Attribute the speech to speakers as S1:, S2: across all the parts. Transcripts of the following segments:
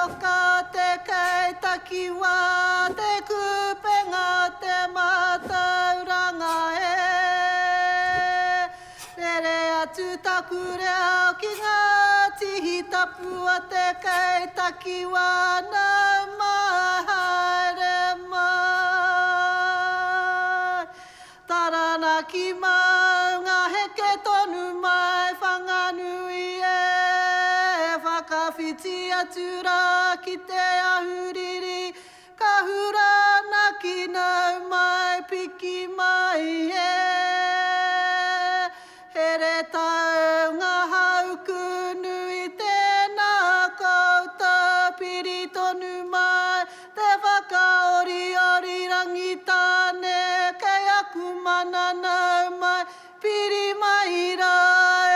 S1: toka te kei takiwā te kupenga te mātauranga e. Rere atu taku reo ki ngā tihi tapu o te kei takiwā nau mai haere mai. Taranaki maunga heke tonu mai Whanganui e Whakawhiti atu rā ki te ahuriri Ka huranaki nau mai piki mai e Here tau ngā hauku nui tēnā koutou piri tonu mai Te whakaoriori Rangitāne kei aku mana nau mai piri mai rā e.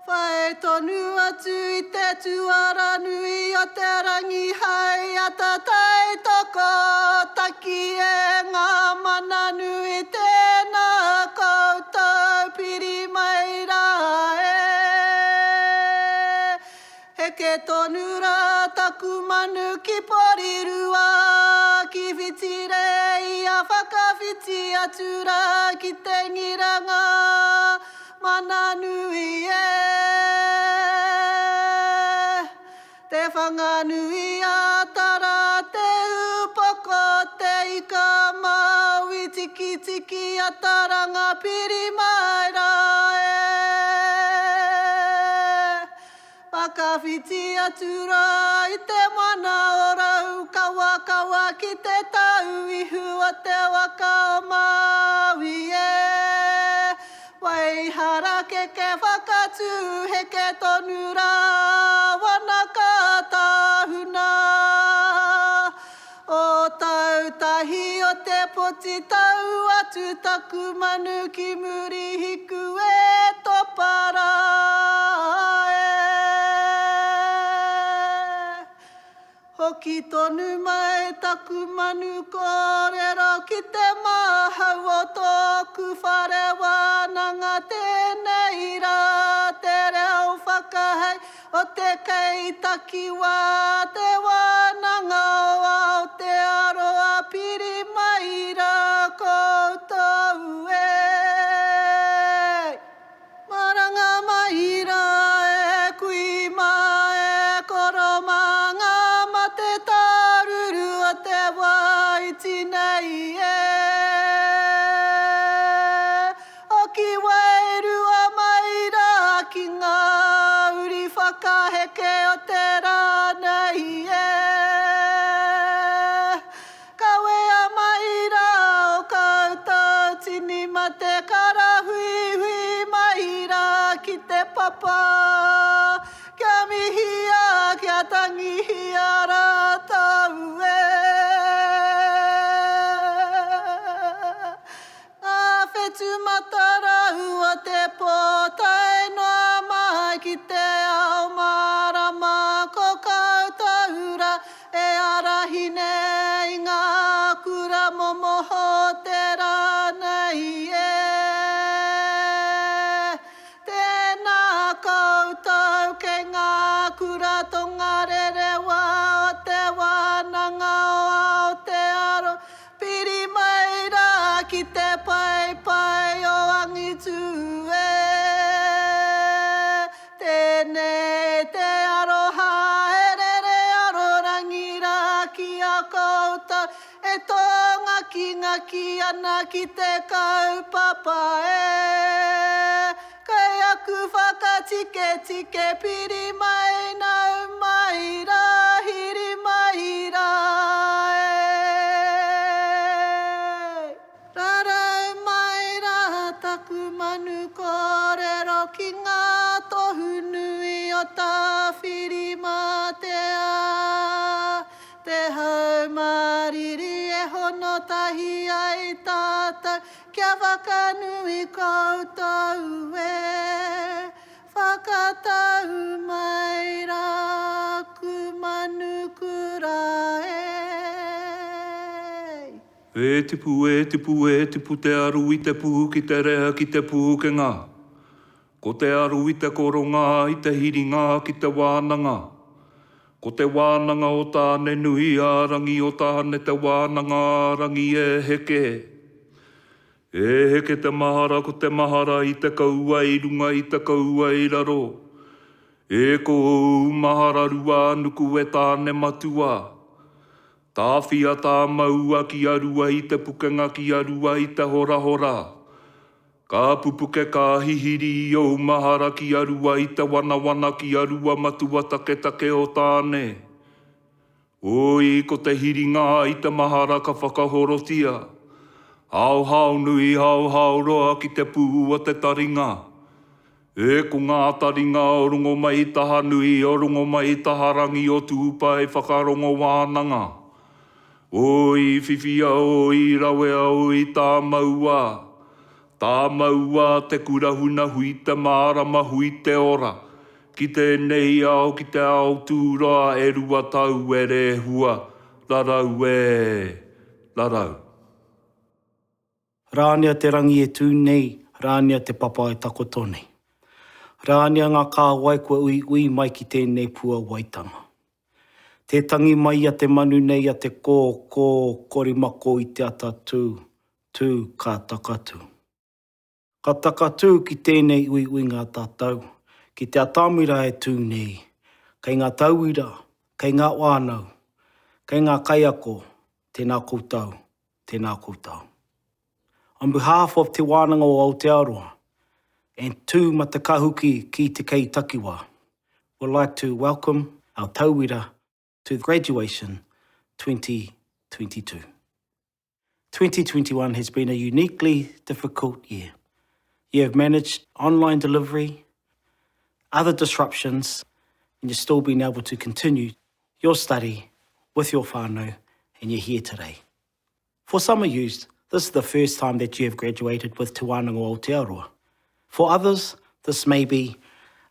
S1: Whai tonu atu i te tuara nui o te rangi hai ata tai toko taki e ngā mana nui tēnā koutou piri mai rā e. Heke tonu rā taku manu ki Porirua, ki Whitireia, whakawhiti atu rā ki te ngiranga mana nui e. Te Whanganui a Tara, te upoko, te ika Māui, tikitiki a Taranga, piri mai rā e. Whakawhiti atu rā i te moana o Raukawakawa ki te tau ihu o te waka o Māui e. Waiharakeke whakatū heke tonu rā Wanaka tāhuna. O Tautahi o te poti tau atu taku manu ki Murihiku e topa rā e. Hoki tonu mai taku manu kōrero ki te mahau o tōku whare wānanga tēnei rā te reo whakahei O te kei takiwā te wānanga o Aotearoa piri mai rā koutou e. Maranga mai rā e kui mā e koro mā ngā mate tāruru o te wā iti nei e. Hoki wairua mai rā ki ngā uri whakaheke o te rā nei e. Kawea mai rā o koutou tini mate karahuihui mai rā ki te papa kia mihia kia tangihia rātou e. Ngā whetū matarau o te pō tae noa mai ki te ao mārama ko koutou rā e ārahi nei i ngā kura momoho o te rā nei e. Tēnā koutou kei ngā kura tongarerewa o Te Wānanga o Aotearoa Piri mai rā ki te paepae o angitū e. Tēnei te aroha e rere arorangi rā ki a koutou e tōngakingaki ana ki te kaupapa e. Kei aku whakatiketike piri mai nau mai rā hiri mai rā e. Rarau mai rā taku manu kōrero ki ngā tohu nui o Tāwhirimātea. Te haumāriri e hono tahi ai tātou Kia whakanui koutou e, whakatau mai rā ku manu kura e.
S2: E tipu, e tipu, e tipu te aru i te pū ki te rea ki te pūkenga. Ko te aru i te koronga i te hiringa ki te wānanga. Ko te wānanga o Tāne-nui-ā-rangi o Tāne te wānanga ā-rangi e heke. E heke te mahara ko te mahara i te kaua i runga i te kaua i raro. E ko ōu mahara ruānuku e Tāne matua. Tāwhia tāmaua ki a rua i te pukenga ki a rua i te horahora. Ka pupuke ka hihiri i ōu mahara ki a rua i te wanawana ki a rua matua taketake o Tāne. Oi, ko te hiringa i te mahara ka whakahorotia. Haohao nui, haohao roa ki te pū o te taringa. E ko ngā taringa o Rongomaitahanui, o Rongomaitaharangi, o Tūpae whakarongo wānanga. Oi, whiwhia, oi, rawea, oi, tāmaua. Tāmaua te kura huna hui te mārama hui te ora. Ki tēnei ao, ki te ao tūroa e 2 tau e rēhua, rarau e, rarau.
S3: Rānea te rangi e tū nei, rānea te papa e takoto nei. Rānea ngā kāwai kua uiui mai ki tēnei puawaitanga. Tē tangi mai a te manu nei a te kō, kō, korimako i te ata tū, tū, ka takatū. Ka takatū ki tēnei uiuinga tātou, ki te atamira e tū nei, kei ngā tauira, kei ngā whānau, kei ngā kaiako, tēnā koutou, tēnā koutou. On behalf of Te Wānanga o Aotearoa and Tū Matakahuki ki Te Kei Takiwā, would like to welcome our tauira to graduation 2022. 2021 has been a uniquely difficult year. You have managed online delivery, other disruptions, and you've still been able to continue your study with your whānau, and you're here today. For some of you, this is the first time that you have graduated with Te Wānanga o Aotearoa. For others, this may be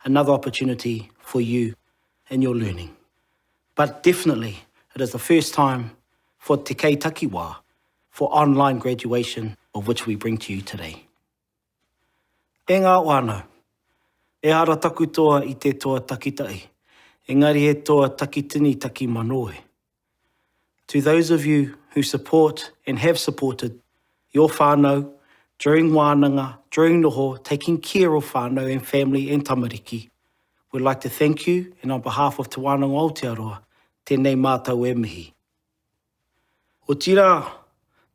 S3: another opportunity for you in your learning. But definitely, it is the first time for Te Kei Takiwā for online graduation, of which we bring to you today. E ngā whānau, ehara taku toa i te toa takitahi, engari he toa takitini takimanoe. To those of you who support and have supported your whānau during wānanga, during noho, taking care of whānau and family and tamariki, we'd like to thank you and on behalf of Te Wānanga o Aotearoa, tēnei mātou e mihi. Otirā,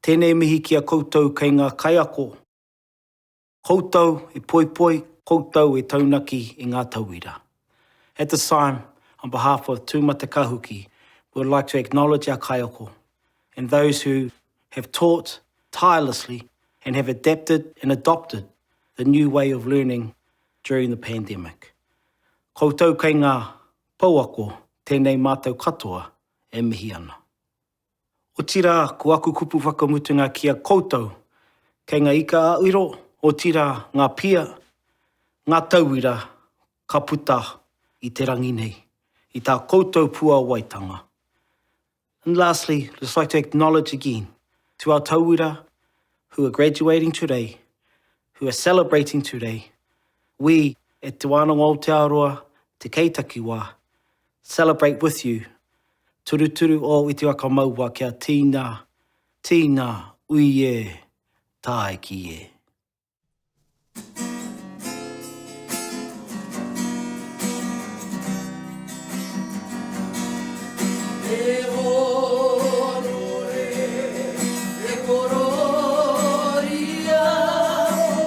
S3: tēnei mihi ki a koutou kei ngā kaiako, koutou e poipoi, koutou e taunaki i ngā tauira. At this time, on behalf of Tūmatakahuki, we would like to acknowledge our kaiako and those who have taught tirelessly and have adapted and adopted the new way of learning during the pandemic. Koutou kei ngā pouako, tēnei mātou katoa e mihi ana. Otirā, ko aku kupu whakamutunga ki a koutou, kei ngā ika a iro, otirā, ngā pia, ngā tauira ka puta i te rangi nei, i tā koutou puāwaitanga. And lastly, just like to acknowledge again to our tauira who are graduating today, who are celebrating today, we at Te Wānanga o Aotearoa, Te Kei Takiwā, celebrate with you. Turuturu o i te waka maua kia tīna, tīna, ui e, tāiki e.
S4: E hōnore, e korōria,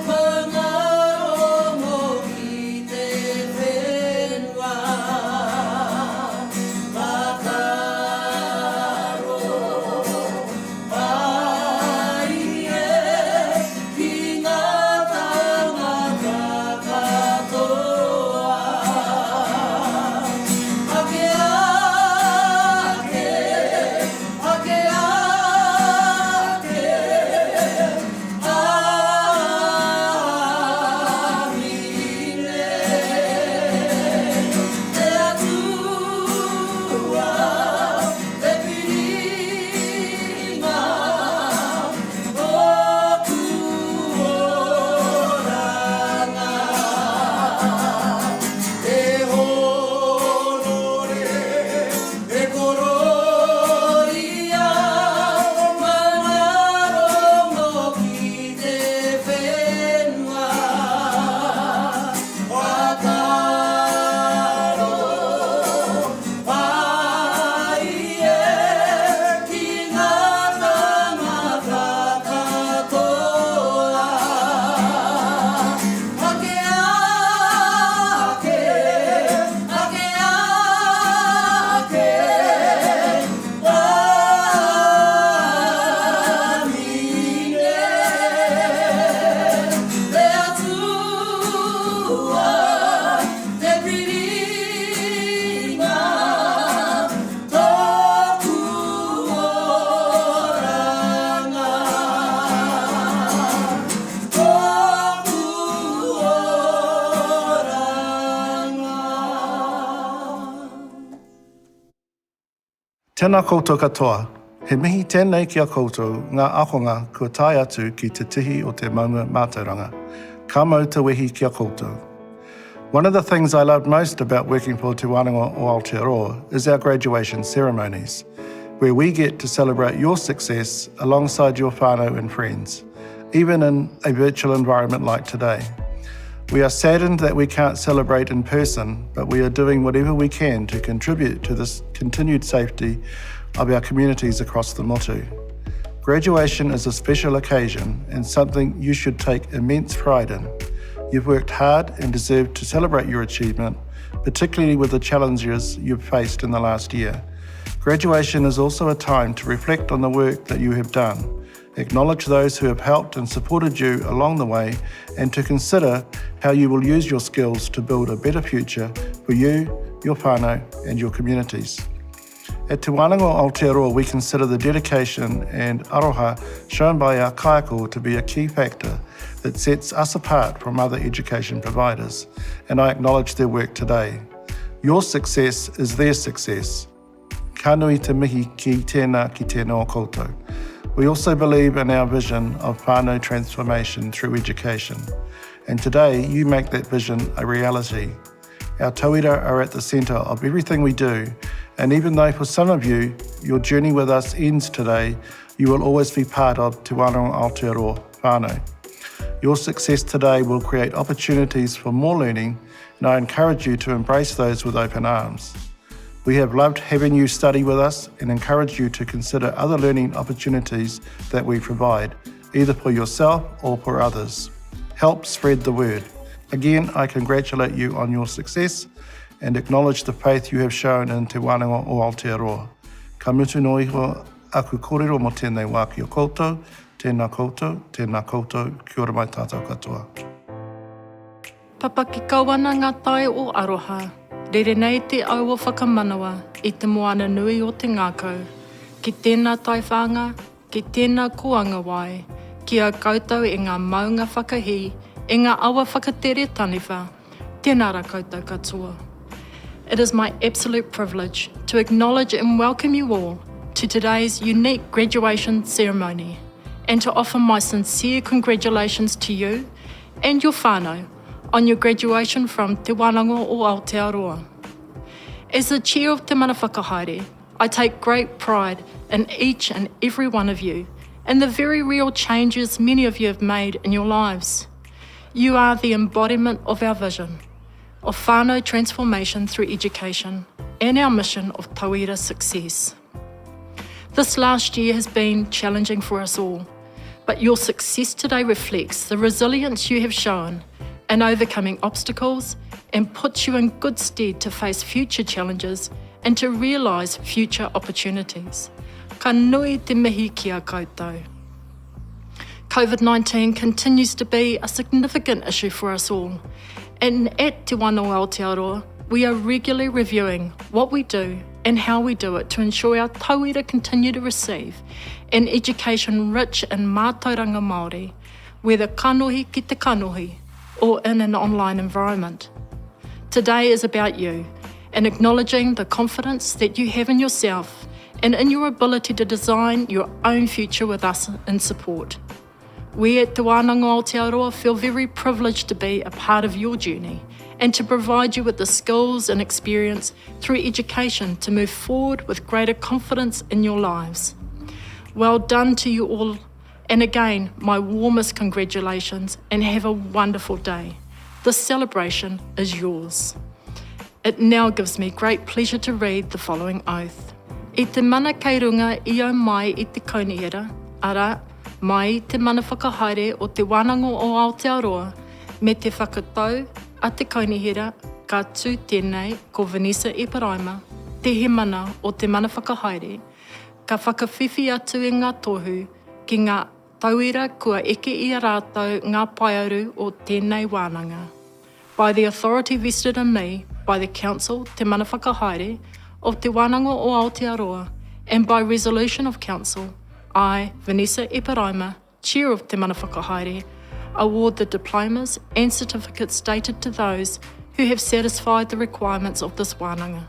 S4: maungarongo ki te whenua. Whakaaro mārie ki ngā tāngata.
S5: Tēnā koutou katoa. He mihi tēnei ki a koutou ngā ākonga kua tae atu ki te tihi o te maunga mātauranga. Ka mau te wehi ki a koutou. One of the things I loved most about working for Te Wānanga o Aotearoa is our graduation ceremonies, where we get to celebrate your success alongside your whānau and friends, even in a virtual environment like today. We are saddened that we can't celebrate in person, but we are doing whatever we can to contribute to the continued safety of our communities across the motu. Graduation is a special occasion and something you should take immense pride in. You've worked hard and deserve to celebrate your achievement, particularly with the challenges you've faced in the last year. Graduation is also a time to reflect on the work that you have done, acknowledge those who have helped and supported you along the way, and to consider how you will use your skills to build a better future for you, your whānau, and your communities. At Te Wānanga o Aotearoa, we consider the dedication and aroha shown by our kaiako to be a key factor that sets us apart from other education providers, and I acknowledge their work today. Your success is their success. Ka nui te mihi ki tēnā, ki tēnā o koutou. We also believe in our vision of whānau transformation through education, and today you make that vision a reality. Our tauira are at the centre of everything we do, and even though for some of you, your journey with us ends today, you will always be part of Te Wānanga Aotearoa whānau. Your success today will create opportunities for more learning, and I encourage you to embrace those with open arms. We have loved having you study with us and encourage you to consider other learning opportunities that we provide, either for yourself or for others. Help spread the word. Again, I congratulate you on your success and acknowledge the faith you have shown in Te Wānanga o Aotearoa. Ka mutu noa iho aku kōrero mō tēnei wā ki a koutou, tēnā koutou, tēnā koutou, kia ora mai tātou katoa.
S6: Papaki kau ana ngā tai o aroha, rere nei te au o whakamanawa i te moana nui o te ngākau, ki tēnā taiwhanga, ki tēnā kōanga wai, ki a koutou e ngā maunga whakahī, e ngā awa whakatere taniwha, tēnā rā koutou katoa. It is my absolute privilege to acknowledge and welcome you all to today's unique graduation ceremony and to offer my sincere congratulations to you and your whānau on your graduation from Te Wānanga o Aotearoa. As the chair of Te Mana Whakahaere, I take great pride in each and every one of you and the very real changes many of you have made in your lives. You are the embodiment of our vision of whānau transformation through education and our mission of tauira success. This last year has been challenging for us all, but your success today reflects the resilience you have shown in overcoming obstacles and puts you in good stead to face future challenges and to realise future opportunities. Ka nui te mihi ki a koutou. COVID-19 continues to be a significant issue for us all, and at Te Wānanga Aotearoa, we are regularly reviewing what we do and how we do it to ensure our tauira continue to receive an education rich in mātauranga Māori, whether kanohi ki te kanohi or in an online environment. Today is about you and acknowledging the confidence that you have in yourself and in your ability to design your own future with us in support. We at Te Wānanga Aotearoa feel very privileged to be a part of your journey and to provide you with the skills and experience through education to move forward with greater confidence in your lives. Well done to you all, and again, my warmest congratulations and have a wonderful day. This celebration is yours. It now gives me great pleasure to read the following oath. I te mana kei runga i au mai i te kaunihera, arā, mai i te mana whakahaere o Te Wānanga o Aotearoa me te whakatau a te kaunihera ka tū tēnei ko Vanessa Eparaima, te hemana o te mana whakahaere, ka whakawhiwhi atu i ngā tohu ki ngā tauira kua eke i a rātou ngā paearu o tēnei wānanga. By the authority vested in me by the Council, Te Mana Whakahaere, of Te Wānanga o Aotearoa, and by resolution of Council, I, Vanessa Eparaima, Chair of Te Mana Whakahaere, award the diplomas and certificates dated to those who have satisfied the requirements of this wānanga.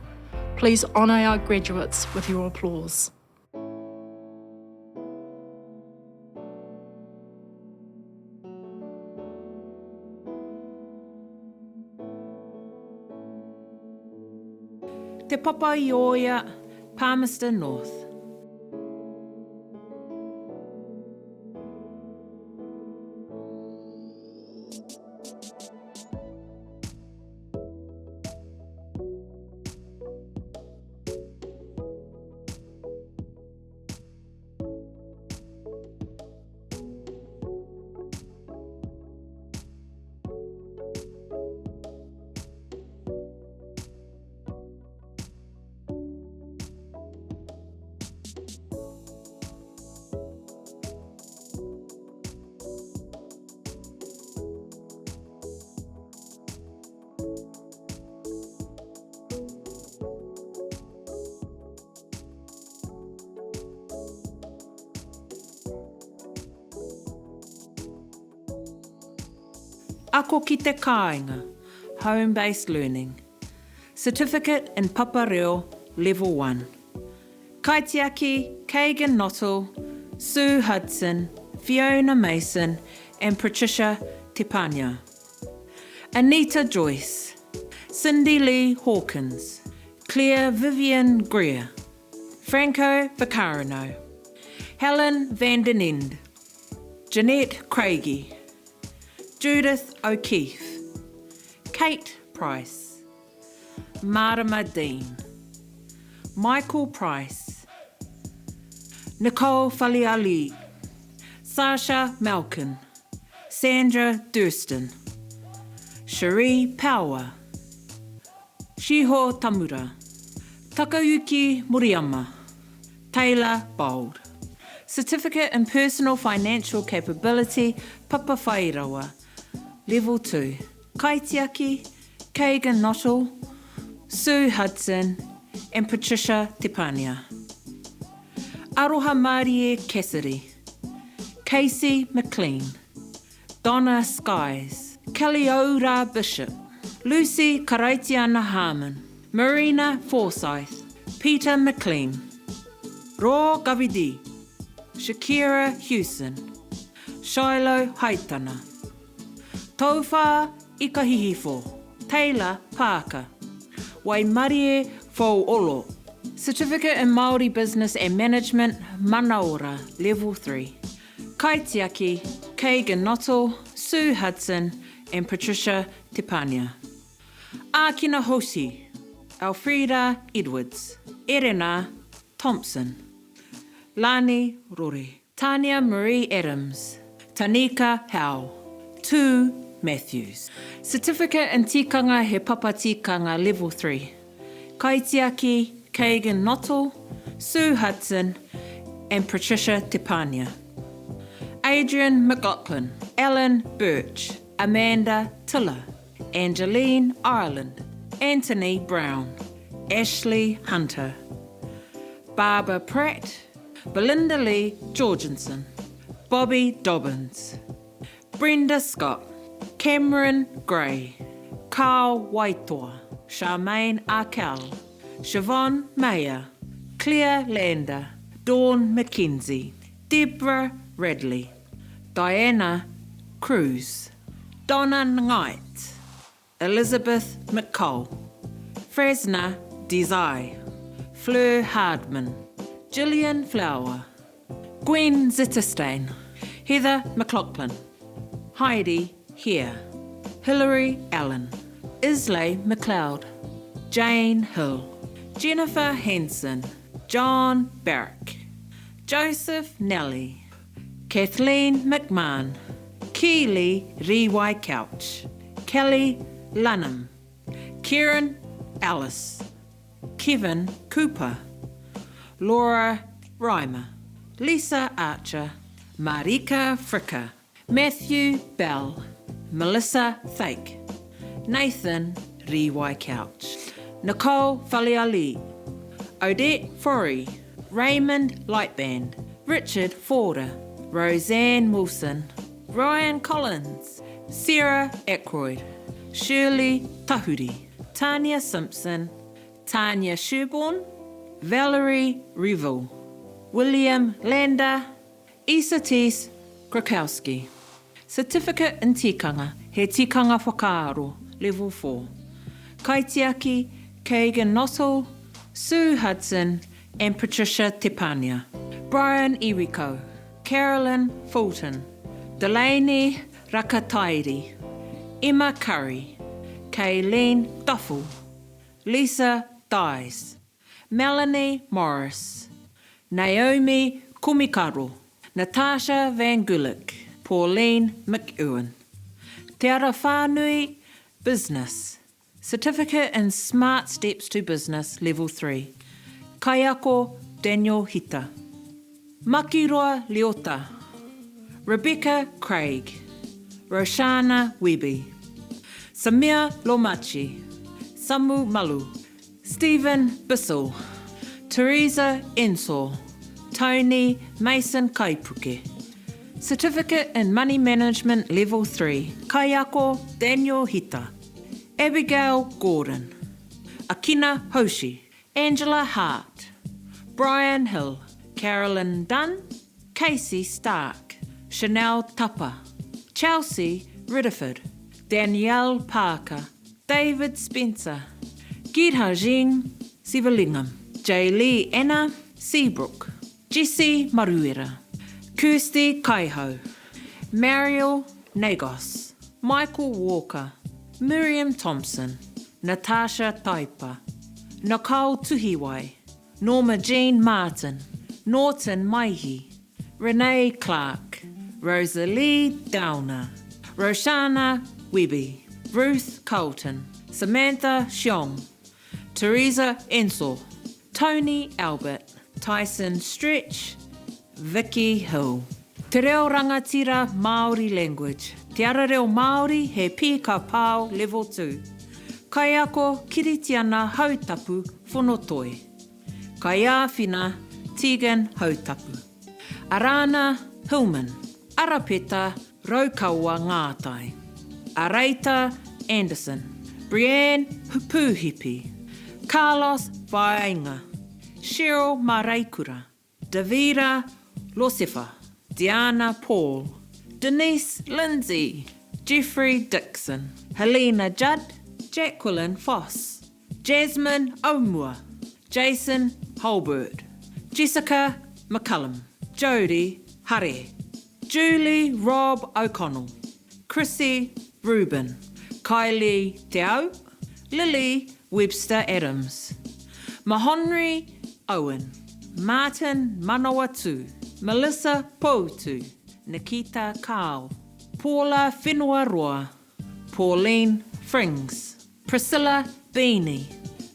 S6: Please honour our graduates with your applause.
S7: Te Papa-i-ōia, Palmerston North. Ako ki te kāinga, Home Based Learning. Certificate in Papa Reo Level 1. Kaitiaki, Kagan Nottle, Sue Hudson, Fiona Mason and Patricia Tepania. Anita Joyce, Cindy Lee Hawkins, Claire Vivian Greer, Franco Vicarino, Helen Van den End, Jeanette Craigie, Judith O'Keefe, Kate Price, Marama Dean, Michael Price, Nicole Faleali, Sasha Malkin, Sandra Durston, Cherie Power, Shiho Tamura, Takayuki Moriyama, Taylor Bold. Certificate in Personal Financial Capability Papa Whairawa, Level 2, Kaitiaki, Kagan Nottle, Sue Hudson and Patricia Tepania. Aroha Marie Cassidy, Casey McLean, Donna Skies, Kelly Bishop, Lucy Karaitiana Harmon, Marina Forsyth, Peter McLean, Ro Gavidi, Shakira Hewson, Shiloh Haitana, Tauwha Ikahihifo, Taylor Parker, Waimarie Fouolo, Certificate in Māori Business and Management, Manaora, Level 3. Kaitiaki, Kagan Nottle, Sue Hudson and Patricia Tepania. Ākina Hosi, Alfreda Edwards, Erena Thompson, Lani Rore, Tania Marie Adams, Tanika Howe, Tu Matthews. Certificate in Tikanga He Papa Tikanga Level 3. Kaitiaki, Kagan Nottle, Sue Hudson and Patricia Tepania. Adrian McLaughlin, Alan Birch, Amanda Tiller, Angeline Ireland, Anthony Brown, Ashley Hunter, Barbara Pratt, Belinda Lee Jorgensen, Bobby Dobbins, Brenda Scott, Cameron Gray, Carl Waitoa, Charmaine Arkell, Siobhan Mayer, Claire Lander, Dawn McKenzie, Deborah Radley, Diana Cruz, Donna Knight, Elizabeth McCall, Fresna Desai, Fleur Hardman, Gillian Flower, Gwen Zitterstein, Heather McLaughlin, Heidi Hare, Hilary Allen, Islay McLeod, Jane Hill, Jennifer Hanson, John Barrick, Joseph Nelly, Kathleen McMahon, Keely Riwai Couch, Kelly Lunham, Kieran Ellis, Kevin Cooper, Laura Reimer, Lisa Archer, Marika Fricker, Matthew Bell, Melissa Thake, Nathan Riwai Couch, Nicole Faleali, Odette Forey, Raymond Lightband, Richard Forder, Roseanne Wilson, Ryan Collins, Sarah Ackroyd, Shirley Tahuri, Tania Simpson, Tania Sherbourne, Valerie Reville, William Lander, Isatis Krakowski. Certificate in Tikanga, He Tikanga Whakaaro, Level 4. Kaitiaki, Kagan Nuttall, Sue Hudson and Patricia Tepania. Brian Iwikau, Carolyn Fulton, Delaney Rakatairi, Emma Curry, Kayleen Duffel, Lisa Dyes, Melanie Morris, Naomi Kumikaro, Natasha Van Gulik, Pauline McEwen. Te Ara Whānui, Business, Certificate in Smart Steps to Business, Level 3. Kaiako, Daniel Hita. Makiroa Leota, Rebecca Craig, Roshana Webby, Samir Lomachi, Samu Malu, Stephen Bissell, Teresa Ensor, Tony Mason Kaipuke. Certificate in Money Management Level 3, Kaiako Daniel Hita, Abigail Gordon, Akina Hoshi, Angela Hart, Brian Hill, Carolyn Dunn, Casey Stark, Chanel Tupper, Chelsea Riddiford, Danielle Parker, David Spencer, Girhajing Sivalingam, Jay Lee Anna Seabrook, Jesse Maruera, Kirsty Kaihau, Mariel Nagos, Michael Walker, Miriam Thompson, Natasha Taipa, Nicole Tuhiwai, Norma Jean Martin, Norton Maihi, Renee Clark, Rosalie Downer, Roshana Webby, Ruth Carlton, Samantha Xiong, Teresa Ensor, Tony Albert, Tyson Stretch, Vicky Hill. Te Reo Rangatira Māori Language, Te Ara Reo Māori He Pīka Pao Level 2. Kaiako Kiritiana Hautapu Fonotoi. Kaiāwhina Tegan Hautapu. Arana Hillman. Arapeta Raukawa Ngātai. Areita Anderson. Brianne Pūhipi. Carlos Vaenga. Cheryl Mareikura. Davira Losefa. Diana Paul. Denise Lindsay. Jeffrey Dixon. Helena Judd. Jacqueline Foss. Jasmine Aumua. Jason Holbert. Jessica McCullum. Jodie Hare. Julie Rob O'Connell. Chrissy Rubin. Kylie Te Au. Lily Webster Adams. Mahonri Owen. Martin Manawatu. Melissa Poutu. Nikita Carl. Paula Whenuaroa. Pauline Frings. Priscilla Beanie.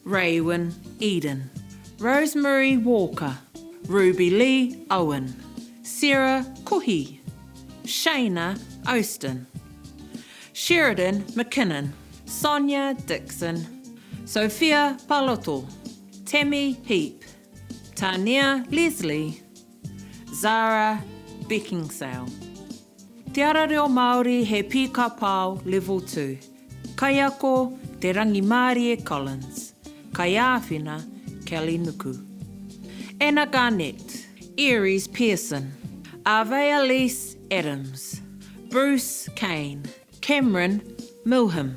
S7: Raywin Eden. Rosemary Walker. Ruby Lee Owen. Sarah Kuhi. Shayna Austin. Sheridan McKinnon. Sonia Dixon. Sophia Paloto. Tammy Heap. Tania Leslie. Zara Beckinsale. Te Ara Reo Māori He Pīka Pao Level 2. Kaiako Te Rangimārie Collins. Kaiāwhina Kelly Nuku. Anna Garnett. Aries Pearson. Avea Lise Adams. Bruce Kane. Cameron Milham.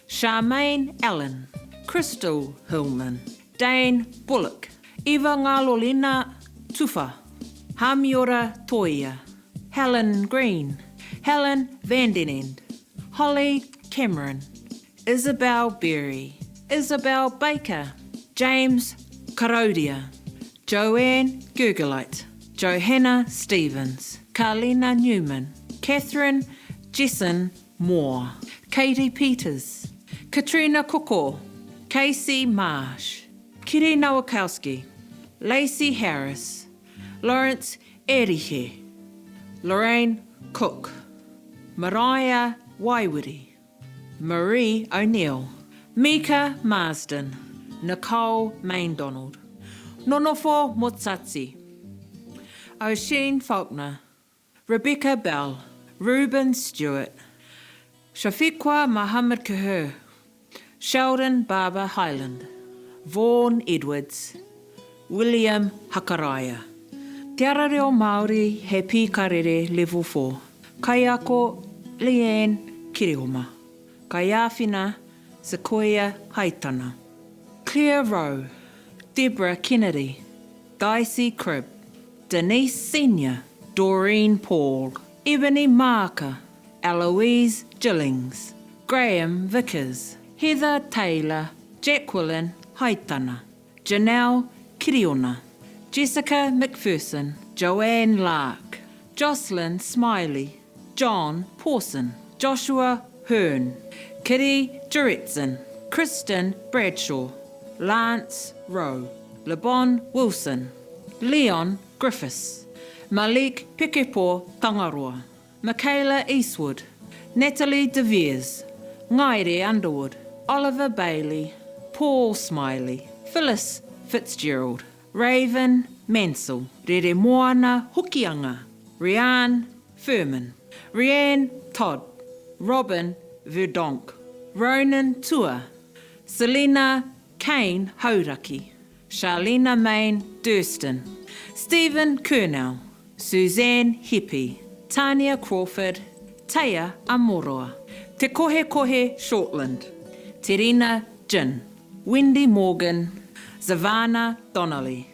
S7: Charmaine Allen. Crystal Hillman. Dane Bullock. Eva Ngalolina Tufa. Hamiora Toia. Helen Green. Helen Vandenend. Holly Cameron. Isabel Berry. Isabel Baker. James Karodia. Joanne Gurgelite. Johanna Stevens. Carlina Newman. Catherine Jessen Moore. Katie Peters. Katrina Koko. Casey Marsh. Kiri Nowakowski. Lacey Harris. Lawrence Erihe. Lorraine Cook. Mariah Waiwiri. Marie O'Neill. Mika Marsden. Nicole Maindonald. Nonofo Motsatsi. O'Sheen Faulkner. Rebecca Bell. Reuben Stewart. Shafiqua Mohammed Kahur. Sheldon Barber Highland. Vaughan Edwards, William Hakaraia. Te Ara Reo Māori He Pīkarere Level 4 Kaiako Leanne Kereoma Kaiāwhina Sequoia Haitana Claire Rowe Deborah Kennedy Dicey Cribb Denise Senior Doreen Paul Ebony Maaka Eloise Gillings Graham Vickers Heather Taylor Jacqueline Haitana Janelle Kiriona, Jessica McPherson, Joanne Lark, Jocelyn Smiley, John Pawson, Joshua Hearn, Kitty Juretson, Kristen Bradshaw, Lance Rowe, LeBon Wilson, Leon Griffiths, Malik Pekepo Tangaroa, Michaela Eastwood, Natalie De Vries, Ngaire Underwood, Oliver Bailey, Paul Smiley, Phyllis Fitzgerald, Raven Mansell, Reremoana Hokianga, Rianne Furman, Rianne Todd, Robin Verdonk, Ronan Tua, Selena Kane Hauraki, Charlena Main Durston, Stephen Curnow, Suzanne Hepi, Tania Crawford, Teia Amoroa, Te Kohekohe Shortland, Te Rina Gin, Wendy Morgan, Zavana Donnelly.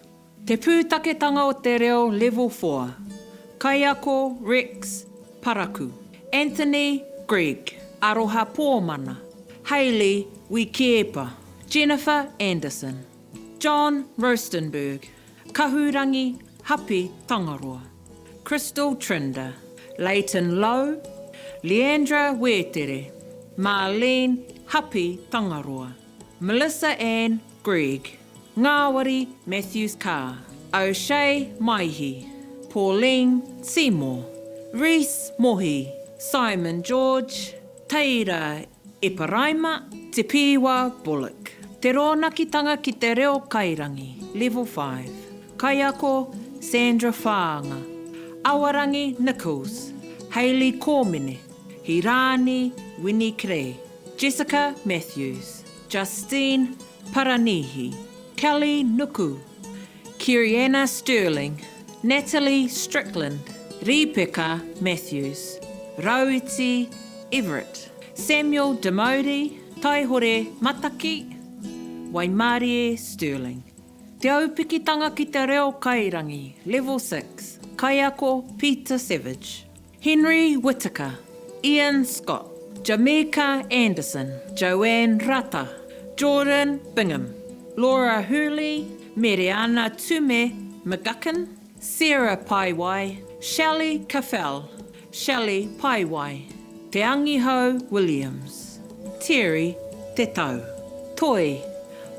S7: Te Pūtaketanga o te Reo Level 4, Kaiako Rex Paraku, Anthony Greig, Aroha Pōmana, Hayley Wikeepa, Jennifer Anderson, John Roestenberg, Kahurangi Hapi Tangaroa, Crystal Trinder, Leighton Lowe, Leandra Wētere, Marlene Hapi Tangaroa, Melissa Ann Greig, Ngāwari Matthews Carr, O'Shea Maihi, Pauline Seymour, Rhys Mohi, Simon George, Teira Eparaima, Te Pīwa Bullock. Te rōnakitanga ki te reo kairangi, Level 5. Kaiako, Sandra Whaanga, Awarangi Nicholls, Hayley Kōmene, Hiraani Winnie Kree, Jessica Matthews, Justine Paranihi, Kelly Nuku, Kiriana Stirling, Natalie Strickland, Rīpeka Matthews, Rauiti Everett, Samuel Demody, Taihore Mataki, Waimarie Stirling. Te Aupikitanga ki te Reo Kairangi, Level 6, Kaiako Peter Savage, Henry Whitaker, Ian Scott, Jamaica Anderson, Joanne Rata, Jordan Bingham, Laura Hurley, Mereana Tume McGuckin, Sarah Paewai, Shelley Caffell, Shelley Paewai, Te Angihau Williams, Terry Te Tau. Toi,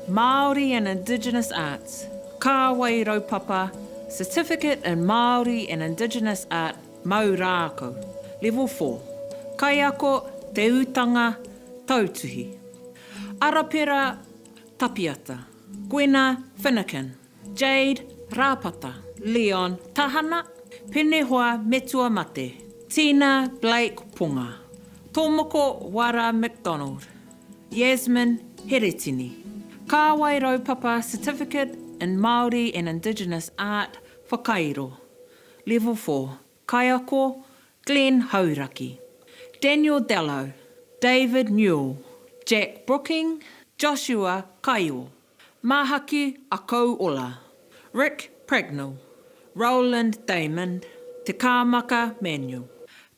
S7: Māori and Indigenous Arts, Kāwai Raupapa, Certificate in Māori and Indigenous Art, Mau Rākau, Level 4, Kaiako Te Utanga Tautuhi, Arapera Tapiata, Gwena Finnegan, Jade Rāpata, Leon Tahana, Penehoa Metua Mate, Tina Blake Ponga, Tomoko Wara McDonald, Yasmin Heretini. Kāwai Raupapa Certificate in Māori and Indigenous Art Whakairo, Level 4, Kaiako, Glenn Hauraki, Daniel Dellow, David Newell, Jack Brooking, Joshua Kaio, Mahaki Akauola, Rick Pragnell, Roland Damond, Te Kāmaka Manuel.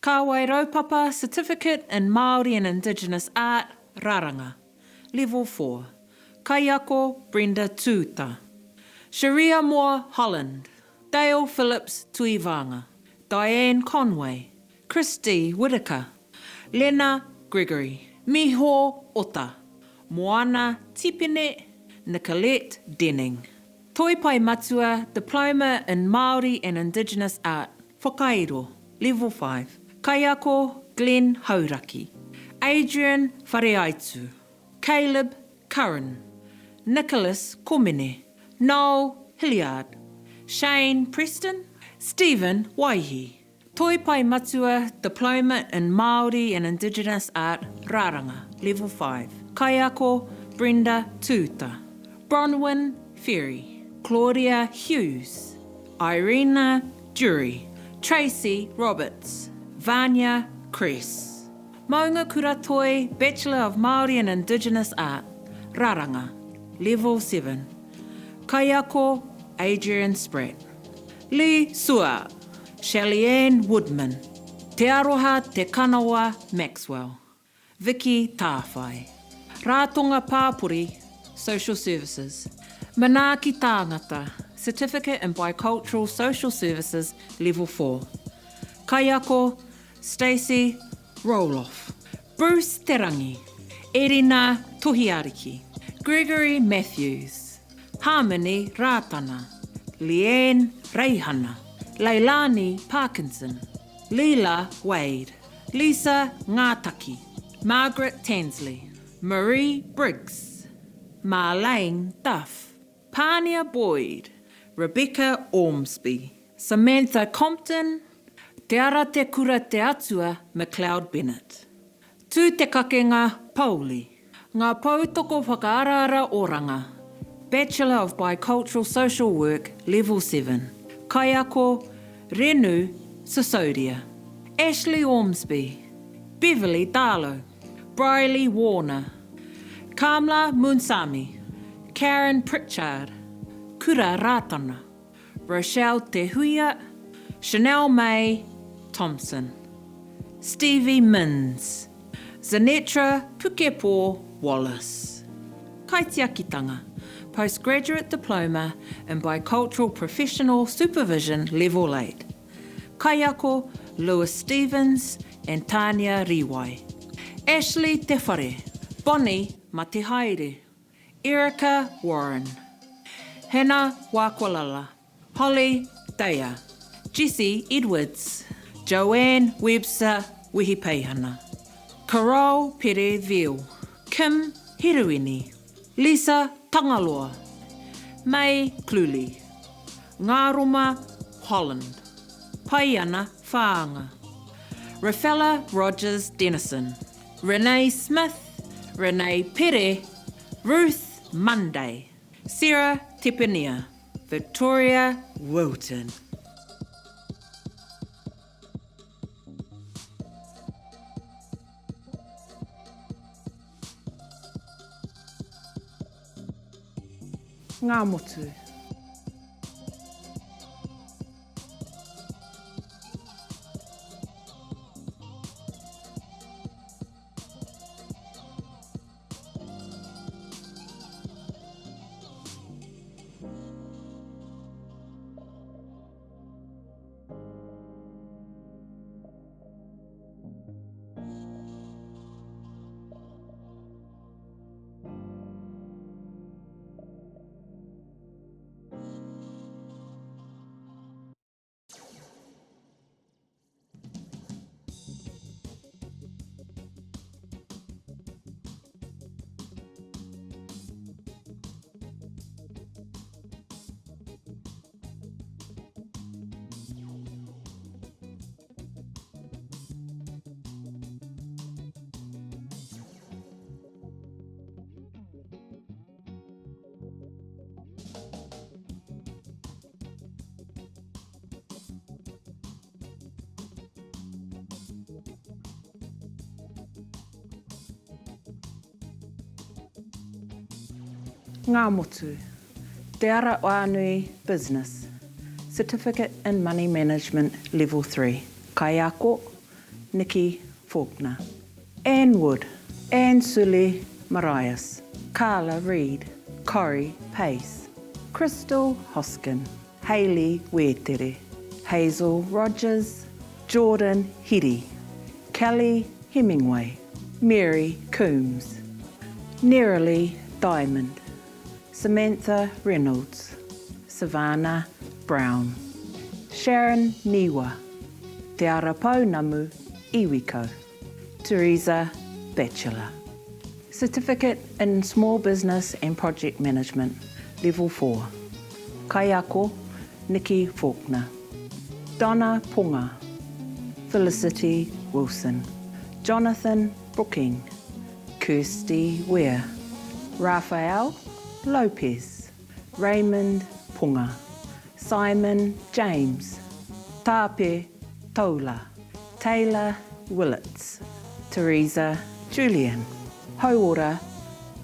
S7: Kāwai Raupapa Certificate in Māori and Indigenous Art, Raranga, Level 4, Kaiako Brenda Tūta, Sharia Moore Holland, Dale Phillips Tuivanga, Diane Conway, Christy Whitaker, Lena Gregory, Miho Ota, Moana Tipene, Nicolette Denning. Toi Pai Matua, Diploma in Māori and Indigenous Art, Whakairo, Level 5, Kaiako Glenn Hauraki, Adrian Whareaitu, Caleb Curran, Nicholas Komene, Noel Hilliard, Shane Preston, Stephen Waihi. Toi Pai Matua, Diploma in Māori and Indigenous Art, Raranga, Level 5, Kaiako Brenda Tuuta. Bronwyn Ferry, Claudia Hughes, Irina Jury, Tracy Roberts, Vanya Kress. Maunga Kura Toi, Bachelor of Māori and Indigenous Art, Raranga, Level 7. Kaiako, Adrian Spratt. Lee Sua, Shelley-Ann Woodman, Te Aroha Te Kanawa Maxwell, Vicky Tāwhai. Rātonga Pāpori, Social Services. Manaaki Tāngata, Certificate in Bicultural Social Services, Level 4. Kaiako, Stacey Roloff, Bruce Te Rangi, Erina Tohiariki, Gregory Matthews, Harmony Rātana, Leanne Reihana, Leilani Parkinson, Leela Wade, Lisa Ngātaki, Margaret Tansley, Marie Briggs, Marlene Duff, Pānia Boyd, Rebecca Ormsby, Samantha Compton, Te Ara Te Kura Te Atua McLeod Bennett. Tū Te Kakenga Pauli. Ngā Poutoko Whakaaraara Oranga, Bachelor of Bicultural Social Work Level 7, Kaiako, Renu Sisodia, Ashley Ormsby, Beverly Darlow, Brylie Warner, Kamla Moonsamy, Karen Pritchard, Kura Rātana, Rochelle Te Huia, Chanel May Thompson, Stevie Minns, Zanetra Pukepō Wallace. Kaitiakitanga, Postgraduate Diploma in Bicultural Professional Supervision Level 8. Kaiako, Lewis Stevens and Tania Riwai. Ashley Te Whare, Bonnie Matehaere, Erica Warren, Hannah Wakwalala, Holly Daya, Jessie Edwards, Joanne Webster Wehipeihana, Carole Pere Veal, Kim Heruini, Lisa Tangaloa, May Cluley, Ngaroma Holland, Paiana Whaanga, Rafella Rogers Dennison, Renee Smith, Renee Pere, Ruth Monday, Sarah Tepania, Victoria Wilton. Ngāmotu. Ngāmotu, Te Ara Whānui Business, Certificate in Money Management Level 3, Kaiako, Nikki Faulkner, Anne Wood, Anne Sully Marias, Carla Reid, Corrie Pace, Crystal Hoskin, Hayley Wetere, Hazel Rogers, Jordan Hiri, Kelly Hemingway, Mary Coombs, Nerily Diamond, Samantha Reynolds, Savannah Brown, Sharon Niwa, Te Ara Pounamu Iwiko, Teresa Batchelor. Certificate in Small Business and Project Management, Level 4. Kaiako, Nikki Faulkner. Donna Ponga, Felicity Wilson. Jonathan Brooking, Kirsty Ware. Raphael Lopez, Raymond Ponga, Simon James, Tape Taula, Taylor Willits, Teresa Julian, Hauora,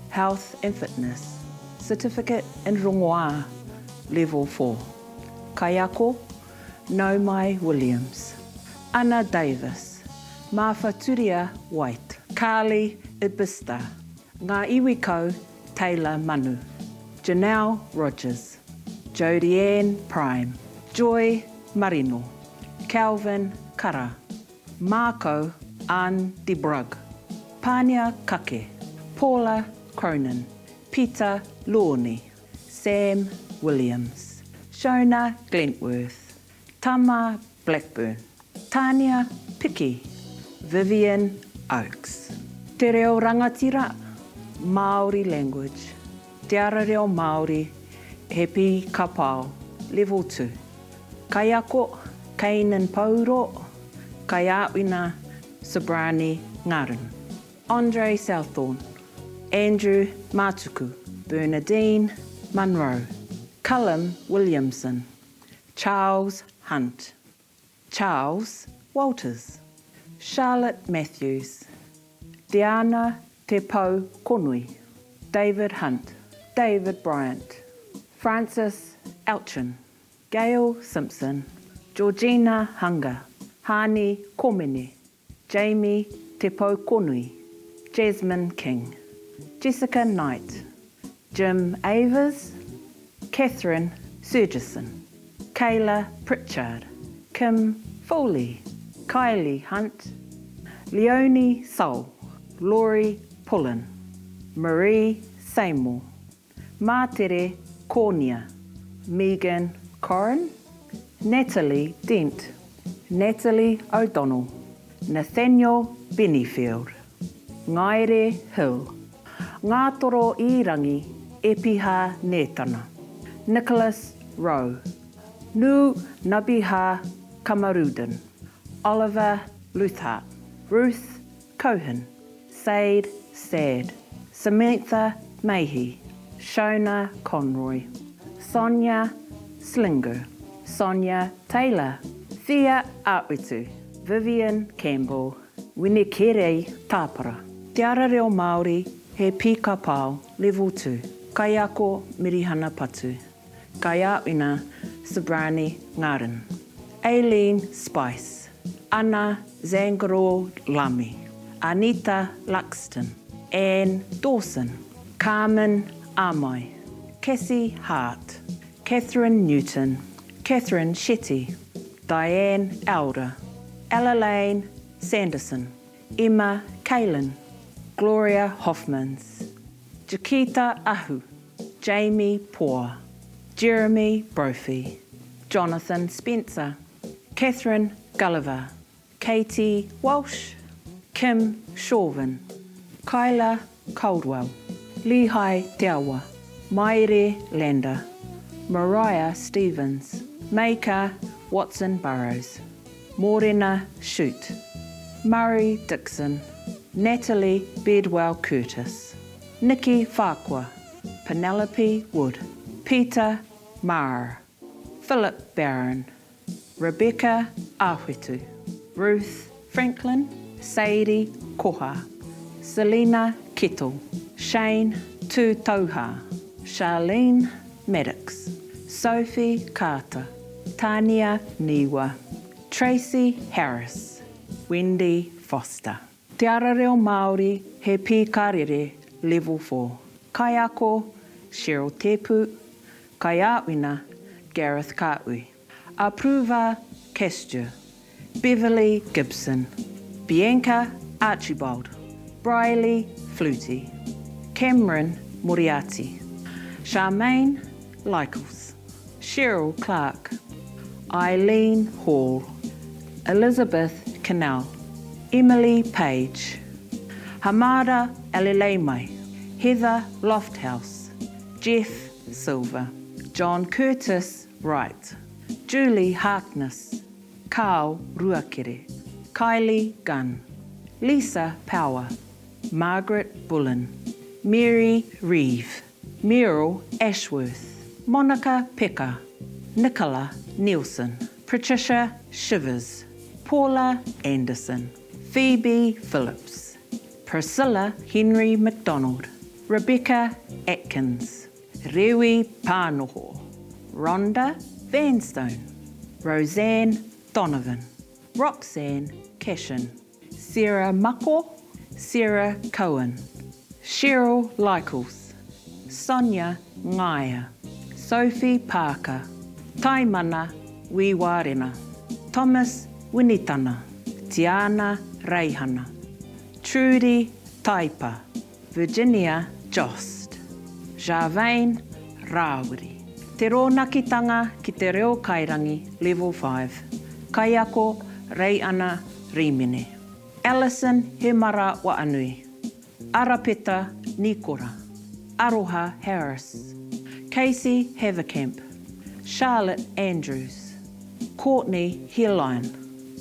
S7: Health and Fitness, Certificate in Rongoā, Level 4, Kaiako, Naumai Williams, Anna Davis, Martha Turia White, Carly Ibista, Ngā Iwi Kau, Taylor Manu, Janelle Rogers, Jodie-Ann Prime, Joy Marino, Calvin Kara, Marco Ann de Brug, Pania Kake, Paula Cronin, Peter Lorne, Sam Williams, Shona Glentworth, Tama Blackburn, Tania Piki, Vivian Oakes. Te Reo Rangatira, Māori Language, Te Ara Reo Māori, He Pī Ka Pao, Level 2. Kaiako, Kainen Pauro, Kaiāwhina, Sobrani Ngarin. Andre Southorn, Andrew Matuku, Bernadine Munro, Cullum Williamson, Charles Hunt, Charles Walters, Charlotte Matthews, Diana Te Pou Konui, David Hunt, David Bryant, Francis Elchin, Gail Simpson, Georgina Hunger, Hani Komene, Jamie Te Pou Konui, Jasmine King, Jessica Knight, Jim Avers, Catherine Sergison, Kayla Pritchard, Kim Foley, Kylie Hunt, Leonie Soul, Laurie Pullen, Marie Seymour, Mātere Kōnia, Megan Corrin, Natalie Dent, Natalie O'Donnell, Nathaniel Benefield, Ngaere Hill, Ngātoro-i-rangi Epiha Nētana, Nicholas Rowe, Nu Nabiha Kamarudin, Oliver Luthart, Ruth Cohen, Said Sad, Samantha Mahy, Shona Conroy, Sonia Slinger, Sonia Taylor, Thea Āwitu, Vivian Campbell, Winekerei Tāpara. Te Ara Reo Māori, He Pīkapao, Level 2, Kaiako Mirihana Patu, Kaiāwhina Subrani Ngarin, Aileen Spice, Ana Zangaro Lamy, Anita Luxton, Anne Dawson, Carmen Amai, Cassie Hart, Catherine Newton, Catherine Shetty, Diane Elder, Ella-Lane Sanderson, Emma Kalin, Gloria Hoffmans, Jaquita Ahu, Jamie Poor, Jeremy Brophy, Jonathan Spencer, Catherine Gulliver, Katie Walsh, Kim Chauvin, Kyla Caldwell, Lehigh Te Awa, Maire Lander, Mariah Stevens, Maker Watson Burrows, Morena Shute, Murray Dixon, Natalie Bedwell Curtis, Nikki Farquhar, Penelope Wood, Peter Marr, Philip Barron, Rebecca Ahwetu, Ruth Franklin, Sadie Koha, Selena Kettle, Shane Tūtauha, Charlene Maddox, Sophie Carter, Tania Niwa, Tracy Harris, Wendy Foster. Te Ara Reo Māori, He Pīkarere, Level 4. Kaiako, Cheryl Tepu, Kaiāwhina, Gareth Kaui. Approva Casture, Beverly Gibson, Bianca Archibald, Briley Flutie, Cameron Moriarty, Charmaine Lycles, Cheryl Clark, Eileen Hall, Elizabeth Cannell, Emily Page, Hamada Aleleimai, Heather Lofthouse, Jeff Silver, John Curtis Wright, Julie Harkness, Carl Ruakere, Kylie Gunn, Lisa Power, Margaret Bullen, Mary Reeve, Meryl Ashworth, Monica Peka, Nicola Nielsen, Patricia Shivers, Paula Anderson, Phoebe Phillips, Priscilla Henry McDonald, Rebecca Atkins, Rewi Pānoho, Rhonda Vanstone, Roseanne Donovan, Roxanne Cashin, Sarah Mako, Sarah Cohen, Cheryl Lycles, Sonia Ngaia, Sophie Parker, Taimana Wiwarena, Thomas Winitana, Tiana Reihana, Trudy Taipa, Virginia Jost, Jarvain Rāwiri. Te Rōnakitanga ki te Reo Kairangi Level 5, Kaiako Reiana Rīmene, Alison Hemara Waanui, Arapeta Nikora, Aroha Harris, Casey Haverkamp, Charlotte Andrews, Courtney Heline,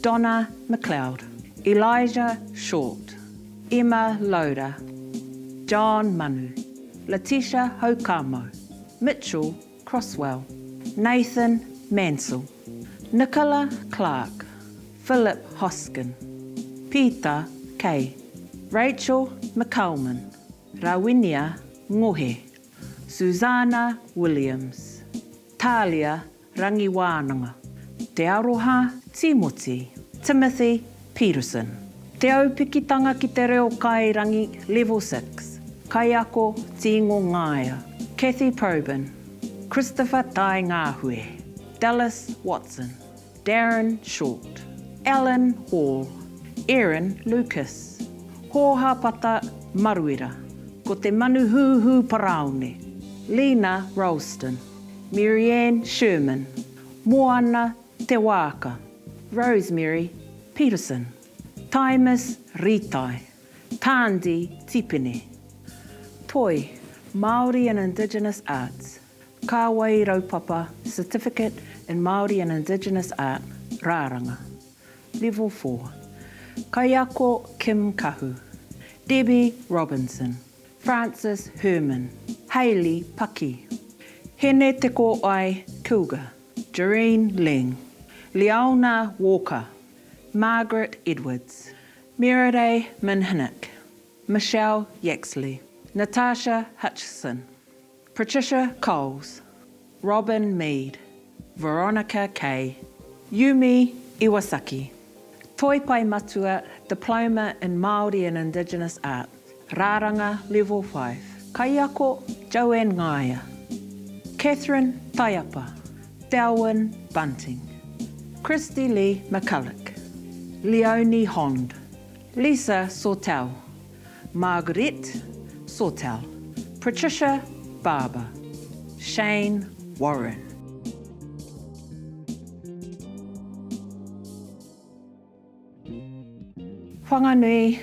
S7: Donna McLeod, Elijah Short, Emma Loader, John Manu, Letitia Haukamo, Mitchell Crosswell, Nathan Mansell, Nicola Clark, Philip Hoskin, Peter Kay, Rachel McCalman, Rawinia Ngohe, Susanna Williams, Talia Rangiwānanga, Te Aroha Tīmoti, Timothy Peterson. Te Aupikitanga ki te Reo Kairangi Level 6, Kaiako Tīngo Ngaia, Cathy Probyn, Christopher Tai Ngāhue, Dallas Watson, Darren Short, Alan Hall, Erin Lucas, Hōhapata Maruera, Ko Te Manu Hūhū Paraone, Lena Rolleston, Marianne Sherman, Moana Te Waaka, Rosemary Peterson, Taimus Ritai, Thandi Tipene. Toi, Māori and Indigenous Arts, Kāwai Raupapa Certificate in Māori and Indigenous Art, Rāranga. Level 4. Kaiako Kim Kahu, Debbie Robinson, Frances Herman, Hayley Paki, Hene Te Kōai Kilger, Jareen Leng, Leona Walker, Margaret Edwards, Meride Minhinnick, Michelle Yaxley, Natasha Hutchison, Patricia Coles, Robin Mead, Veronica Kay, Yumi Iwasaki. Toi Pai Matua Diploma in Māori and Indigenous Art, Rāranga Level 5. Kaiako Joanne Ngaia, Catherine Taiapa, Delwyn Bunting, Christy Lee McCulloch, Leonie Hond, Lisa Sawtell, Marguerite Sawtell, Patricia Barber, Shane Warren. Whanganui.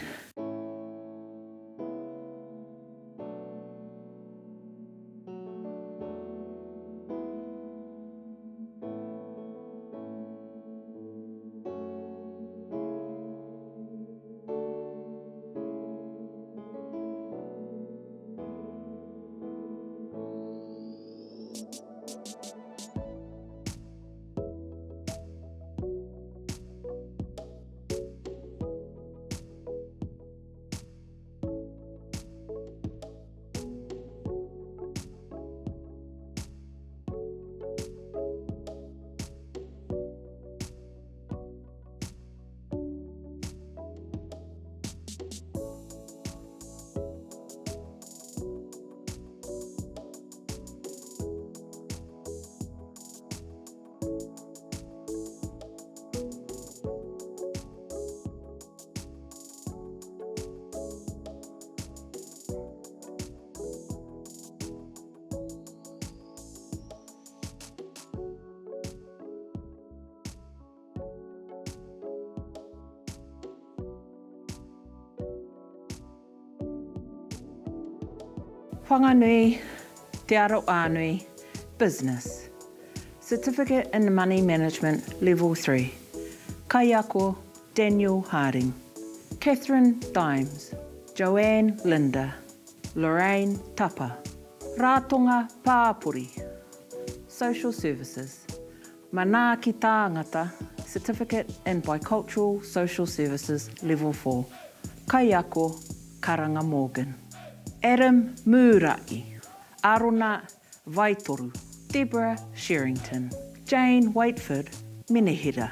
S7: Whanganui, Te Aroānui, Business. Certificate in Money Management Level 3. Kaiako, Daniel Harding. Catherine Dimes, Joanne Linda, Lorraine Tapa. Ratonga Pāpori, Social Services, Manaaki Tāngata, Certificate in Bicultural Social Services Level 4, Kaiako, Karanga Morgan. Adam Mūra'i, Arona Vaitoru, Deborah Sherrington, Jane Waitford, Menehira,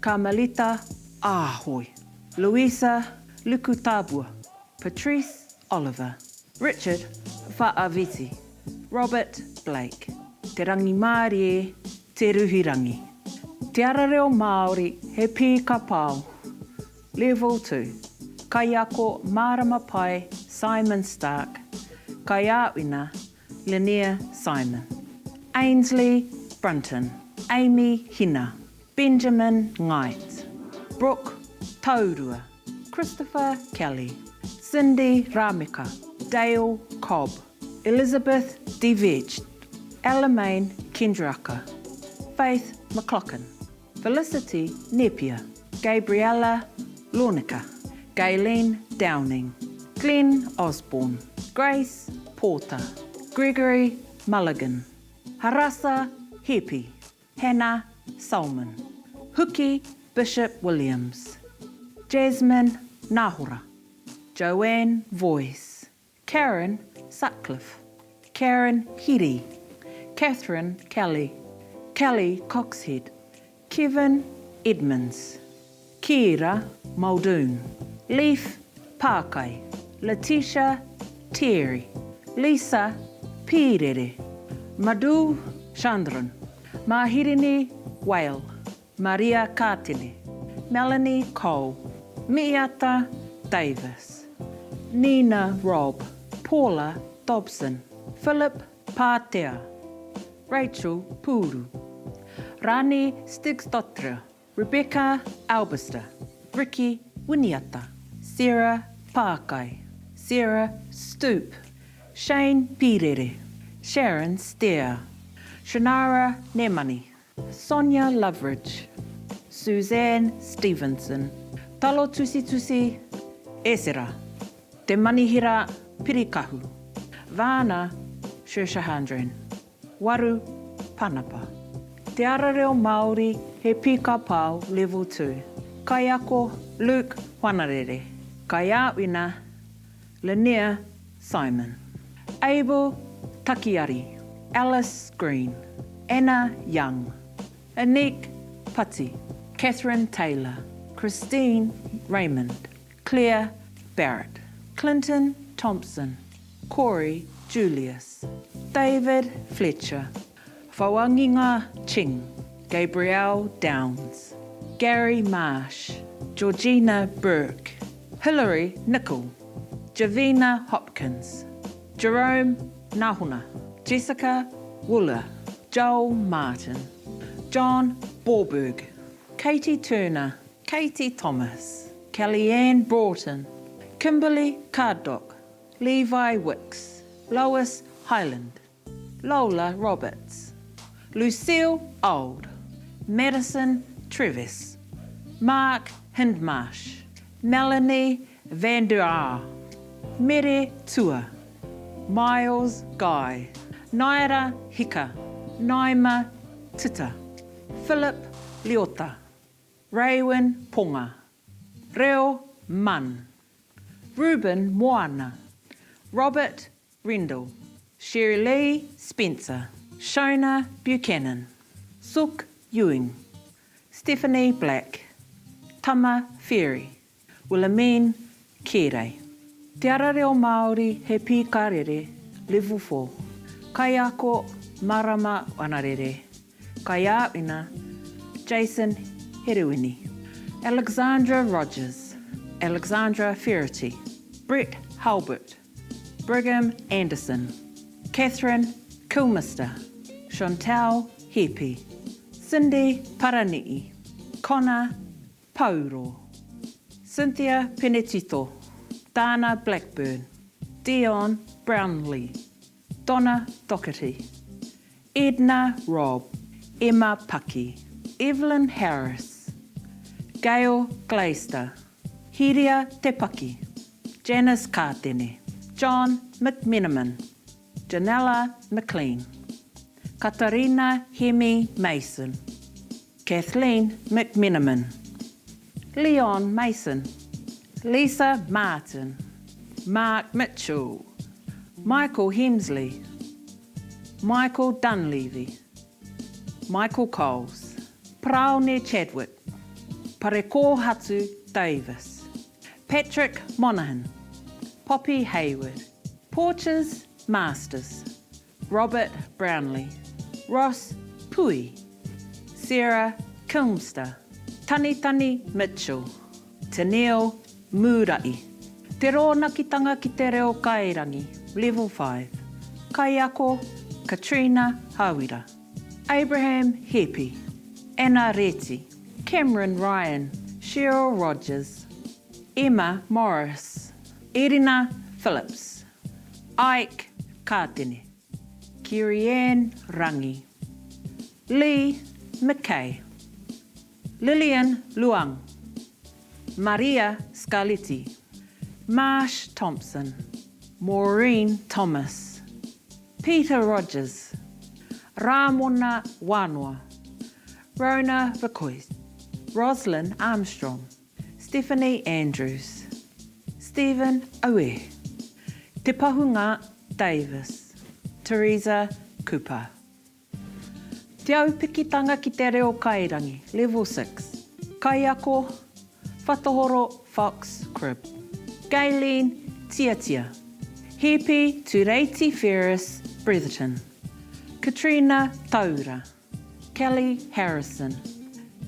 S7: Carmelita Āhoi, Louisa Lukutabua, Patrice Oliver, Richard Fa'aviti, Robert Blake, Te Rangimārie Te Ruhirangi, Te Ara Reo Māori He Pī Ka Pao, Level 2, Kaiako Mārama Pai Simon Stark, Kaiāwhina Linnea Simon, Ainsley Brunton, Amy Hina, Benjamin Ngait, Brooke Taurua, Christopher Kelly, Cindy Rameka, Dale Cobb, Elizabeth DeVeg, Alamein Kendraka, Faith McLaughlin, Felicity Nepia, Gabriella Lornica, Gaylene Downing, Glenn Osborne, Grace Porter, Gregory Mulligan, Harasa Hepi, Hannah Salmon, Huki Bishop Williams, Jasmine Nahora, Joanne Voice, Karen Sutcliffe, Karen Hiri, Catherine Kelly, Kelly Coxhead, Kevin Edmonds, Kira Muldoon, Leaf Pākai, Letitia Terry, Lisa Pīrere, Madhu Chandran, Mahirini Whale, Maria Kātene, Melanie Cole, Miata Davis, Nina Robb, Paula Dobson, Philip Pātea, Rachel Pūru, Rani Stigsdottir, Rebecca Albister, Ricky Winiata, Sarah Pākai, Sarah Stoop, Shane Pīrere, Sharon Steer, Shanara Nemani, Sonia Loveridge, Suzanne Stevenson, Talo Tusitusi Esera, Te Manihira Pirikahu, Vana Shershahandran, Waru Panapa. Te Ara Reo Māori He Pīkapao Level 2, Kaiako Luke Wanarere, Kaiāwhina Linnea Simon, Abel Takiari, Alice Green, Anna Young, Anique Pati, Catherine Taylor, Christine Raymond, Claire Barrett, Clinton Thompson, Corey Julius, David Fletcher, Whawanginga Ching, Gabrielle Downs, Gary Marsh, Georgina Burke, Hilary Nicol, Javina Hopkins, Jerome Nahuna, Jessica Wooler, Joel Martin, John Borberg, Katie Turner, Katie Thomas, Kellyanne Broughton, Kimberly Carddock, Levi Wicks, Lois Highland, Lola Roberts, Lucille Old, Madison Trevis, Mark Hindmarsh, Melanie Van der Aar, Mere Tua, Miles Guy, Naira Hika, Naima Tita, Philip Leota, Raywin Ponga, Reo Munn, Ruben Moana, Robert Rendell, Sherry Lee Spencer, Shona Buchanan, Suk Ewing, Stephanie Black, Tama Ferry, Willamine Kerei. Te Ara Reo Māori He Pīkarere, Level 4, Kaiako Marama Wanarere, Kaiāwhina Jason Herewini, Alexandra Rogers, Alexandra Ferrity, Brett Halbert, Brigham Anderson, Catherine Kilmister, Chantal Hepi, Cindy Parani'i, Connor Pauro, Cynthia Penetito, Dana Blackburn, Dion Brownlee, Donna Doherty, Edna Robb, Emma Paki, Evelyn Harris, Gail Glaister, Hiria Te Paki, Janice Kātene, John McMenamin, Janella McLean, Katarina Hemi Mason, Kathleen McMenamin, Leon Mason, Lisa Martin, Mark Mitchell, Michael Hemsley, Michael Dunleavy, Michael Coles, Paraone Chadwick, Parekōhatu Davis, Patrick Monaghan, Poppy Hayward, Porches Masters, Robert Brownlee, Ross Pui, Sarah Kilmster, Tanitani Mitchell, Tennille Mūra'i, Te Rōnakitanga ki te Reo Kairangi, Level 5, Kaiako, Katrina Hawira, Abraham Hepi, Anna Reti, Cameron Ryan, Cheryl Rogers, Emma Morris, Erina Phillips, Ike Kātene, Kirianne Rangi, Lee McKay, Lillian Luang, Maria Scarletti, Marsh Thompson, Maureen Thomas, Peter Rogers, Rāmona Wānoa, Rona Vakois, Roslyn Armstrong, Stephanie Andrews, Stephen Aue, Te Pahunga Davis, Teresa Cooper. Te Aupikitanga ki te Reo Kairangi, Level 6, Kaiako, Whatahoro Fox Cribb, Gaylene Tiatia, Hepi Tureiti Ferris Bretherton, Katrina Taura, Kelly Harrison,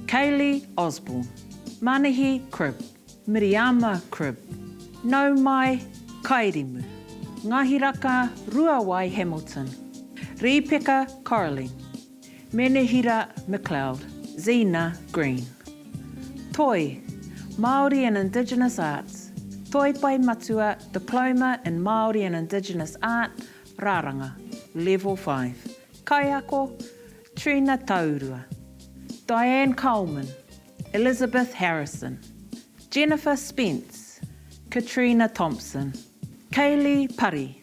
S7: Kaylee Osborne, Manahi Cribb, Miriama Cribb, Nau Mai Kairimu, Ngahiraka Ruawai Hamilton, Rīpeka Coraline, Menehira McLeod, Zena Green. Toi, Māori and Indigenous Arts, Toi Pae Matua Diploma in Māori and Indigenous Art, Raranga, Level 5. Kaiako, Trina Taurua, Diane Coleman, Elizabeth Harrison, Jennifer Spence, Katrina Thompson, Kaylee Pari,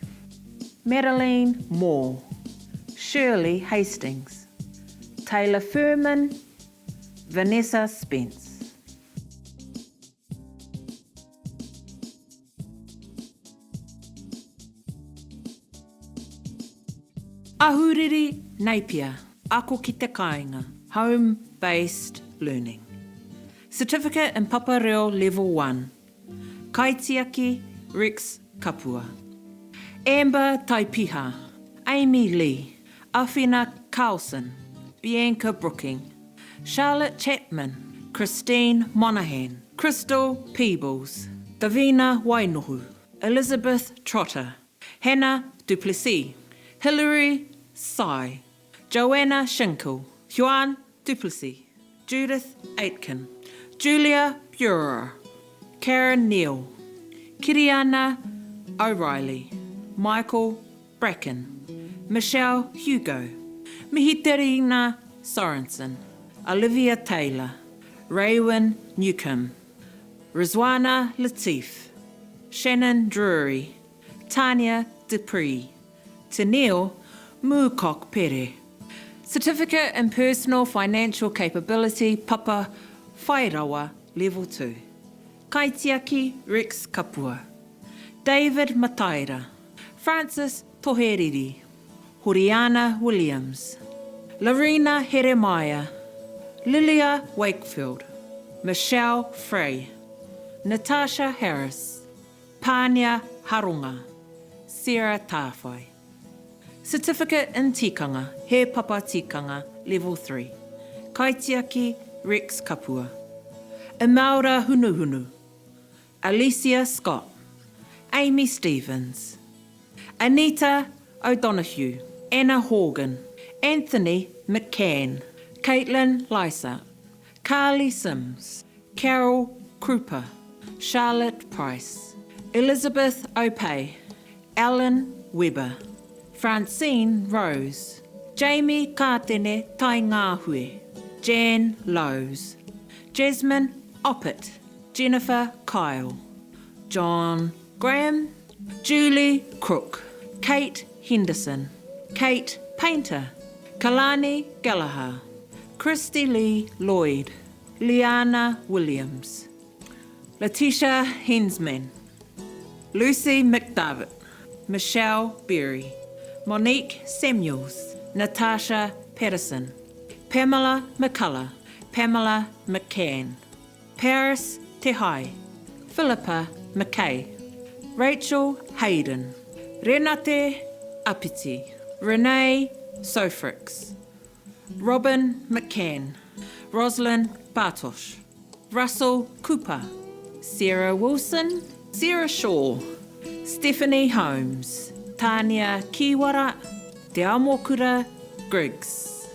S7: Madeline Moore, Shirley Hastings, Taylor Furman, Vanessa Spence. Ahuriri Napier, Ako ki te kāinga, Home Based Learning. Certificate in Papa Reo Level 1. Kaitiaki Rex Kapua. Amber Taipiha, Amy Lee, Awhina Carlson, Bianca Brooking, Charlotte Chapman, Christine Monaghan, Crystal Peebles, Davina Wainohu, Elizabeth Trotter, Hannah Duplessis, Hilary Sy, Joanna Schinkel, Juan Duplessis, Judith Aitken, Julia Burer, Karen Neal, Kiriana O'Reilly, Michael Bracken, Michelle Hugo, Mihiterina Sorensen, Olivia Taylor, Raywin Newcomb, Rizwana Latif, Shannon Drury, Tanya Dupree, Tennille Moorcock Pere. Certificate in Personal Financial Capability Papa Whairawa Level 2. Kaitiaki Rex Kapua. David Mataira. Francis Toheriri. Horiana Williams. Lorena Heremaia. Lilia Wakefield. Michelle Frey. Natasha Harris. Pānia Haronga. Sarah Tāwhai. Certificate in Tikanga, He Papa Tikanga, Level 3. Kaitiaki Rex Kapua. Imelda Hunuhunu. Alicia Scott. Amy Stevens. Anita O'Donoghue. Anna Horgan. Anthony McCann. Caitlin Lysa. Carly Sims. Carol Krupa. Charlotte Price. Elizabeth Opay. Ellen Webber. Francine Rose. Jamie Kātene Taingāhue. Jan Lowes. Jasmine Oppett. Jennifer Kyle. John Graham. Julie Crook. Kate Henderson, Kate Painter, Kalani Gallagher, Christy Lee Lloyd, Liana Williams, Letitia Hensman, Lucy McDavitt, Michelle Berry, Monique Samuels, Natasha Patterson, Pamela McCullough, Pamela McCann, Paris Te Hai, Philippa McKay, Rachel Hayden, Renate Apiti, Renee Sofrix, Robin McCann, Roslyn Bartosh, Russell Cooper, Sarah Wilson, Sarah Shaw, Stephanie Holmes, Tania Kiwara, Te Amokura Griggs.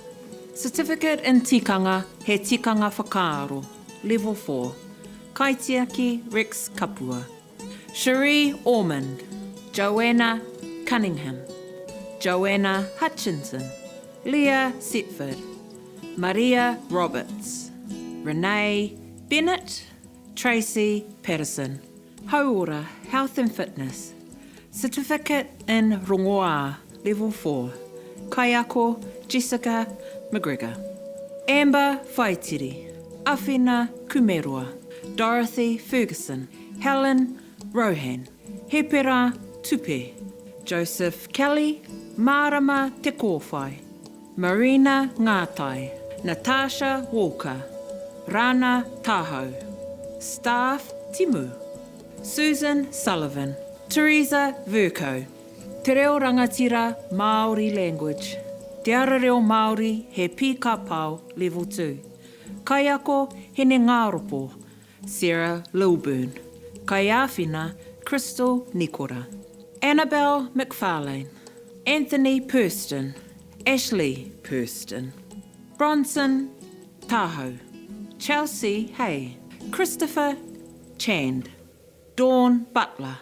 S7: Certificate in Tikanga, He Tikanga Whakaaro, Level 4, Kaitiaki Rex Kapua, Cherie Ormond, Joanna Cunningham, Joanna Hutchinson, Leah Setford, Maria Roberts, Renee Bennett, Tracy Patterson. Hauora, Health and Fitness, Certificate in Rongoā, Level 4, Kaiako Jessica McGregor, Amber Whaitiri, Awhina Kumeroa, Dorothy Ferguson, Helen Rohan, Hepera Tupe, Joseph Kelly, Mārama Te Kōwhai, Marina Ngātai, Natasha Walker, Rana Tahau, Staff Timu, Susan Sullivan, Teresa Vercoe, Te Reo Rangatira Māori Language, Te Ara Reo Māori He Pīkapao Level 2, Kaiako Hinengāropo, Sarah Lilburn, Kaiāwhina Crystal Nikora, Annabelle McFarlane, Anthony Purston, Ashley Purston, Bronson Tahoe, Chelsea Hay, Christopher Chand, Dawn Butler,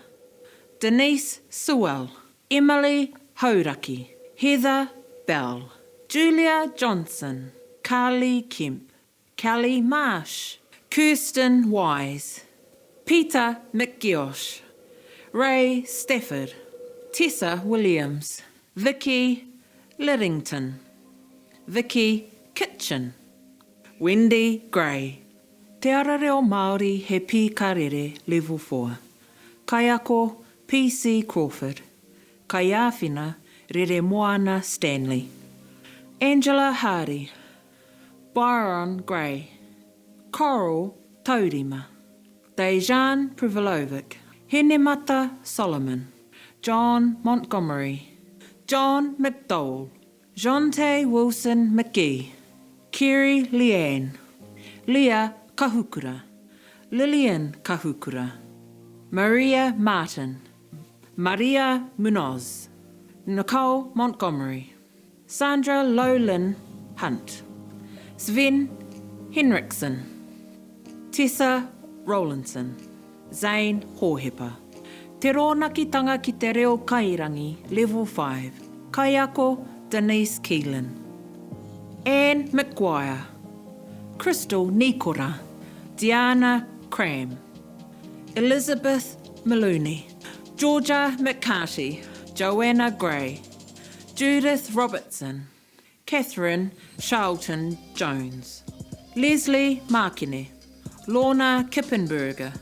S7: Denise Sewell, Emily Hauraki, Heather Bell, Julia Johnson, Carly Kemp, Kelly Marsh, Kirsten Wise, Peter McGeosh, Ray Stafford, Tessa Williams, Vicky Liddington, Vicky Kitchen, Wendy Gray. Te Ara Reo Māori He Pī Ka Rere Level 4 Kaiako PC Crawford Kaiāwhina Reremoana Stanley Angela Hardy Byron Gray Coral Taurima Dejan Privalovic Henemata Solomon John Montgomery John McDowell Jonte Wilson McGee Kerry Leanne Leah Kahukura Lillian Kahukura Maria Martin Maria Munoz Nicole Montgomery Sandra Lowlin Hunt Sven Henriksen Tessa Rowlandson Zane Hohepa Te Rōnakitanga ki te Reo Kairangi Level 5 Kaiako Denise Keelan Anne McGuire Crystal Nikora Diana Cram Elizabeth Maloney Georgia McCarty Joanna Gray Judith Robertson Catherine Charlton Jones Leslie Makene Lorna Kippenberger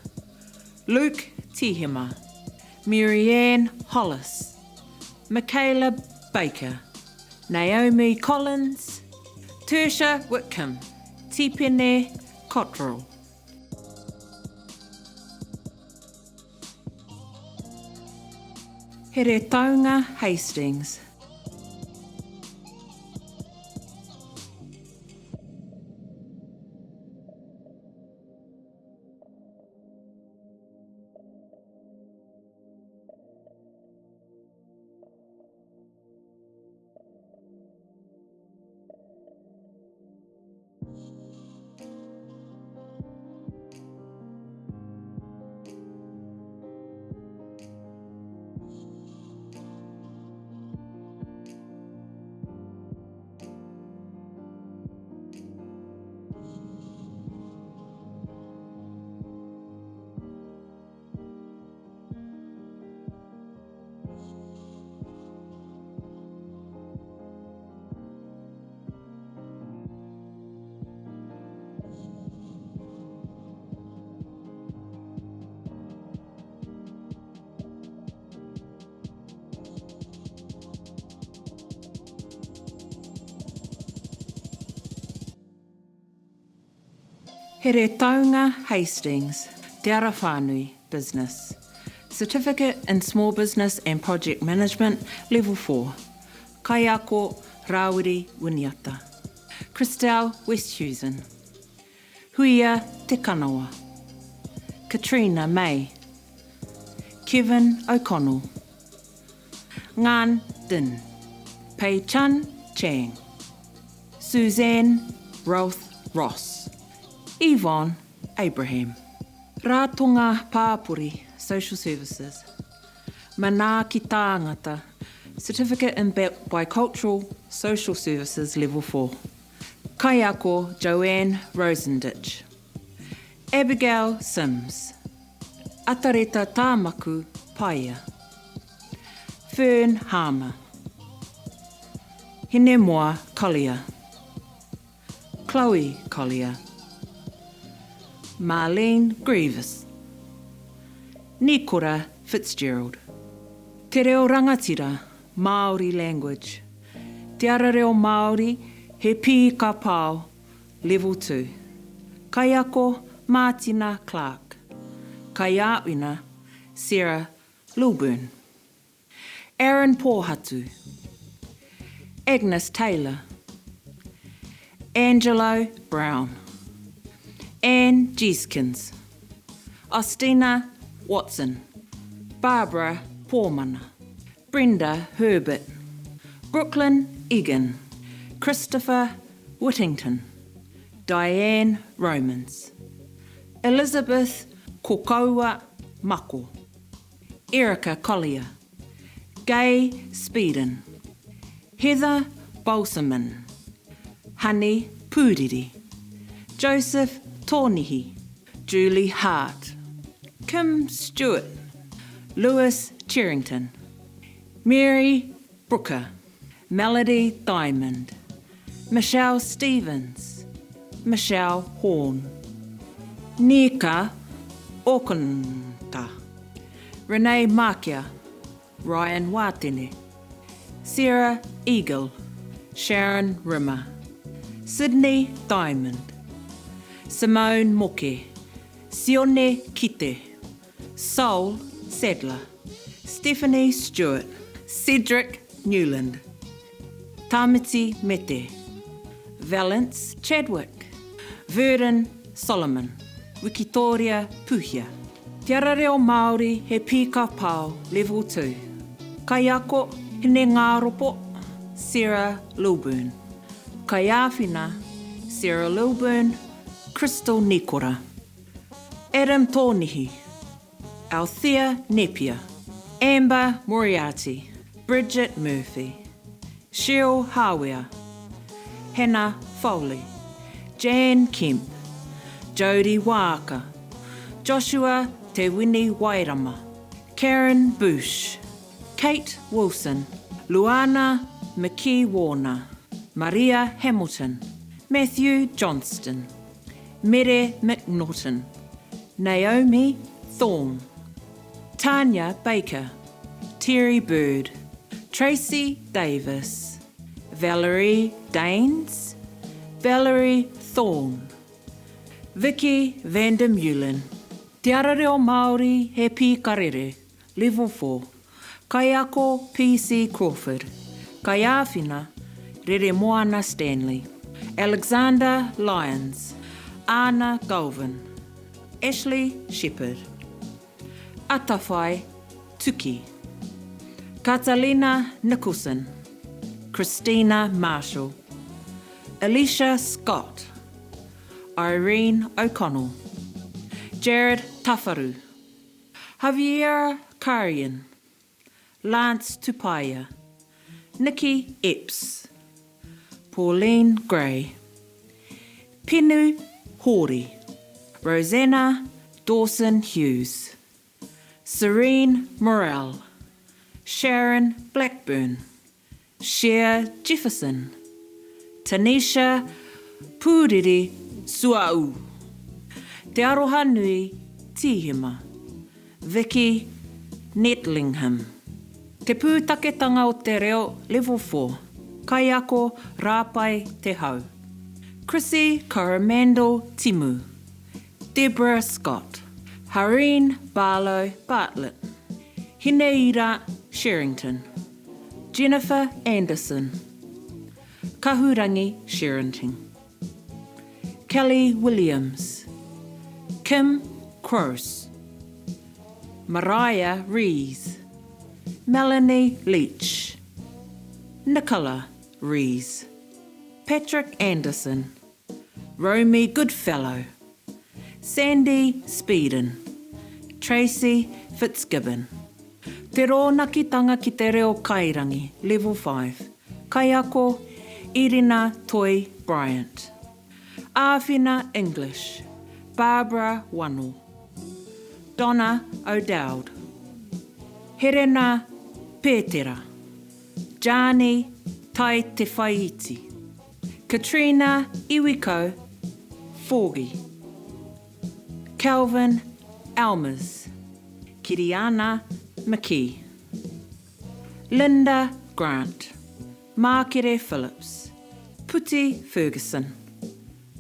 S7: Luke Tihema Marianne Hollis Michaela Baker Naomi Collins Tertia Whitcomb Tipene Cottrell. Heretaunga Hastings. Heretaunga Hastings, Te Ara Whānui, Business. Certificate in Small Business and Project Management, Level 4. Kaiako, Rāwiri Winiata. Christelle Westhuizen. Huia Te Kanawa. Katrina May. Kevin O'Connell. Ngan Din. Pei Chun Chang. Suzanne Routh Ross. Yvonne Abraham. Ratonga Pāpori, Social Services. Manaaki Tāngata, Certificate in Bicultural Social Services Level 4. Kaiako Joanne Rosenditch. Abigail Sims. Atareta Tāmaku Paia. Fern Harmer. Hinemoa Collier. Chloe Collier. Marlene Grievous. Nikora Fitzgerald. Te Reo Rangatira, Māori Language. Te Ara Reo Māori, He Pī Ka Pao, Level 2. Kaiako, Mātina Clark. Kaiāwhina, Sarah Lilburn. Aaron Pōhatu. Agnes Taylor. Angelo Brown. Anne Jeskins. Austina Watson. Barbara Pōmana. Brenda Herbert. Brooklyn Egan. Christopher Whittington. Diane Romans. Elizabeth Kokaua Mako. Erica Collier. Gay Speeden. Heather Balsaman. Honey Pūriri. Joseph Tōnihi. Julie Hart. Kim Stewart. Lewis Cherrington. Mary Brooker. Melody Diamond. Michelle Stevens. Michelle Horn. Nika Okunta. Renee Makia. Ryan Watene. Sarah Eagle. Sharon Rimmer. Sydney Diamond. Simone Moke. Sione Kite. Sol Sadler. Stephanie Stewart. Cedric Newland. Tamiti Mete. Valence Chadwick. Verdon Solomon. Wikitoria Puhia. Te Ara Reo Māori He Pīka Pao Level 2. Kaiako Hinengāropo Sarah Lilburn. Kaiāwhina Sarah Lilburn, Crystal Nikora. Adam Tōnihi, Althea Nepia, Amber Moriarty, Bridget Murphy, Cheryl Hawea, Hannah Foley, Jan Kemp, Jodie Waaka, Joshua Te Wini Wairama, Karen Bouche, Kate Wilson, Luana McKee Warner, Maria Hamilton, Matthew Johnston, Mere McNaughton, Naomi Thorne, Tanya Baker, Terry Bird, Tracy Davis, Valerie Danes, Valerie Thorne, Vicky van der Meulen, Te Ara Reo Māori He Pīkarere, Level 4, Kaiako PC Crawford, Kaiāwhina Reremoana Stanley, Alexander Lyons, Ana Galvin, Ashley Shepherd, Atawhai Tuki, Catalina Nicholson, Christina Marshall, Alicia Scott, Irene O'Connell, Jared Tawharu, Javiera Karian, Lance Tupaia, Nikki Epps, Pauline Gray, Penu Hori, Rosanna Dawson Hughes, Serene Morrell, Sharon Blackburn, Cher Jefferson, Tanisha Pūriri Suaū, Te Arohanui Tīhema, Vicky Netlingham. Te Pūtaketanga o te Reo Level 4, Kaiako Rāpai Te Hau, Chrissy Coromandel Timu. Deborah Scott, Hareen Barlow Bartlett, Hineira Sherrington, Jennifer Anderson, Kahurangi Sherrington, Kelly Williams, Kim Cross, Mariah Rees, Melanie Leach, Nicola Rees, Patrick Anderson, Romy Goodfellow, Sandy Speedon, Tracy Fitzgibbon. Te rōnakitanga ki te reo kairangi, Level 5. Kaiako, Irina Toi Bryant. Āwhina English, Barbara Wano. Donna O'Dowd. Herena Pētera. Jani Tai Te Whaiiti. Katrina Iwikau Forgie. Calvin Almers. Kiriana McKee. Linda Grant. Mākere Phillips. Puti Ferguson.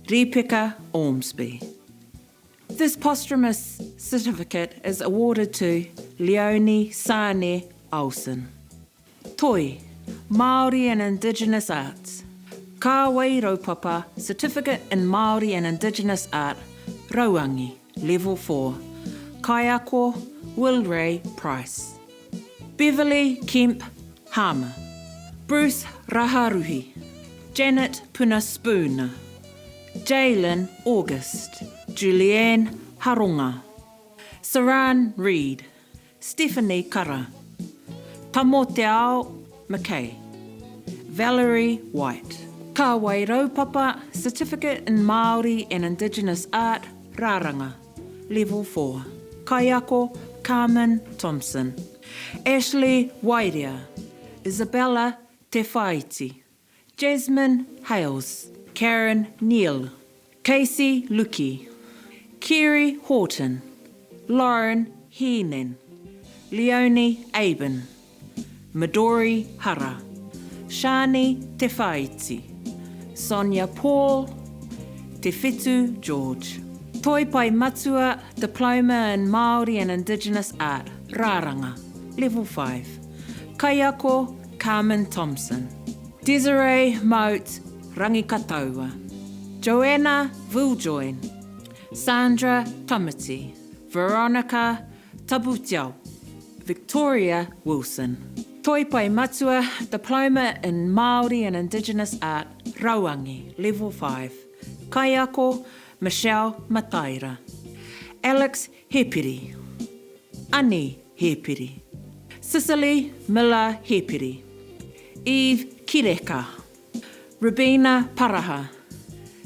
S7: Ripeka Ormsby. This posthumous certificate is awarded to Leonie Sane Olsen. Toi, Māori and Indigenous Arts. Kāwai Raupapa, Certificate in Māori and Indigenous Art, Rauangi, Level 4. Kaiako, Will Ray Price. Beverly Kemp Harmer. Bruce Raharuhi. Janet Puna Spooner. Jalen August. Julianne Haronga. Saran Reid. Stephanie Kara. Tamo Te Ao McKay. Valerie White. Kāwai Raupapa, Certificate in Māori and Indigenous Art, Rāranga, Level 4. Kaiako, Carmen Thompson. Ashley Wairea. Isabella Te Whaiti. Jasmine Hales. Karen Neal. Casey Luki. Kerry Horton. Lauren Heenan. Leonie Aben. Midori Hara. Shani Te Whaiti. Sonia Paul. Te Whetu George. Toi Pai Matua, Diploma in Māori and Indigenous Art, Rāranga, Level 5. Kaiako, Carmen Thompson. Desiree Moat Rangikataua. Joanna Viljoen. Sandra Tamati. Veronica Tabutiao. Victoria Wilson. Toi Pai Matua, Diploma in Māori and Indigenous Art, Rauangi, Level 5. Kaiako, Michelle Mataira. Alex Hepiri. Ani Hepiri. Cicely Miller Hepiri. Eve Kireka. Rubina Paraha.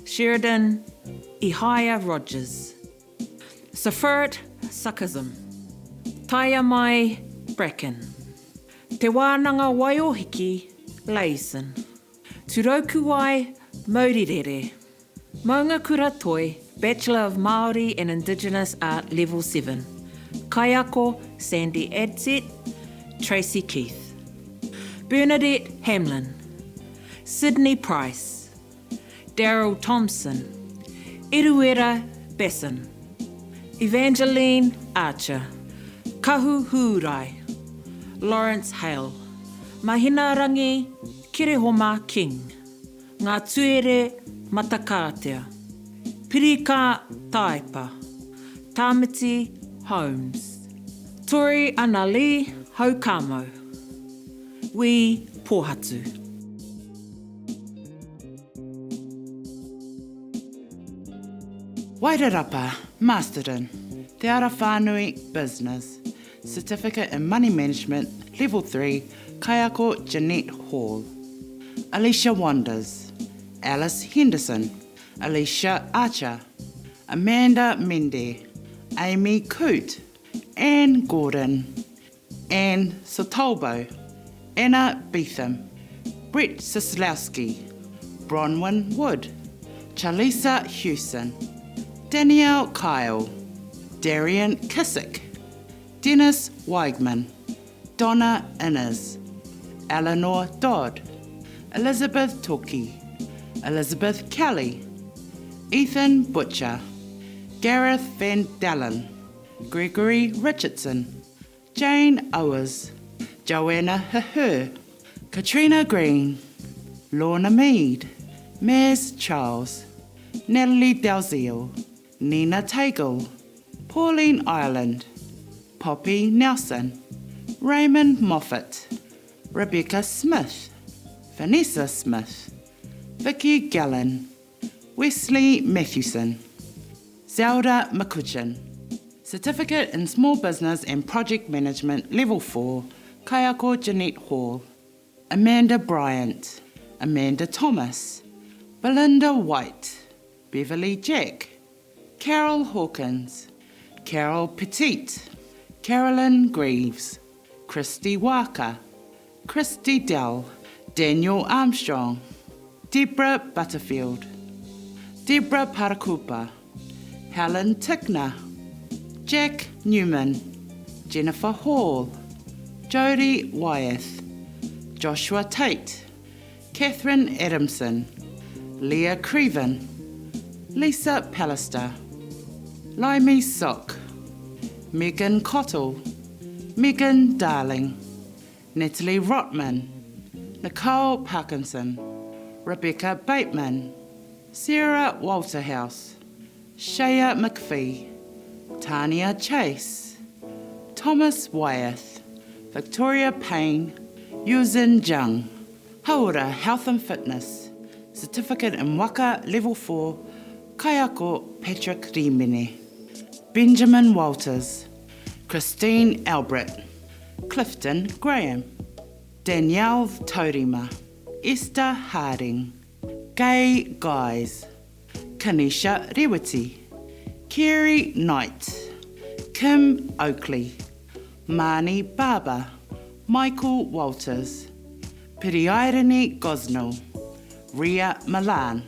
S7: Sheridan Ihaia Rogers. Safurat Sakazam. Taiamai Bracken. Te Wānanga Waiohiki Layson. Turokuwai Maurirere. Maungakura Toi, Bachelor of Māori and Indigenous Art Level 7. Kaiako Sandy Adsett, Tracy Keith. Bernadette Hamlin. Sydney Price. Daryl Thompson. Eruera Besson. Evangeline Archer. Kahu Hūrai. Lawrence Hale. Mahinarangi Kerehoma King. Ngā Tuere Matakātea. Pirika Taepa. Tāmati Holmes. Tori Annalee Haukamo. Wī Pōhatu.
S8: Wairarapa, Masterton, Te Ara Whānui, Business, Certificate in Money Management, Level 3, Kaiako Jeanette Hall, Alicia Wanders, Alice Henderson, Alicia Archer, Amanda Mende, Amy Coote, Anne Gordon, Anne Sotolbo, Anna Beetham, Brett Sislowski, Bronwyn Wood, Charlisa Hewson, Danielle Kyle, Darian Kissick, Dennis Weigman, Donna Innes, Eleanor Dodd, Elizabeth Toki, Elizabeth Kelly, Ethan Butcher, Gareth Van Dellen, Gregory Richardson, Jane Owers, Joanna Heher, Katrina Green, Lorna Mead, Maz Charles, Natalie Dalziel, Nina Tagle, Pauline Ireland, Poppy Nelson, Raymond Moffat, Rebecca Smith, Vanessa Smith, Vicky Gallen, Wesley Matthewson, Zelda McCutcheon. Certificate in Small Business and Project Management Level 4, Kaiako Jeanette Hall, Amanda Bryant, Amanda Thomas, Belinda White, Beverly Jack, Carol Hawkins, Carol Petit, Carolyn Greaves, Christy Walker, Christy Dell, Daniel Armstrong, Deborah Butterfield, Deborah Parakupa, Helen Tickner, Jack Newman, Jennifer Hall, Jodie Wyeth, Joshua Tate, Catherine Adamson, Leah Creven, Lisa Pallister, Limey Sock, Megan Cottle, Megan Darling, Natalie Rotman, Nicole Parkinson, Rebecca Bateman, Sarah Walterhouse, Shaya McPhee, Tania Chase, Thomas Wyeth, Victoria Payne, Yuzin Jung. Haora Health and Fitness, Certificate in Waka Level 4, Kaiako Patrick Rimene, Benjamin Walters, Christine Albert, Clifton Graham, Danielle Taurima, Esther Harding, Gay Guys, Kanisha Rewiti, Kerry Knight, Kim Oakley, Marnie Barber, Michael Walters, Piriairene Gosnell, Ria Milan,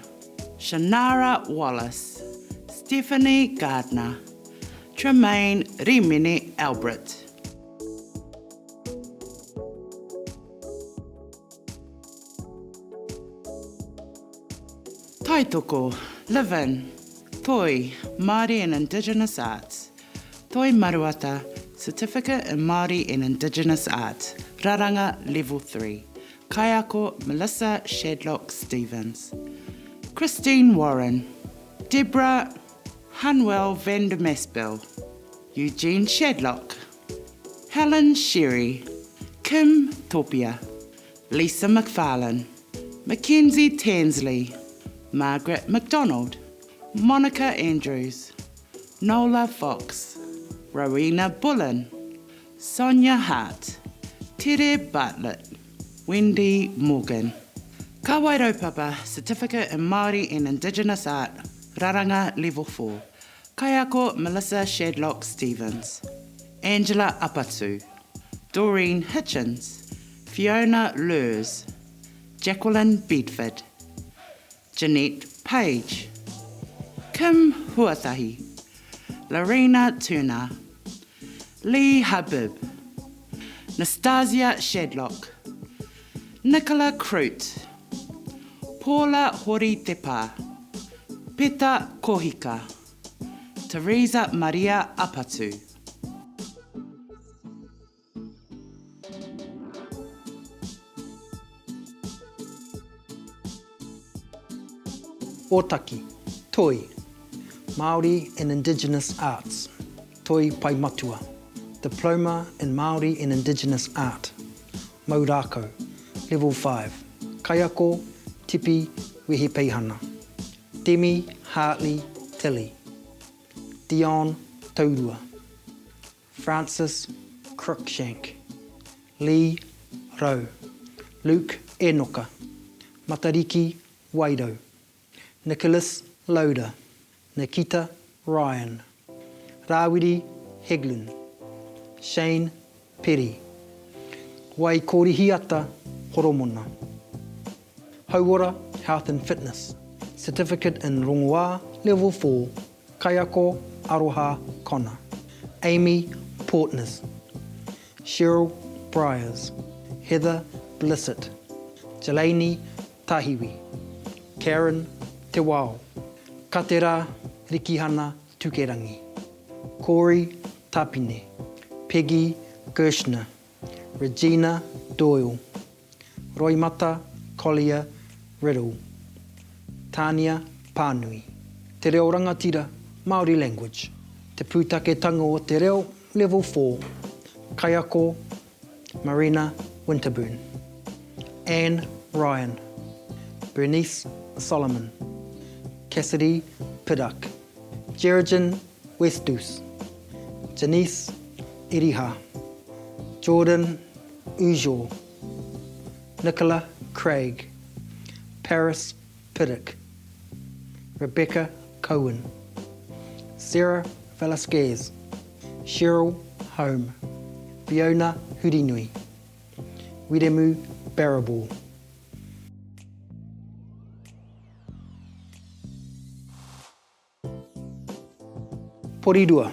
S8: Shannara Wallace, Stephanie Gardner, Tremaine Rimene Albert. Taitoko, Livin, Toi, Māori and Indigenous Arts, Toi Maruata, Certificate in Māori and Indigenous Art, Raranga Level 3, Kaiako Melissa Shadlock Stevens, Christine Warren, Deborah Hanwell van der Maspel, Eugene Shadlock, Helen Sherry, Kim Topia, Lisa McFarlane, Mackenzie Tansley, Margaret MacDonald, Monica Andrews, Nola Fox, Rowena Bullen, Sonia Hart, Tere Bartlett, Wendy Morgan. Kāwai Raupapa, Certificate in Māori and Indigenous Art, Raranga Level 4. Kaiako Melissa Shadlock Stevens, Angela Apatu, Doreen Hitchens, Fiona Lurs, Jacqueline Bedford, Jeanette Page, Kim Huatahi, Lorena Turner, Lee Habib, Nastasia Shadlock, Nicola Crute, Paula Hori Tepa, Peta Kohika, Teresa Maria Apatu.
S9: Ōtaki, Toi, Māori and Indigenous Arts, Toi Paematua, Diploma in Māori and Indigenous Art, Mau Rākau, Level 5, Kaiako, Tipi Wehipeihana, Demi Hartley Tilley, Dion Taurua, Francis Cruikshank, Lee Rowe, Luke Enoka, Matariki Wairau, Nicholas Loader, Nikita Ryan, Rawiri Heglund, Shane Perry, Waikorihiata Horomona. Hauora Health and Fitness, Certificate in Rongoā Level 4, Kaiako Aroha Connor, Amy Portness, Cheryl Bryers, Heather Blissett, Jelani Tahiwi, Karen Te Wao, Katera Rikihana Tukerangi, Corey Tapine, Peggy Gershner, Regina Doyle, Roimata Collier Riddle, Tania Pānui. Te Reo Rangatira, Māori Language, Te Pūtaketanga o te Reo, Level 4, Kaiako, Marina Winterburn, Anne Ryan, Bernice Solomon, Cassidy Pidduck, Jerrigan Westdoos, Janice Eriha, Jordan Ujor, Nicola Craig, Paris Piddock, Rebecca Cohen, Sarah Velasquez, Cheryl Home, Fiona Hurinui, Wiremu Barriball. Porirua.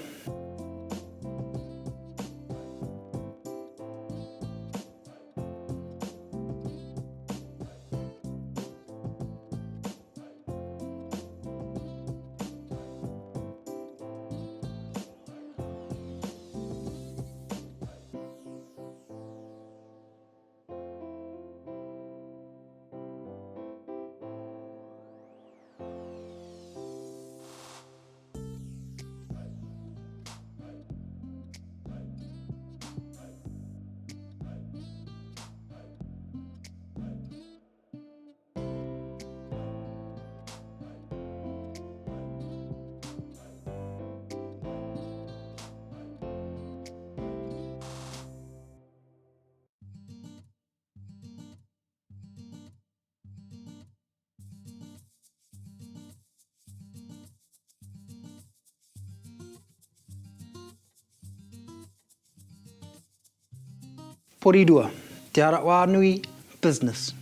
S9: Porirua, Te Arawānui Business,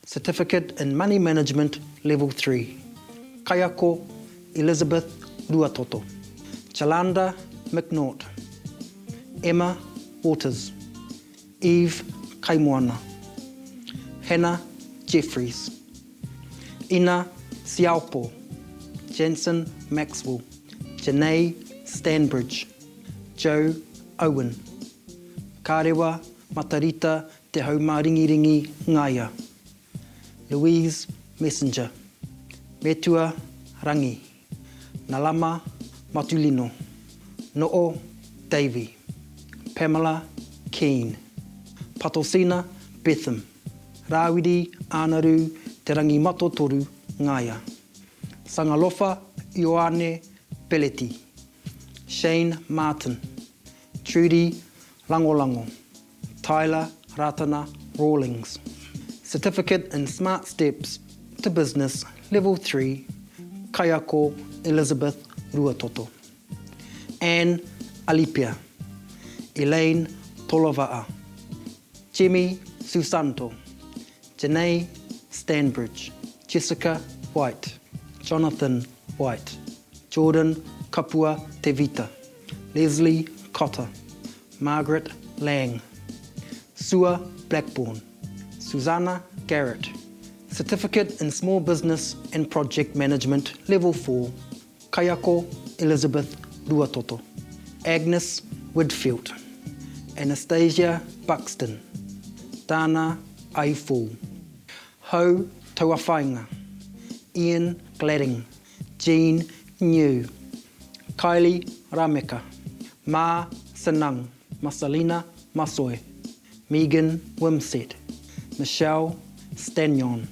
S9: Certificate in Money Management Level 3, Kaiako Elizabeth Ruatoto, Chalanda McNaught, Emma Waters, Eve Kaimoana, Hannah Jeffries, Ina Siaupo, Jensen Maxwell, Janae Stanbridge, Joe Owen, Karewa Matarita Te Haumāringiringi Ngaia, Louise Messenger, Metua Rangi, Nalama Matulino, No'o Davey, Pamela Keane, Patosina Betham, Rāwiri Ānaru Te Rangimatotoru Ngaia, Sangalofa Ioane Peleti, Shane Martin, Trudy Langolango, Tyler Ratana Rawlings. Certificate in Smart Steps to Business Level 3, Kaiako Elizabeth Ruatoto. Anne Alipia, Elaine Tolova'a, Jimmy Susanto, Janae Stanbridge, Jessica White, Jonathan White, Jordan Kapua Tevita, Leslie Cotter, Margaret Lang, Sua Blackbourn, Susanna Garrett, Certificate in Small Business and Project Management Level 4, Kaiako Elizabeth Ruatoto, Agnes Whitfield, Anastasia Buxton, Dana Aiful, Ho Tauawhainga, Ian Gladding, Jean New, Kylie Rameka, Ma Sanang, Masalina Masoe, Megan Wimsett, Michelle Stanyon,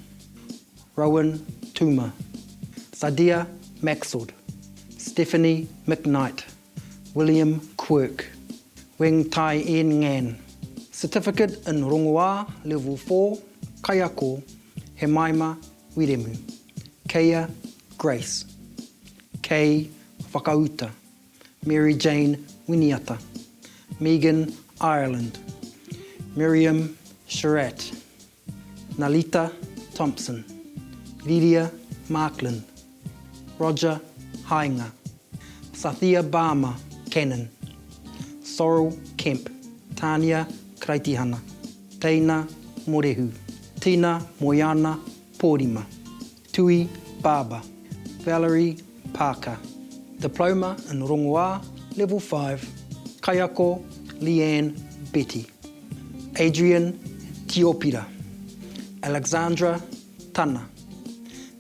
S9: Rowan Tuma, Sadia Maxwell, Stephanie McKnight, William Quirk, Wing Tai En Ngan. Certificate in Rongoā Level 4, Kaiako, Hemaima Wiremu, Keia Grace, Kay Whakauta, Mary Jane Winiata, Megan Ireland, Miriam Charette, Nalita Thompson, Lydia Markland, Roger Hainga, Sathia Bama Cannon, Sorrel Kemp, Tania Kraitihana, Teina Morehu, Tina Moyana Pōrima, Tui Baba, Valerie Parker, Diploma in Rongoā, Level 5, Kaiako, Leanne Betty. Adrian Tiopira. Alexandra Tana.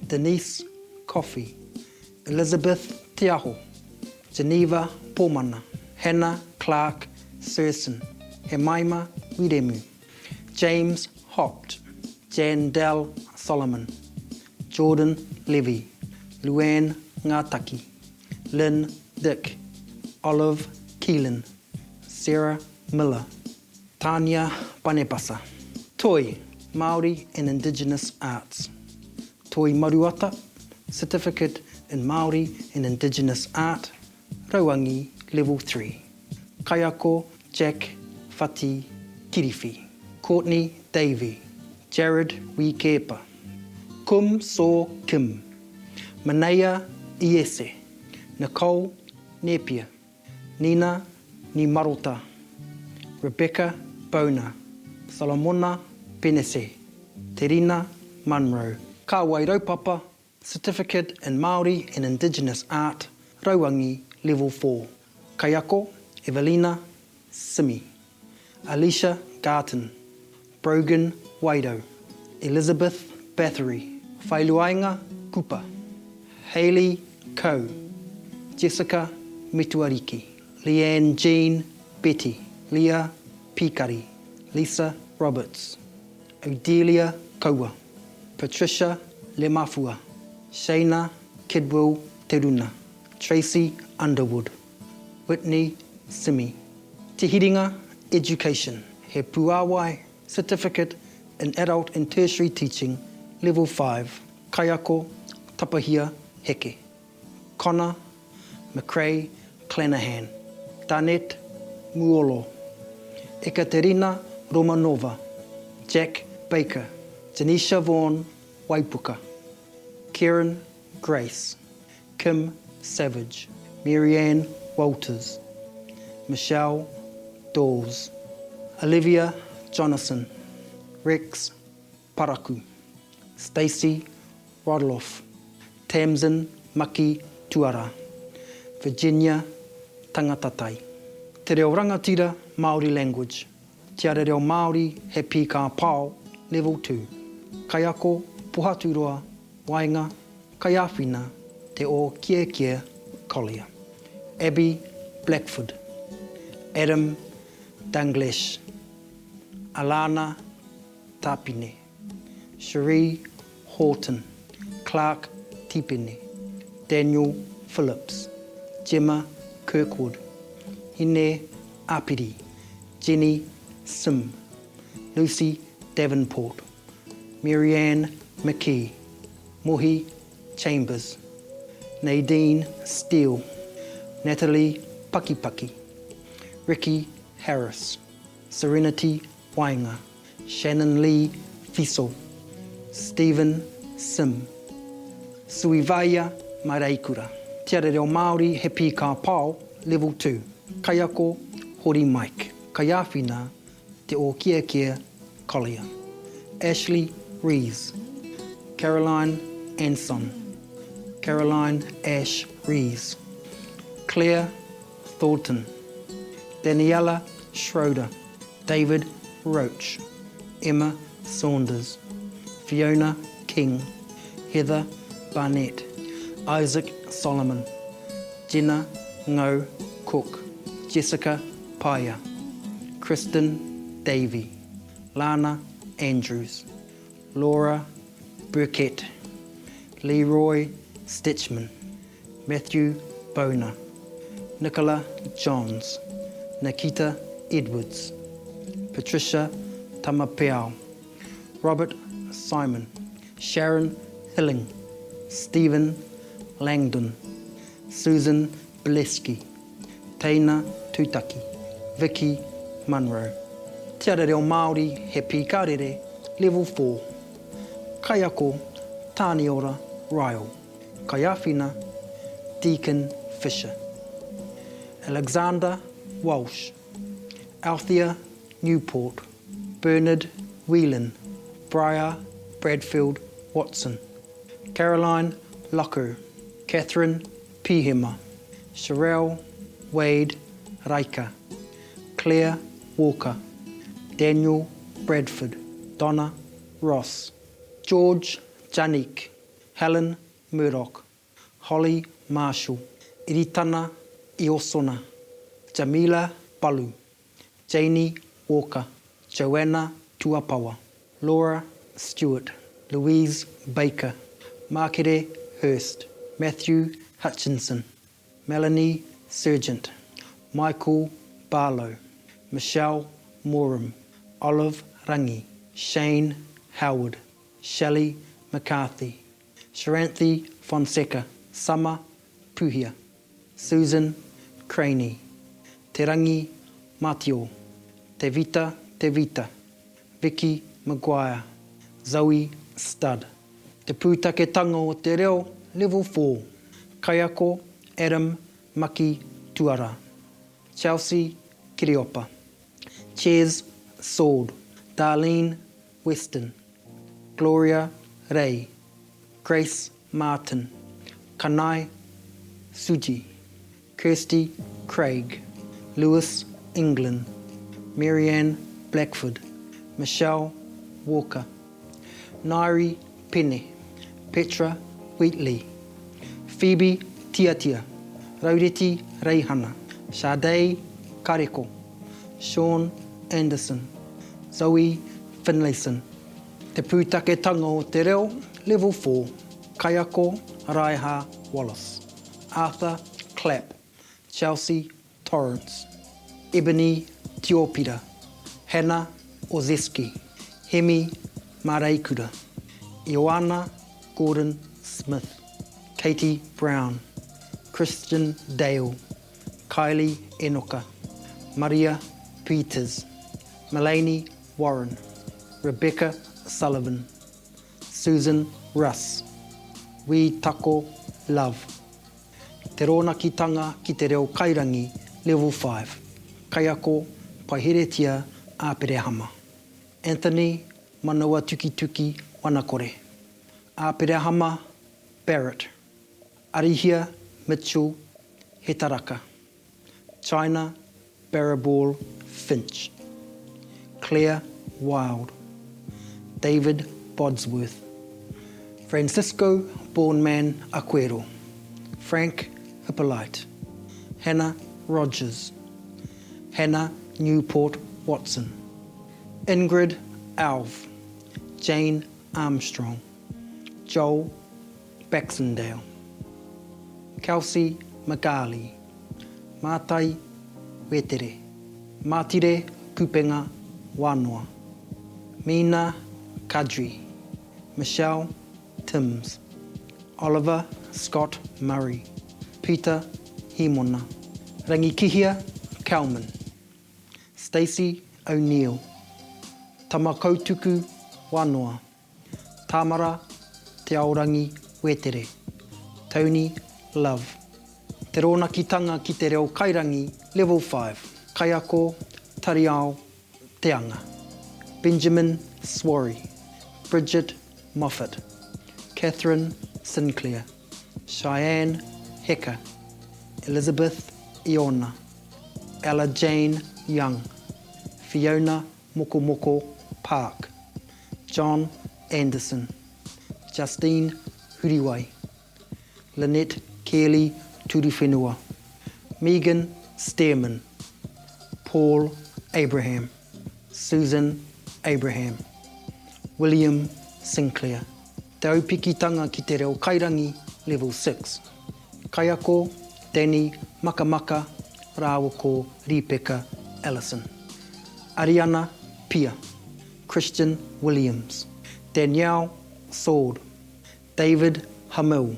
S9: Denise Coffey. Elizabeth Te Aho. Geneva Pōmana. Hannah Clark Serson. Hemaima Wiremu. James Hopt. Jan Dell Solomon. Jordan Levy. Luanne Ngātaki. Lynn Dick. Olive Keelan. Sarah Miller. Tania Panepasa. Toi, Māori and Indigenous Arts. Toi Maruata, Certificate in Māori and Indigenous Art, Rauangi Level 3. Kaiako Jack Whati Kiriwhi. Courtney Davey. Jared Wikepa. Kum So Kim. Manaia Iese. Nicole Nepia. Nina Nimarota. Rebecca Bona. Solomona Penese. Terina Munro. Kāwai Raupapa, Certificate in Māori and Indigenous Art, Rauangi, Level 4. Kaiako, Evelina Simi. Alicia Garton. Brogan Waido. Elizabeth Bathory. Whailuainga Kupa. Hayley Coe. Jessica Metuariki. Leanne Jean Betty. Leah Pikari. Lisa Roberts. Odelia Kaua. Patricia Lemafua. Shayna Kidwell Te Runa. Tracy Underwood. Whitney Simi. Te Hiringa Education. He Puāwai Certificate in Adult and Tertiary Teaching, Level 5, Kaiako, Tapahia, Heke. Connor McRae Clanahan. Danette Muolo. Ekaterina Romanova. Jack Baker. Janisha Vaughan Waipuka. Kieran Grace. Kim Savage. Marianne Walters. Michelle Dawes. Olivia Jonathan. Rex Paraku. Stacey Rodloff. Tamsin Maki Tuara. Virginia Tangatatai. Te Reo Rangatira Māori Language. Te Ara Reo Māori He Pīkā Pao Level 2. Kaiako Pohaturoa Waenga Kaiāwhina Te O Kiekie Collier. Abby Blackford. Adam Danglesh. Alana Tapine. Cherie Horton. Clark Tipene. Daniel Phillips. Gemma Kirkwood. Hine Apiri. Jenny Sim. Lucy Davenport. Marianne McKee. Mohi Chambers. Nadine Steele. Natalie Pakipaki. Ricky Harris. Serenity Wainga. Shannon Lee Fiso. Stephen Sim. Suivaia Mareikura. Te Ara Reo Māori He Pīkā Pao, Level 2. Kaiako, Hori Mike. Kaiāwhina, Te Ōkiekie Collier. Ashley Rees. Caroline Anson. Caroline Ash Rees. Claire Thornton. Daniela Schroeder. David Roach. Emma Saunders. Fiona King. Heather Barnett. Isaac Solomon. Jenna Ngo Cook. Jessica Paya. Kristen Davey. Lana Andrews. Laura Burkett. Leroy Stitchman. Matthew Boner. Nicola Johns. Nikita Edwards. Patricia Tamapeau. Robert Simon. Sharon Hilling. Stephen Langdon. Susan Bileski. Teina Tutaki. Vicky Munro. Te Ara Reo Māori He Pīkarere Level 4. Kaiako Tāniora Ryle. Kaiāwhina Deacon Fisher. Alexander Walsh. Althea Newport. Bernard Whelan. Briar Bradfield Watson. Caroline Locker. Catherine Pihema. Sherelle Wade Raika, Claire Walker, Daniel Bradford, Donna Ross, George Janik, Helen Murdoch, Holly Marshall, Iritana Iosona, Jamila Balu, Janie Walker, Joanna Tuapawa, Laura Stewart, Louise Baker, Makere Hurst, Matthew Hutchinson, Melanie Sergeant, Michael Barlow, Michelle Moram, Olive Rangi, Shane Howard, Shelley McCarthy, Sharanthi Fonseca, Summer Puhia, Susan Craney, Te Rangi Matio, Te Vita Te Vita, Vicky Maguire, Zoe Studd. Te Pūtaketanga o te Reo, Level 4, Kaiako Adam Maki Tuara, Chelsea Kiriopa, Ches Sword, Darlene Weston, Gloria Rei, Grace Martin, Kanae Suji, Kirsty Craig, Lewis England, Marianne Blackford, Michelle Walker, Nairi Pene, Petra Wheatley, Phoebe Tiatia, Raureti Reihana, Sade Kareko, Sean Anderson, Zoe Finlayson. Te Pūtaketanga o te Reo, Level 4, Kaiako Raiha Wallace, Arthur Clapp, Chelsea Torrance, Ebony Tiopira, Hannah Ozeski, Hemi Mareikura, Ioana Gordon Smith, Katie Brown, Christian Dale, Kylie Enoka, Maria Peters, Melanie Warren, Rebecca Sullivan, Susan Russ, Wī Tako Love. Te Rōnakitanga ki te Reo Kairangi, Level 5, Kaiako Paiheretia Āperehama, Anthony Manawa Tukituki Wanakore, Āperehama Barrett, Arihia Mitchell Hetaraka, China Barriball Finch, Claire Wild, David Bodsworth, Francisco Bornman Aquero, Frank Hippolyte, Hannah Rogers, Hannah Newport Watson, Ingrid Alve, Jane Armstrong, Joel Baxendale, Kelsey McGarley, Mātai Wetere, Mātire Kupenga Wanoa, Mina Kadri, Michelle Timms, Oliver Scott Murray, Peter Himona, Rangikihia Kelman, Stacey O'Neill, Tamakautuku Wanoa, Tamara Te Aorangi Wetere, Tony Love. Te Rōnakitanga ki te Reo Kairangi, Level 5, Kaiako Tariao Te Anga, Benjamin Swarry, Bridget Moffat, Catherine Sinclair, Cheyenne Hecker, Elizabeth Iona, Ella Jane Young, Fiona Mokomoko Park, John Anderson, Justine Huriwai, Lynette Kelly Turuwhenua, Megan Stearman, Paul Abraham, Susan Abraham, William Sinclair. Te Aupikitanga ki te Reo Kairangi, Level 6. Kaiako, Danny Makamaka rāua ko Ripeka Ellison. Ariana Pia, Christian Williams, Danielle Sword, David Hamill,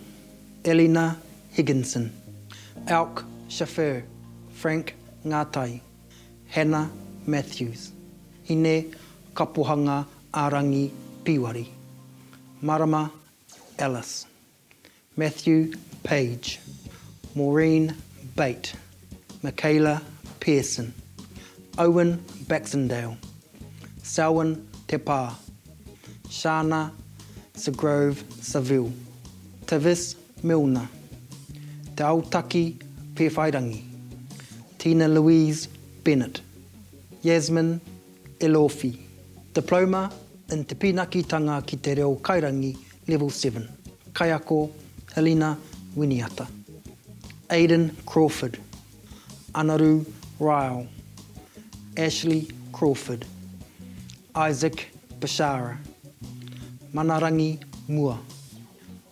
S9: Elena Higginson, Elk Shaffer, Frank Ngatai, Hannah Matthews, Hine Kapohanga Arangi Piwari, Marama Ellis, Matthew Page, Maureen Bate, Michaela Pearson, Owen Baxendale, Selwyn Te Pā, Shana Segrove Saville, Tavis Milner, Te Aotaki Pēwhairangi, Tina Louise Bennett, Yasmin Elofi, Diploma in Te Pīnakitanga ki te Reo Kairangi Level 7, Kaiako Helena Winiata, Aidan Crawford, Anaru Ryle, Ashley Crawford, Isaac Bashara, Manarangi Mua,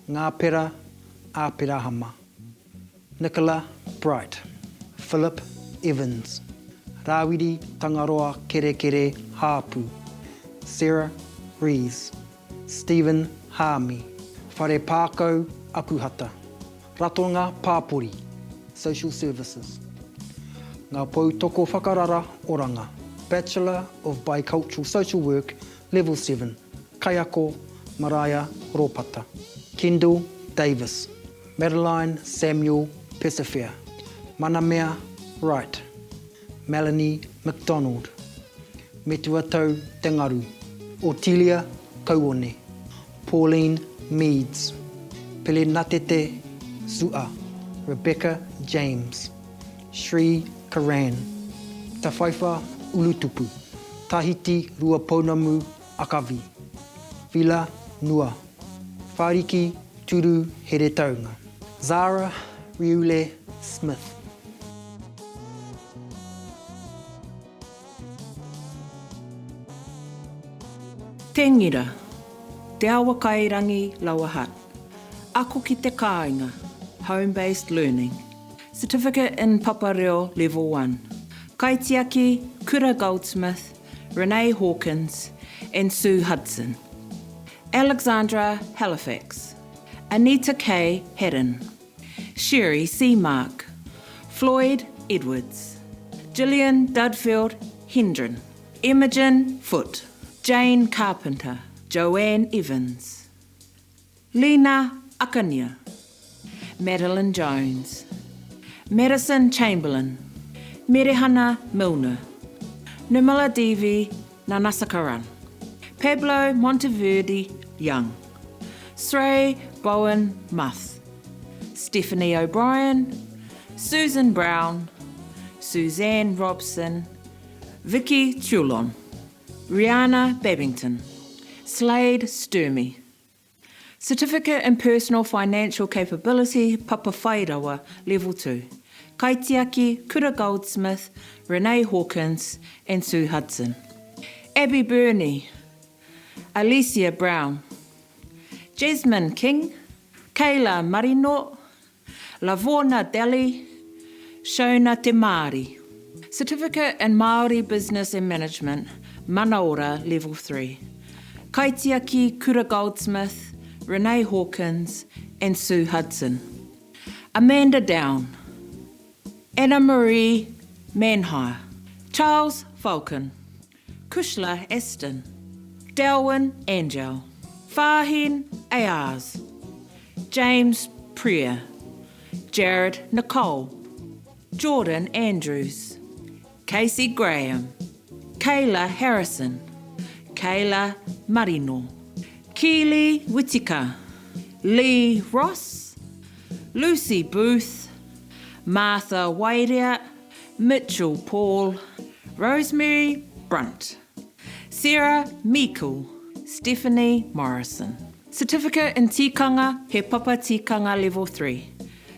S9: Ngāpera Āperahama, Nicola Bright, Philip Evans, Rāwiri Tangaroa Kerekere Hāpu, Sarah Rees, Stephen Haami, Wharepākau Akuhata, Ratonga Pāpori, Social Services, Ngā Pou Toko Whakarara Oranga, Bachelor of Bicultural Social Work, Level 7, Kaiako, Maraea Ropata, Kendall Davis, Madeline Samuel Pesefea, Manamea Wright, Melanie McDonald, Metuatau Te Ngaru, Otilia Kauone, Pauline Meads, Pelenatete Su'a, Rebecca James, Sri Karan, Tawhaiwha Ulutupu, Tahiti Ruapounamu Akavi, Vila Nua, Whariki Turu Heretaunga, Zara Riule Smith.
S7: Te Ngira, Te Awakairangi Lower Hutt, Ako ki te kāinga, Home Based Learning, Certificate in Papa Reo Level 1, Kaitiaki, Kura Goldsmith, Renee Hawkins and Sue Hudson, Alexandra Halifax, Anita K Haddon, Sherry Seamark, Floyd Edwards, Gillian Dudfield Hendren, Imogen Foote, Jane Carpenter, Joanne Evans, Lena Akania, Madeline Jones, Madison Chamberlain, Merehana Milner, Nirmala Devi Nanasakaran, Pablo Monteverde Young, Srey Bowen Muth, Stephanie O'Brien, Susan Brown, Suzanne Robson, Vicky Tulon, Rihanna Babington, Slade Sturmey, Certificate in Personal Financial Capability Papa Whairawa Level 2, Kaitiaki, Kura Goldsmith, Renee Hawkins and Sue Hudson. Abby Burney, Alicia Brown, Jasmine King, Kayla Marino, Lavona Deli, Shona Te Maari. Certificate in Māori Business and Management, Manaora Level 3. Kaitiaki Kura Goldsmith, Renee Hawkins and Sue Hudson. Amanda Down, Anna Marie Manhire, Charles Falcon, Kushla Aston, Delwyn Angel, Fahin Ayaz, James Prier, Jared Nicole, Jordan Andrews, Casey Graham, Kayla Harrison, Kayla Marino, Keely Whitaker, Lee Ross, Lucy Booth, Martha Wairea, Mitchell Paul, Rosemary Brunt, Sarah Meikle, Stephanie Morrison. Certificate in Tikanga, He Papa Tikanga Level 3.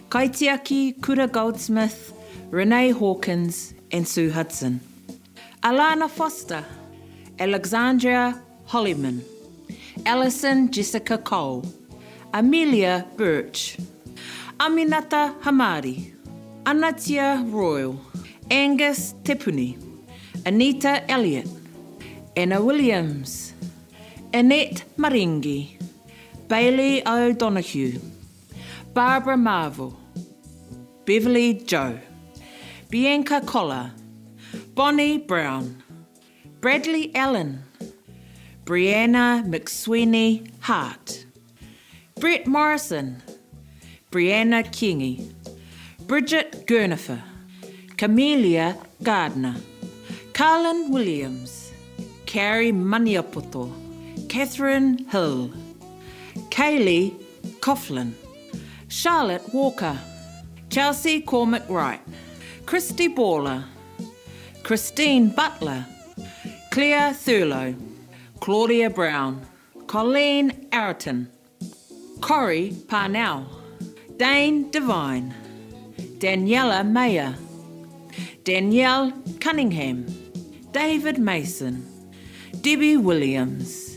S7: Kaitiaki, Kura Goldsmith, Renee Hawkins and Sue Hudson. Alana Foster, Alexandria Hollyman, Alison Jessica Cole, Amelia Birch, Aminata Hamari, Anatia Royal, Angus Tepuni, Anita Elliott, Anna Williams, Annette Maringi, Bailey O'Donoghue, Barbara Marvel, Beverly Joe, Bianca Collar, Bonnie Brown, Bradley Allen, Brianna McSweeney Hart, Brett Morrison, Brianna Kingi, Bridget Gernifer, Camelia Gardner, Carlin Williams, Carrie Maniapoto, Catherine Hill, Kaylee Coughlin, Charlotte Walker, Chelsea Cormack Wright, Christy Baller, Christine Butler, Claire Thurlow, Claudia Brown, Colleen Areton, Corrie Parnell, Dane Devine, Daniela Mayer, Danielle Cunningham, David Mason, Debbie Williams,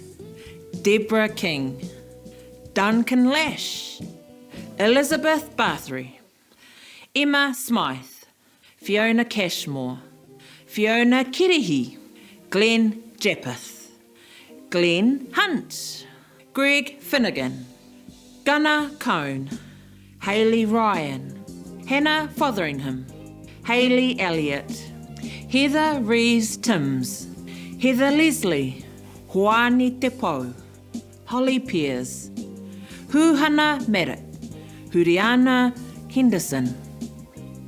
S7: Deborah King, Duncan Lash, Elizabeth Bathory, Emma Smythe, Fiona Cashmore, Fiona Kirihi, Glenn Japheth, Glenn Hunt, Greg Finnegan, Gunnar Cohn, Hayley Ryan, Hannah Fotheringham, Hayley Elliott, Heather Reeves Timms, Heather Leslie, Hoani Te Pou, Holly Peers, Huhana Merritt, Huriana Henderson,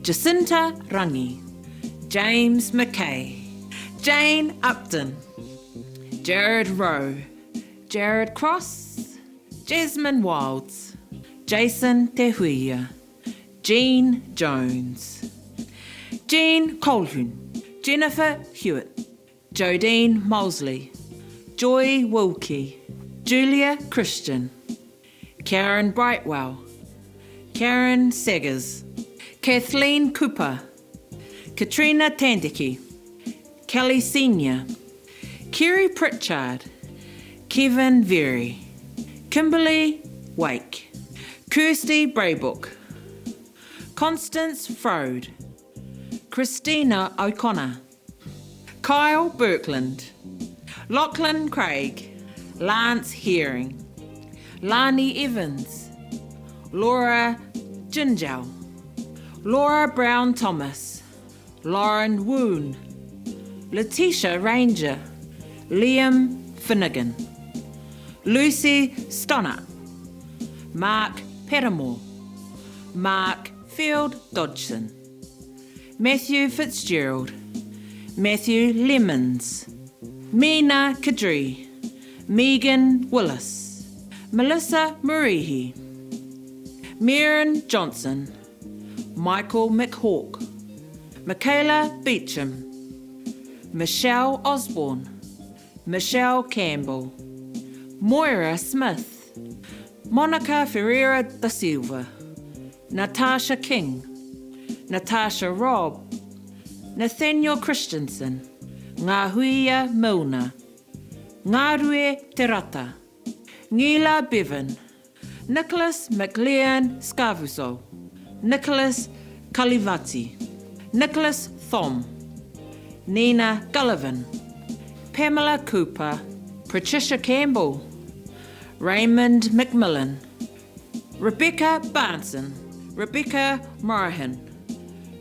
S7: Jacinta Rangi, James McKay, Jane Upton, Jared Rowe, Jared Cross, Jasmine Wilds, Jason Te Huia, Jean Jones, Jean Colquhoun, Jennifer Hewitt, Jodine Mosley, Joy Wilkie, Julia Christian, Karen Brightwell, Karen Saggers, Kathleen Cooper, Katrina Tandeki, Kelly Senior, Kerry Pritchard, Kevin Very, Kimberly Wake, Kirsty Braybook, Constance Frode, Christina O'Connor, Kyle Birkland, Lachlan Craig, Lance Herring, Lani Evans, Laura Gingell, Laura Brown Thomas, Lauren Woon, Letitia Ranger, Liam Finnegan, Lucy Stonnert, Mark Pettimore, Mark Field Dodgson, Matthew Fitzgerald, Matthew Lemons, Mina Kadri, Megan Willis, Melissa Marihi, Merrin Johnson, Michael McHawk, Michaela Beecham, Michelle Osborne, Michelle Campbell, Moira Smith, Monica Ferreira da Silva, Natasha King, Natasha Robb, Nathaniel Christensen, Ngāhuia Milner, Ngārue Te Rata, Ngila Bevan, Nicholas McLean Scavuso, Nicholas Kalivati, Nicholas Thom, Nina Gullivan, Pamela Cooper, Patricia Campbell, Raymond McMillan, Rebecca Barnson, Rebecca Morahan,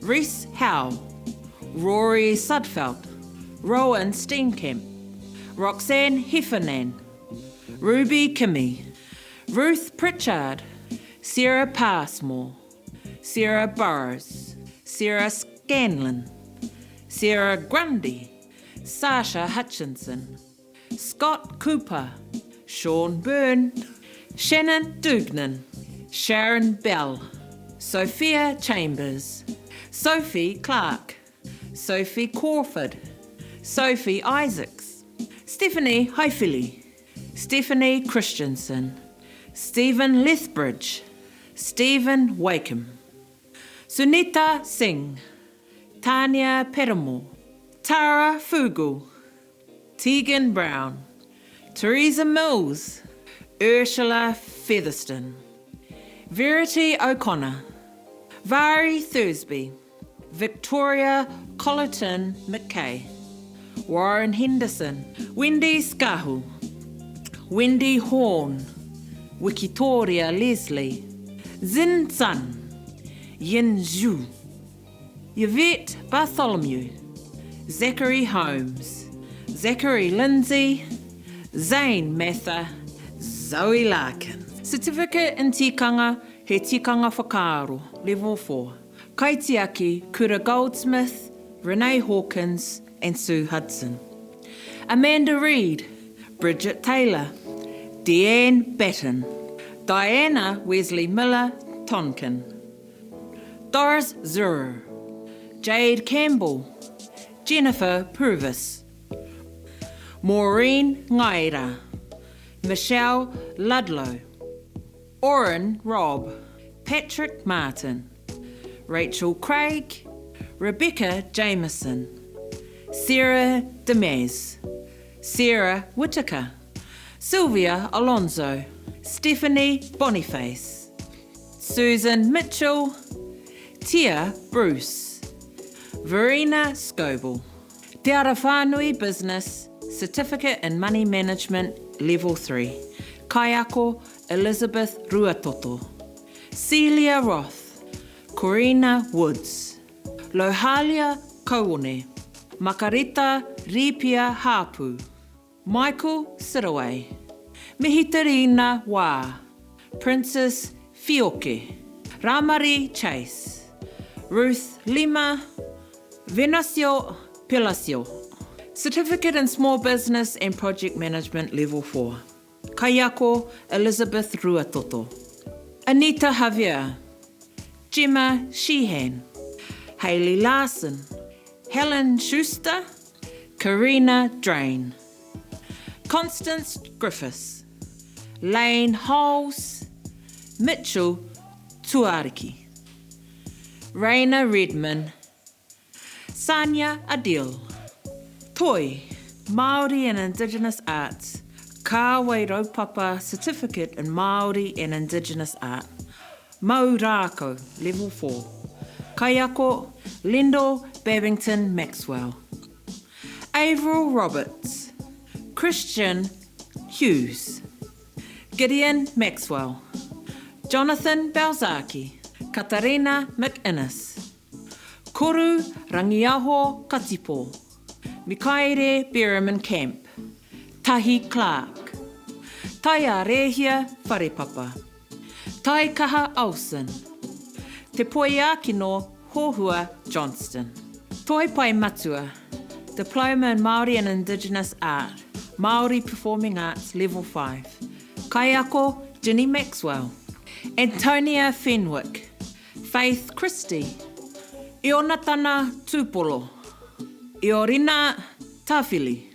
S7: Reese Howe, Rory Sudfeld, Rowan Steenkamp, Roxanne Heffernan, Ruby Kimmy, Ruth Pritchard, Sarah Passmore, Sarah Burrows, Sarah Scanlon, Sarah Grundy, Sasha Hutchinson, Scott Cooper, Sean Byrne, Shannon Dugnan, Sharon Bell, Sophia Chambers, Sophie Clark, Sophie Crawford, Sophie Isaacs, Stephanie Haifili, Stephanie Christensen, Stephen Lethbridge, Stephen Wakeham, Sunita Singh, Tanya Peramore, Tara Fugu, Tegan Brown, Teresa Mills, Ursula Featherston, Verity O'Connor, Vari Thursby, Victoria Collerton McKay, Warren Henderson, Wendy Skahu, Wendy Horn, Wikitoria Leslie, Zin Sun, Yin Zhu, Yvette Bartholomew, Zachary Holmes, Zachary Lindsay, Zane Mather, Zoe Larkin. Certificate in Tikanga, He Tikanga Whakaaro, Level 4. Kaitiaki, Kura Goldsmith, Renee Hawkins and Sue Hudson. Amanda Reid, Bridget Taylor, Deanne Batten, Diana Wesley Miller Tonkin. Doris Zurer, Jade Campbell, Jennifer Purvis, Maureen Ngaira, Michelle Ludlow, Oren Robb, Patrick Martin, Rachel Craig, Rebecca Jameson, Sarah Demaz, Sarah Whitaker, Sylvia Alonso, Stephanie Boniface, Susan Mitchell, Tia Bruce, Verena Scoble. Te Ara Whānui Business, Certificate in Money Management, Level 3. Kaiako, Elizabeth Ruatoto. Celia Roth, Corina Woods, Lohalia Kauone, Makareta Ripia Hāpu, Michael Siraway, Mihitarina Wā, Princess Fioke, Ramari Chase, Ruth Lima, Venasio Pelacio. Certificate in Small Business and Project Management Level 4. Kaiako Elizabeth Ruatoto. Anita Javier. Gemma Sheehan. Hayley Larson. Helen Schuster. Karina Drain. Constance Griffiths. Lane Holes. Mitchell Tuariki. Raina Redman. Sanya Adil. Toi, Māori and Indigenous Arts, Kāwai Raupapa Certificate in Māori and Indigenous Art, Mau Rākau, Level 4. Kaiako, Lendl Babington Maxwell. Avril Roberts. Christian Hughes. Gideon Maxwell. Jonathan Belzaki. Katarina McInnes. Koru Rangiaho Katipo. Mikaere Berriman Camp. Tahi Clark. Taiarehia Wharepapa. Taikaha Olsen. Te Poiākino Hohua Johnston. Toi Pai Matua, Diploma in Māori and Indigenous Art, Māori Performing Arts Level 5. Kaiako Ginny Maxwell. Antonia Fenwick. Faith Christie. Ionatana Tupolo. Iorina Tawhili.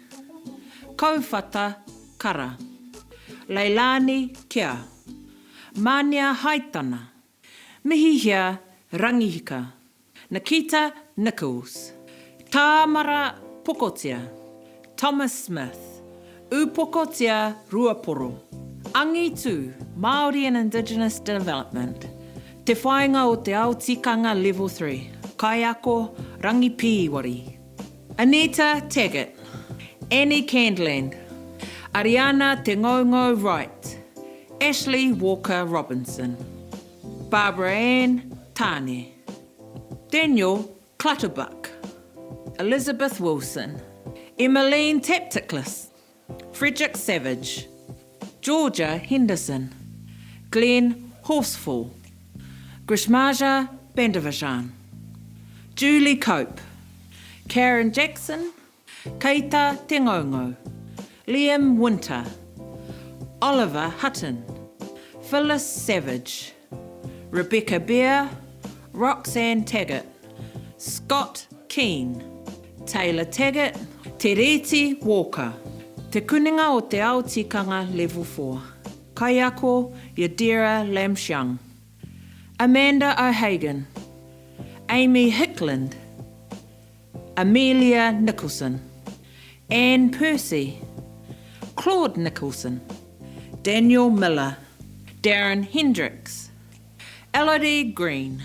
S7: Kauwhata Kara. Leilani Kea. Mania Haitana. Mihihia Rangihika. Nikita Nichols. Tāmara Pokotia. Thomas Smith. Upokotia Ruaporo. Angitu, Māori and Indigenous Development. Te Whāinga o te Ao Tikanga Level 3. Kaiako, Rangi Pīwari. Anita Taggart. Annie Candland. Ariana Te Ngaungau Wright. Ashley Walker Robinson. Barbara Ann Tane. Daniel Clutterbuck. Elizabeth Wilson. Emmeline Taptiklis. Frederick Savage. Georgia Henderson. Glenn Horsfall. Grishmaja Bandavajan. Julie Cope. Karen Jackson. Keita Te Ngaungau. Liam Winter. Oliver Hutton. Phyllis Savage. Rebecca Beer. Roxanne Taggart. Scott Keane. Taylor Taggart. Te Reti Walker. Te Kunenga o Te Ao Tikanga Level 4. Kaiako Yadira Lamshiang. Amanda O'Hagan. Amy Hickland. Amelia Nicholson. Anne Percy. Claude Nicholson. Daniel Miller. Darren Hendricks. Elodie Green.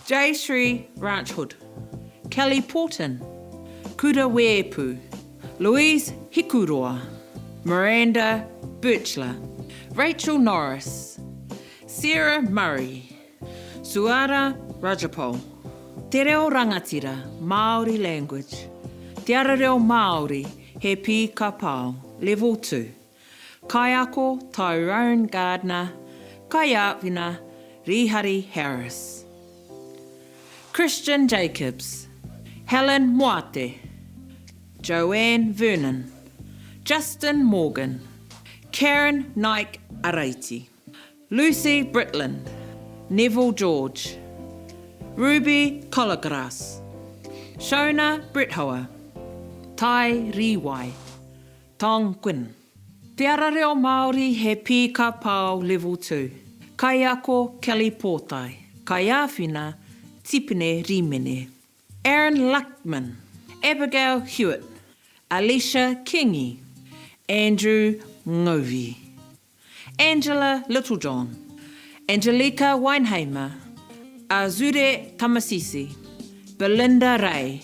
S7: Jayashree Ranchhood. Kelly Porton. Kura Weepu. Louise Hikuroa. Miranda Birchler. Rachel Norris. Sarah Murray. Suara Rajapol. Te Reo Rangatira, Māori Language. Te Ara Reo Māori, He Pī Ka Pao, Level 2. Kaiako Tyrone Gardner, Kaiāwhina Rihari Harris. Christian Jacobs, Helen Moate, Joanne Vernon, Justin Morgan, Karen Nike Araiti, Lucy Britland, Neville George, Ruby Colagrass, Shona Brethower, Tai Rīwai, Tong Quinn. Te Ara Reo Māori He Pī Ka Pao Level 2, Kaiako Kelly Pōtae, Kaiāwhina Tipene Rīmene, Aaron Luckman, Abigail Hewitt, Alicia Kingi, Andrew Ngovi. Angela Littlejohn, Angelika Weinheimer, Azure Tamasese, Belinda Ray,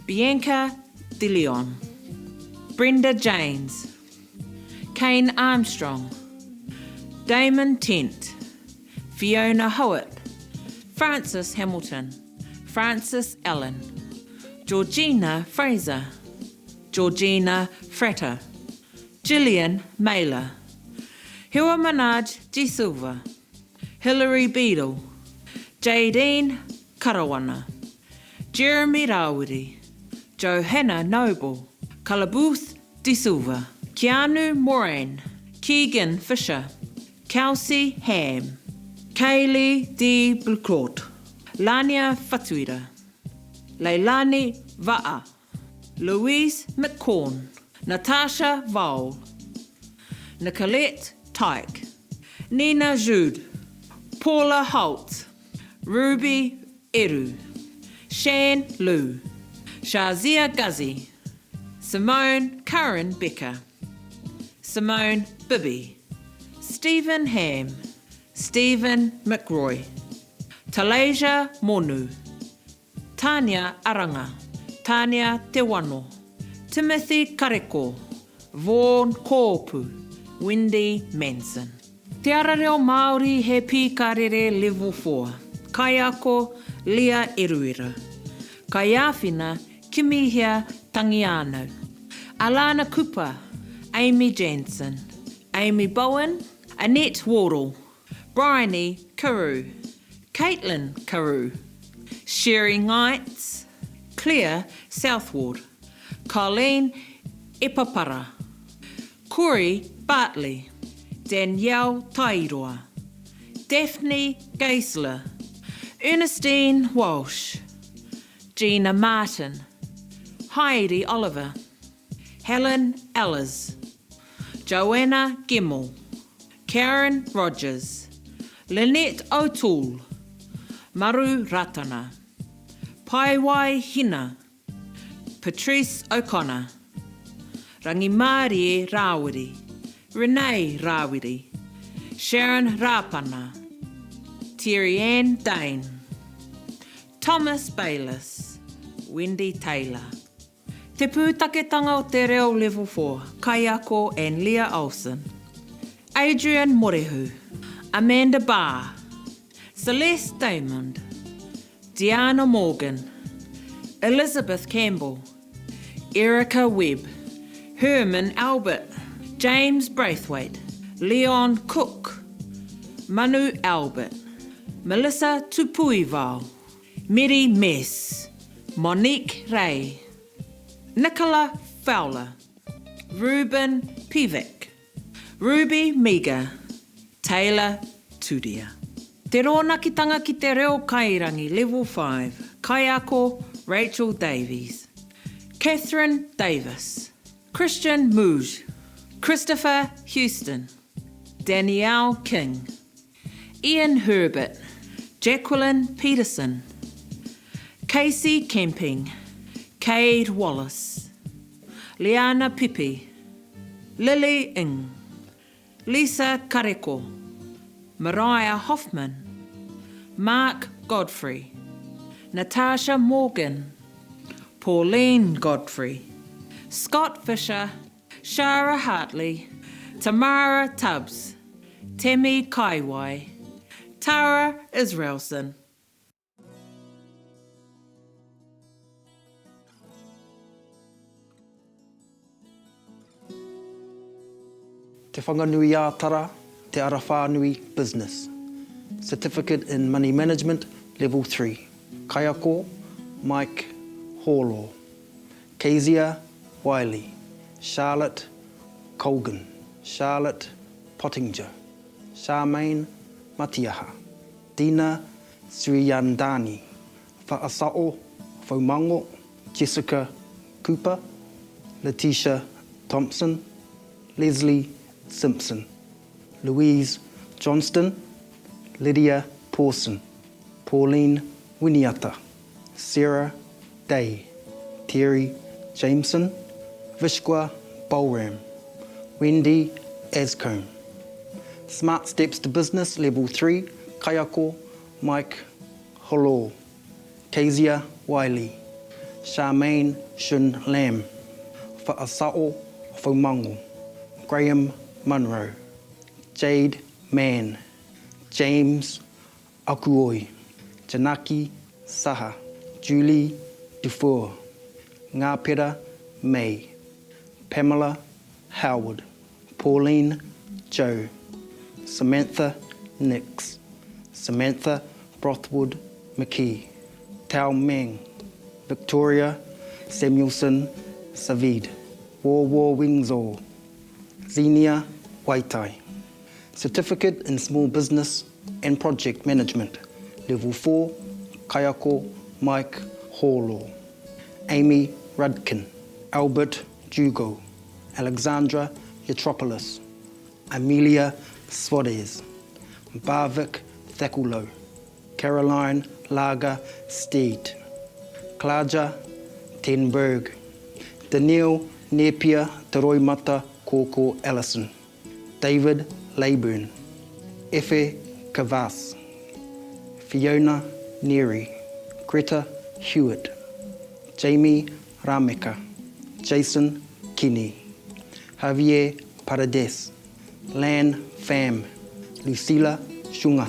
S7: Bianca De Leon, Brenda Janes, Kane Armstrong, Damon Tent, Fiona Howitt, Francis Hamilton, Francis Allen, Georgina Fraser, Georgina Frater, Gillian Mailer, Hewa Manaj De Silva, Hilary Beadle, Jadine Karawana, Jeremy Rawiri, Johanna Noble, Kalabuth De Silva, Keanu Moran, Keegan Fisher, Kelsey Ham, Kaylee De Blucourt, Lania Whatuira, Leilani Va'a, Louise McCorn, Natasha Vole, Nicolette Tyke, Nina Jude, Paula Holt, Ruby Eru, Shan Lu, Shazia Guzzy, Simone Curran Becker, Simone Bibby, Stephen Ham, Stephen McRoy, Talasia Monu, Tania Aranga, Tania Te Wano, Timothy Kareko, Vaughan Koopu, Wendy Manson. Te Ara Reo Māori He Pīkarere Level 4, Kaiako, Leah Eruera. Kaiāwhina, Kimihia Tangiano. Alana Cooper, Amy Jansen, Amy Bowen, Annette Wardle, Bryony Carew, Caitlin Carew, Sherry Knights, Claire Southward, Colleen Epapara, Corey Bartley, Danielle Tairoa, Daphne Geisler, Ernestine Walsh, Gina Martin, Heidi Oliver, Helen Ellers, Joanna Gemmell, Karen Rogers, Lynette O'Toole, Maru Ratana, Paiwai Hina, Patrice O'Connor, Rangimārie Rāwiri, Renee Rāwiri, Sharon Rāpana, Terry Ann Dane, Thomas Bayliss, Wendy Taylor. Te Pūtaketanga o te Reo Level 4, Kaiako and Leah Olsen, Adrian Morehu, Amanda Barr, Celeste Damond, Diana Morgan, Elizabeth Campbell, Erica Webb, Herman Albert, James Braithwaite, Leon Cook, Manu Albert, Melissa Tupuivao, Meri Mess, Monique Ray, Nicola Fowler, Ruben Pivic, Ruby Meager, Taylor Turia. Te Rōnakitanga ki te Reo Kairangi Level 5, Kaiako Rachel Davies, Catherine Davis, Christian Mooj, Christopher Houston, Danielle King, Ian Herbert, Jacqueline Peterson, Casey Camping, Cade Wallace, Liana Pipi, Lily Ng, Lisa Kareko, Mariah Hoffman, Mark Godfrey, Natasha Morgan, Pauline Godfrey, Scott Fisher, Shara Hartley, Tamara Tubbs, Temi Kaiwai, Tara Israelson.
S9: Te Whanganui-ā-Tara, Te Ara Whānui, Business. Certificate in Money Management, Level 3. Kaiako, Mike Horlaw. Kezia Wiley, Charlotte Colgan, Charlotte Pottinger, Charmaine Matiaha, Dina Sriyandani, Whaasao Faumango, Jessica Cooper, Letitia Thompson, Leslie Simpson, Louise Johnston, Lydia Pawson, Pauline Winiata, Sarah Day, Terry Jameson, Vishwa Balram, Wendy Ascombe. Smart Steps to Business Level 3, Kaiako Mike Holo, Kezia Wiley, Charmaine Shun Lam, Whaasao Faumango, Graham Munro, Jade Mann, James Akuoi, Janaki Saha, Julie Dufour, Ngāpera May, Pamela Howard, Pauline Joe, Samantha Nix, Samantha Brothwood McKee, Tao Meng, Victoria Samuelson Savid, War War Wingzor, Xenia Waitai. Certificate in Small Business and Project Management, Level 4, Kaiako Mike Horlaw, Amy Rudkin, Albert Jugo, Alexandra Yatropoulos, Amelia Suarez, Barvik Thakulo, Caroline Lager Steed, Klaja Tenberg, Daniel Nepia Te Roimata Koko Ellison, David Leyburn, Efe Kavas, Fiona Neary, Greta Hewitt, Jamie Rameka, Jason Kinney, Javier Paredes, Lan Pham, Lucila Shunga,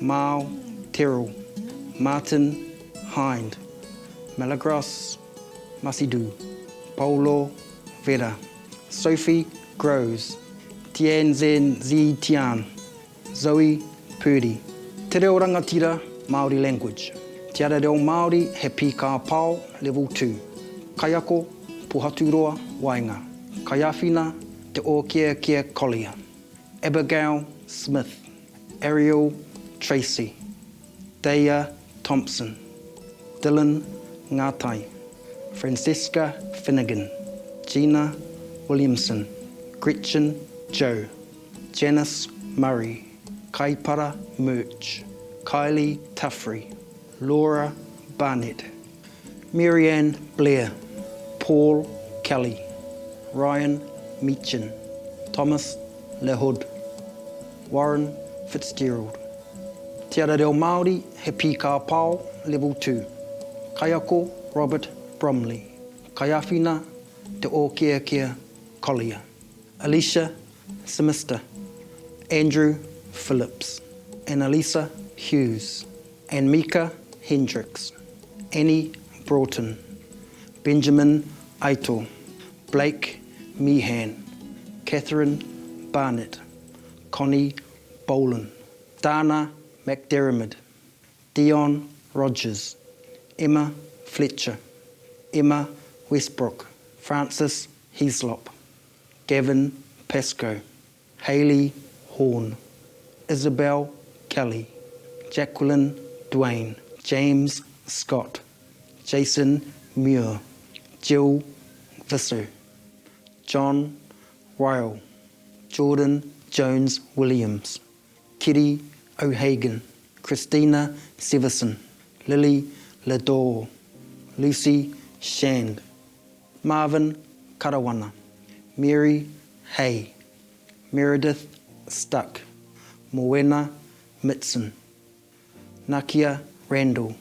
S9: Mao Terrell, Martin Hind, Malagros Masidu, Paulo Vera, Sophie Groves, Tianzhen Zi Tian, Zoe Purdy. Te Reo Rangatira, Māori Language. Te Ara Reo Māori, He Pīkā Pao, Level 2. Kaiako, Pohaturoa, Waenga. Kaiāwhina, Te Ōkeakea Collier. Abigail Smith. Ariel Tracy. Daya Thompson. Dylan Ngātai. Francesca Finnegan. Gina Williamson. Gretchen Joe. Janice Murray. Kaipara Murch. Kylie Tuffrey. Laura Barnett. Marianne Blair. Paul Kelly. Ryan Meechan. Thomas LeHood. Warren Fitzgerald. Te Ara Reo Māori, He Pīkā Pao, Level 2. Kaiako, Robert Bromley. Kaiāwhina, Te Ōkeakea Collier. Alicia Simister. Andrew Phillips. Annalisa Hughes. And Mika Hendricks. Annie Broughton. Benjamin Aito. Blake Meehan. Catherine Barnett. Connie Bolan. Dana McDermid. Dion Rogers. Emma Fletcher. Emma Westbrook. Francis Heaslop. Gavin Pascoe. Haley Horn. Isabel Kelly. Jacqueline Dwayne. James Scott. Jason Muir. Jill Visser. John Ryle. Jordan Jones Williams. Kitty O'Hagan. Christina Severson. Lily Lador. Lucy Shand. Marvin Karawana. Mary Hay. Meredith Stuck. Moena Mitson. Nakia Randall.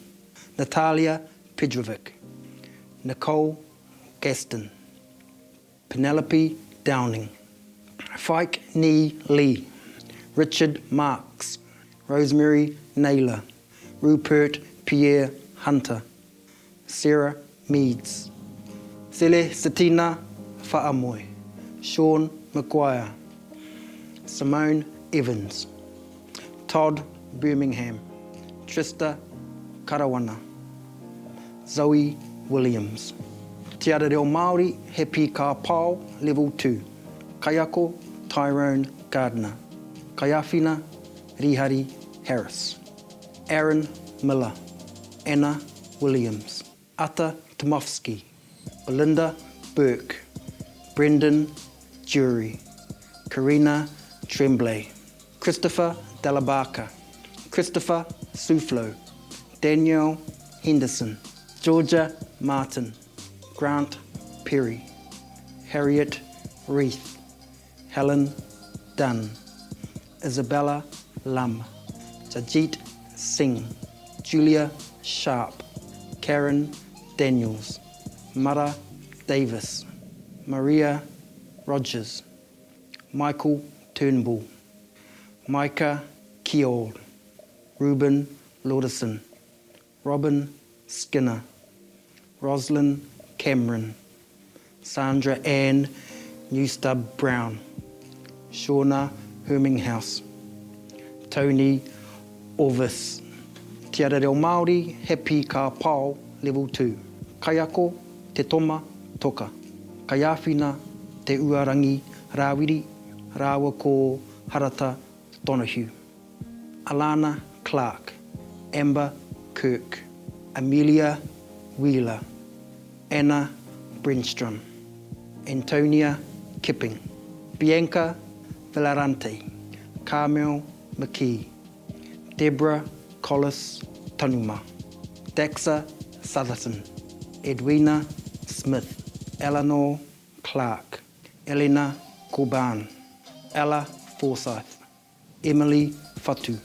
S9: Natalia Pedrovic. Nicole Gaston. Penelope Downing. Fike Nee Lee. Richard Marks. Rosemary Naylor. Rupert Pierre Hunter. Sarah Meads. Sele Satina Fa'amoe. Sean McGuire. Simone Evans. Todd Birmingham. Trista Karawana. Zoe Williams. Te Ara Reo Māori, He Pīkā Pao, Level 2. Kaiako, Tyrone Gardner. Kaiāwhina, Rihari Harris. Aaron Miller. Anna Williams, Ata Tomovsky, Belinda Burke, Brendan Jury, Karina Tremblay, Christopher Dellabarca, Christopher Suflo, Danielle Henderson, Georgia Martin, Grant Perry, Harriet Reith, Helen Dunn, Isabella Lum, Jajit Singh, Julia Sharp, Karen Daniels, Mara Davis, Maria Rogers, Michael Turnbull, Micah Keol, Ruben Laudison, Robin Skinner, Roslyn Cameron, Sandra Ann Newstub Brown, Shauna Herminghouse, Tony Orvis. Te Ara Reo Māori, Happy Ka Pao, Level 2. Kaiako, Te Toma Toka. Kaiāwhina, Te Uarangi Rāwiri rāua ko Harata Donoghue. Alana Clark, Amber Kirk, Amelia Wheeler, Anna Brenstrom, Antonia Kipping, Bianca Villarante, Carmel McKee, Deborah Collis Tanuma, Daxa Southerton, Edwina Smith, Eleanor Clark, Elena Corban, Ella Forsyth, Emily Fatu,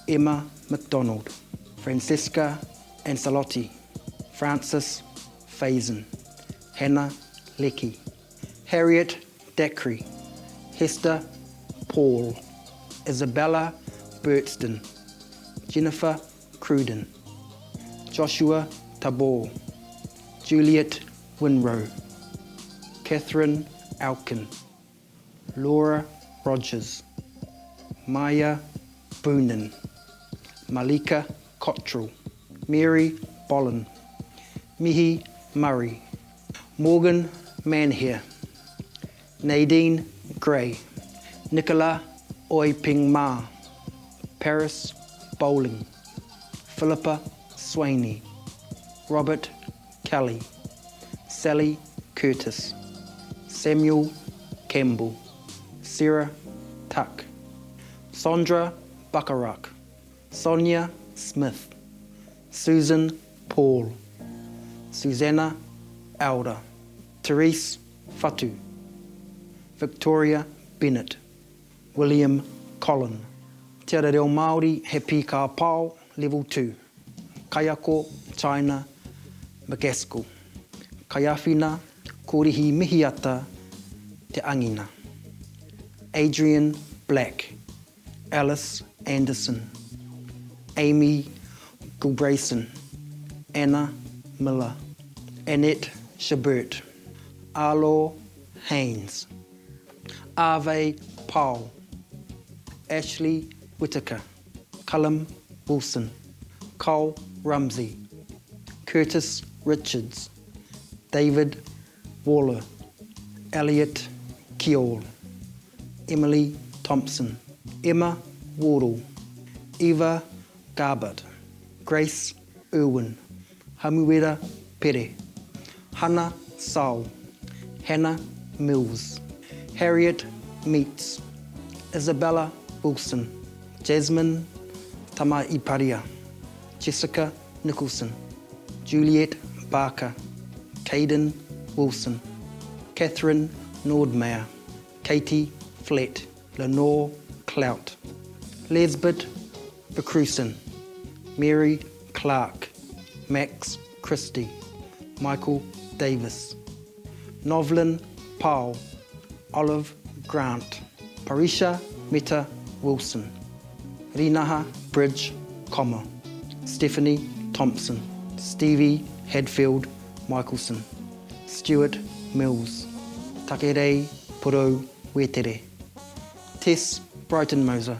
S9: Emma McDonald, Francesca Ancelotti, Francis Faison, Hannah Leckie, Harriet Dacre, Hester Paul, Isabella Burtston, Jennifer Cruden, Joshua Tabor, Juliet Winrow, Catherine Elkin, Laura Rogers, Maya Boonin, Malika Cottrell, Mary Bollen, Mihi Murray, Morgan Manhere, Nadine Gray, Nicola Oi Ping Ma, Paris Bowling, Philippa Swaney, Robert Kelly, Sally Curtis, Samuel Campbell, Sarah Tuck, Sandra Bacharach, Sonia Smith, Susan Paul, Susanna Elder, Therese Fatu, Victoria Bennett, William Collin. Te Ara Reo Māori, He Pīkā Pao, Level 2. Kaiako, China, McGaskill. Kaiāwhina, Korihi Mihiata, Te Angina. Adrian Black, Alice Anderson, Amy Gilbrason, Anna Miller, Annette Chabert, Arlo Haynes, Ave Powell, Ashley Whitaker, Cullum Wilson, Cole Rumsey, Curtis Richards, David Waller, Elliot Keol, Emily Thompson, Emma Wardle, Eva Garbett, Grace Irwin, Hamuera Pere, Hannah Saul, Hannah Mills, Harriet Meets, Isabella Wilson, Jasmine Tamaiparia, Jessica Nicholson, Juliet Barker, Caden Wilson, Catherine Nordmeyer, Katie Flett, Lenore Clout, Lesbeth Vercrusen, Mary Clark, Max Christie, Michael Davis, Novlin Powell, Olive Grant, Parisha Meta Wilson, Rinaha Bridge Comma, Stephanie Thompson, Stevie Hadfield Michelson, Stuart Mills, Takerei Poro Wetere, Tess Brightonmoser,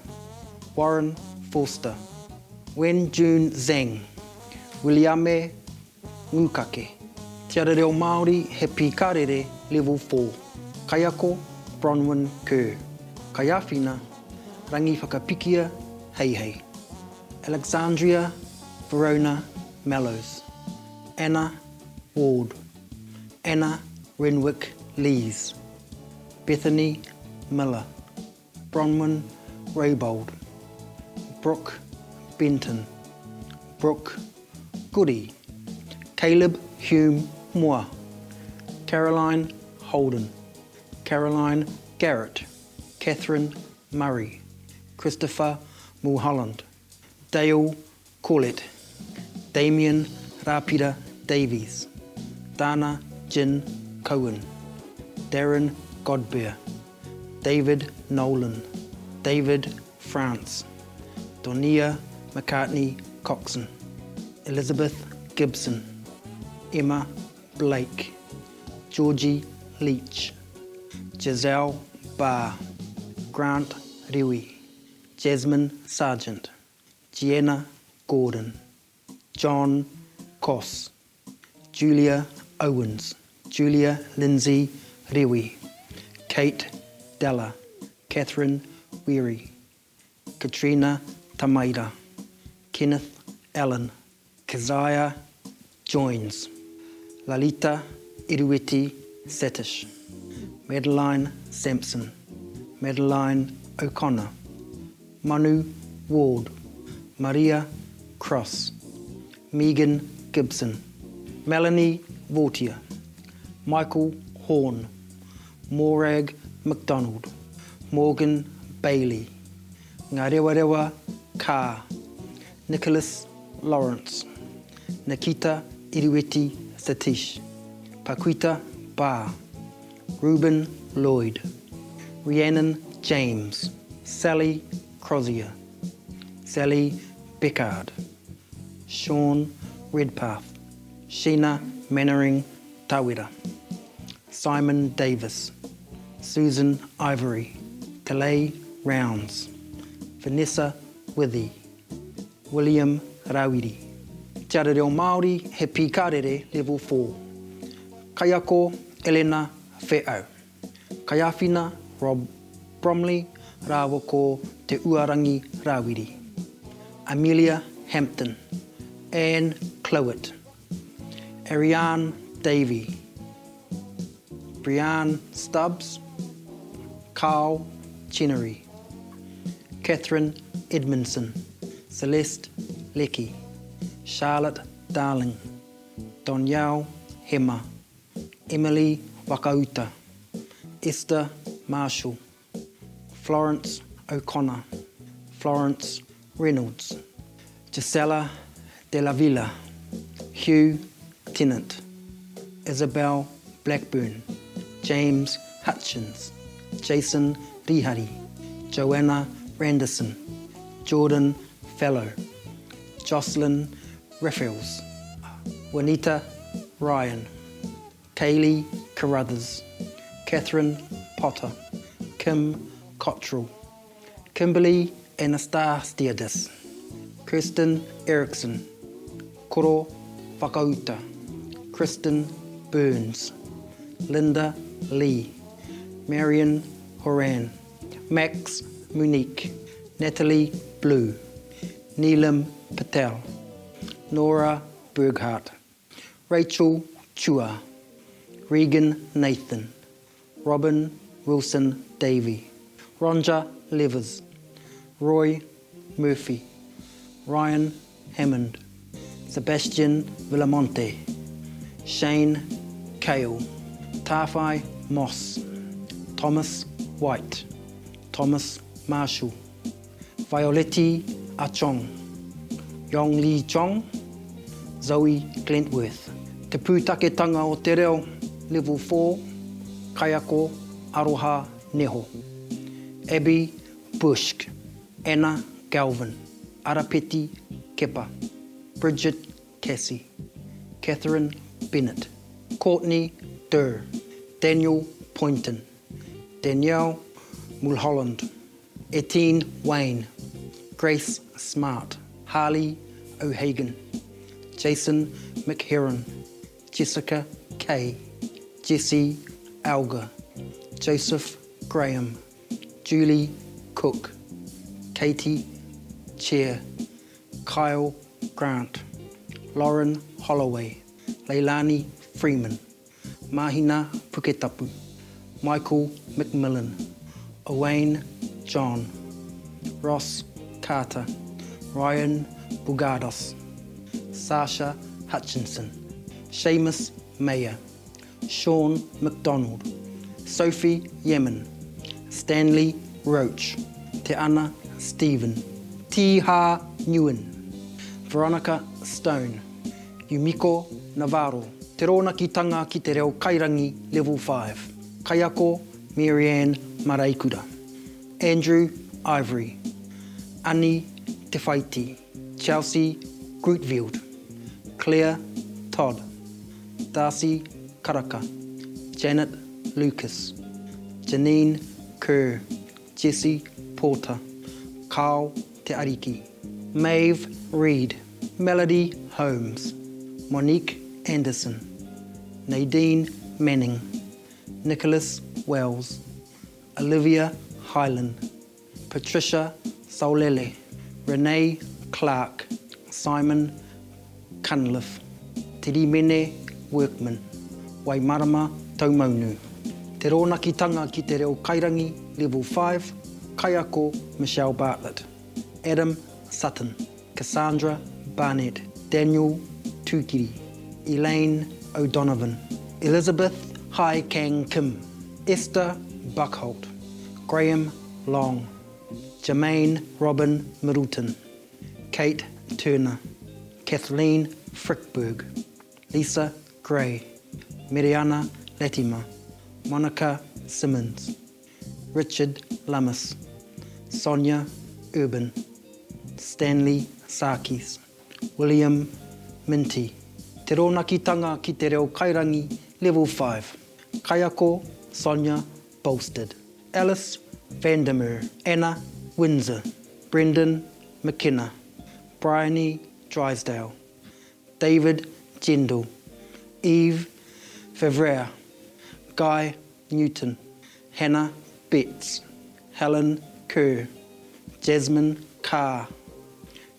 S9: Warren Forster, Wen June Zhang, Williame Ngukake, Te Ara Reo Māori He Pīkarere Level 4, Kaiako Bronwyn Kerr, Kaiāwhina Rangi Whakapikia Heihei, Alexandria Verona Mellows, Anna Ward, Anna Renwick Lees, Bethany Miller, Bronwyn Raybold, Brooke Benton, Brooke Goody, Caleb Hume Moore, Caroline Holden, Caroline Garrett, Catherine Murray, Christopher Mulholland, Dale Corlett, Damien Rapira Davies, Dana Jin Cohen, Darren Godbeer, David Nolan, David France, Donia McCartney Coxon, Elizabeth Gibson, Emma Blake, Georgie Leach, Giselle Barr, Grant Rewi, Jasmine Sargent, Gianna Gordon, John Koss, Julia Owens, Julia Lindsay Rewi, Kate Della, Catherine Weary, Katrina Tamaira, Kenneth Allen, Keziah Joins, Lalita Iruiti Satish, Madeline Sampson, Madeline O'Connor, Manu Ward, Maria Cross, Megan Gibson, Melanie Vortier, Michael Horn, Morag MacDonald, Morgan Bailey, Ngarewarewa Carr, Nicholas Lawrence, Nikita Irueti Satish, Paquita Barr, Reuben Lloyd, Rhiannon James, Sally Crozier, Sally Beckard, Sean Redpath, Sheena Mannering Tawera, Simon Davis, Susan Ivory, Calais Rounds, Vanessa Withy, William Rawiri. Te Ara Reo Māori, He Pīkarere, Level 4. Kaiako, Elena Wheau. Kaiāwhina, Rob Bromley rāua ko Te Uarangi Rāwiri. Amelia Hampton, Anne Clowett, Ariane Davey, Brianne Stubbs, Carl Chenery, Catherine Edmondson, Celeste Leckie, Charlotte Darling, Danielle Hema, Emily Wakauta, Esther Marshall, Florence O'Connor, Florence Reynolds, Gisela De La Villa, Hugh Tennant, Isabel Blackburn, James Hutchins, Jason Rihari, Joanna Randerson, Jordan Fellow, Jocelyn Raffles, Juanita Ryan, Kaylee Carruthers, Catherine Potter, Kim Cottrell, Kimberly Anastasiadis, Kirsten Erickson, Koro Whakauta, Kristen Burns, Linda Lee, Marion Horan, Max Monique, Natalie Blue, Neelam Patel, Nora Burghardt, Rachel Chua, Regan Nathan, Robin Wilson Davey, Ronja Levers, Roy Murphy, Ryan Hammond, Sebastian Villamonte, Shane Kale, Tawhai Moss, Thomas White, Thomas Marshall, Violetti Achong, Yong Lee Chong, Zoe Glentworth. Te Pūtaketanga o Te Reo, Level 4, Kaiako Aroha Neho, Abby Bushk, Anna Galvin, Arapeti Kepa, Bridget Cassie, Catherine Bennett, Courtney Durr, Daniel Poynton, Danielle Mulholland, Etienne Wayne, Grace Smart, Harley O'Hagan, Jason McHerron, Jessica Kay, Jesse Alger, Joseph Graham, Julie Cook, Katie Chair, Kyle Grant, Lauren Holloway, Leilani Freeman, Mahina Puketapu, Michael McMillan, Owain John, Ross Carter, Ryan Bugados, Sasha Hutchinson, Seamus Mayer, Sean McDonald, Sophie Yemen, Stanley Roach, Te Ana Stephen, Ti Ha Nguyen, Veronica Stone, Yumiko Navarro, Te Rōnakitanga ki te Reo Kairangi Level 5, Kaiako Marianne Mareikura, Andrew Ivory, Ani Te Whaiti, Chelsea Grootfield, Claire Todd, Darcy Karaka, Janet Lucas, Janine Kerr, Jesse Porter, Carl Te Ariki, Maeve Reid, Melody Holmes, Monique Anderson, Nadine Manning, Nicholas Wells, Olivia Hyland, Patricia Saulele, Renee Clark, Simon Cunliffe, Te Rimene Workman, Waimarama Taumaunu, Te Rōnakitanga ki te Reo Kairangi Level 5, Kaiako Michelle Bartlett, Adam Sutton, Cassandra Barnett, Daniel Tūkiri, Elaine O'Donovan, Elizabeth Hai Kang Kim, Esther Buckholt, Graham Long, Jermaine Robin Middleton, Kate Turner, Kathleen Frickberg, Lisa Gray, Mariana Latimer, Monica Simmons, Richard Lummis, Sonia Urban, Stanley Sarkis, William Minty, Te Rōnakitanga ki te Reo Kairangi Level 5, Kaiako Sonia Bolstead, Alice Vandermeer, Anna Windsor, Brendan McKenna, Bryony Drysdale, David Jendel, Eve Favrea, Guy Newton, Hannah Betts, Helen Kerr, Jasmine Carr,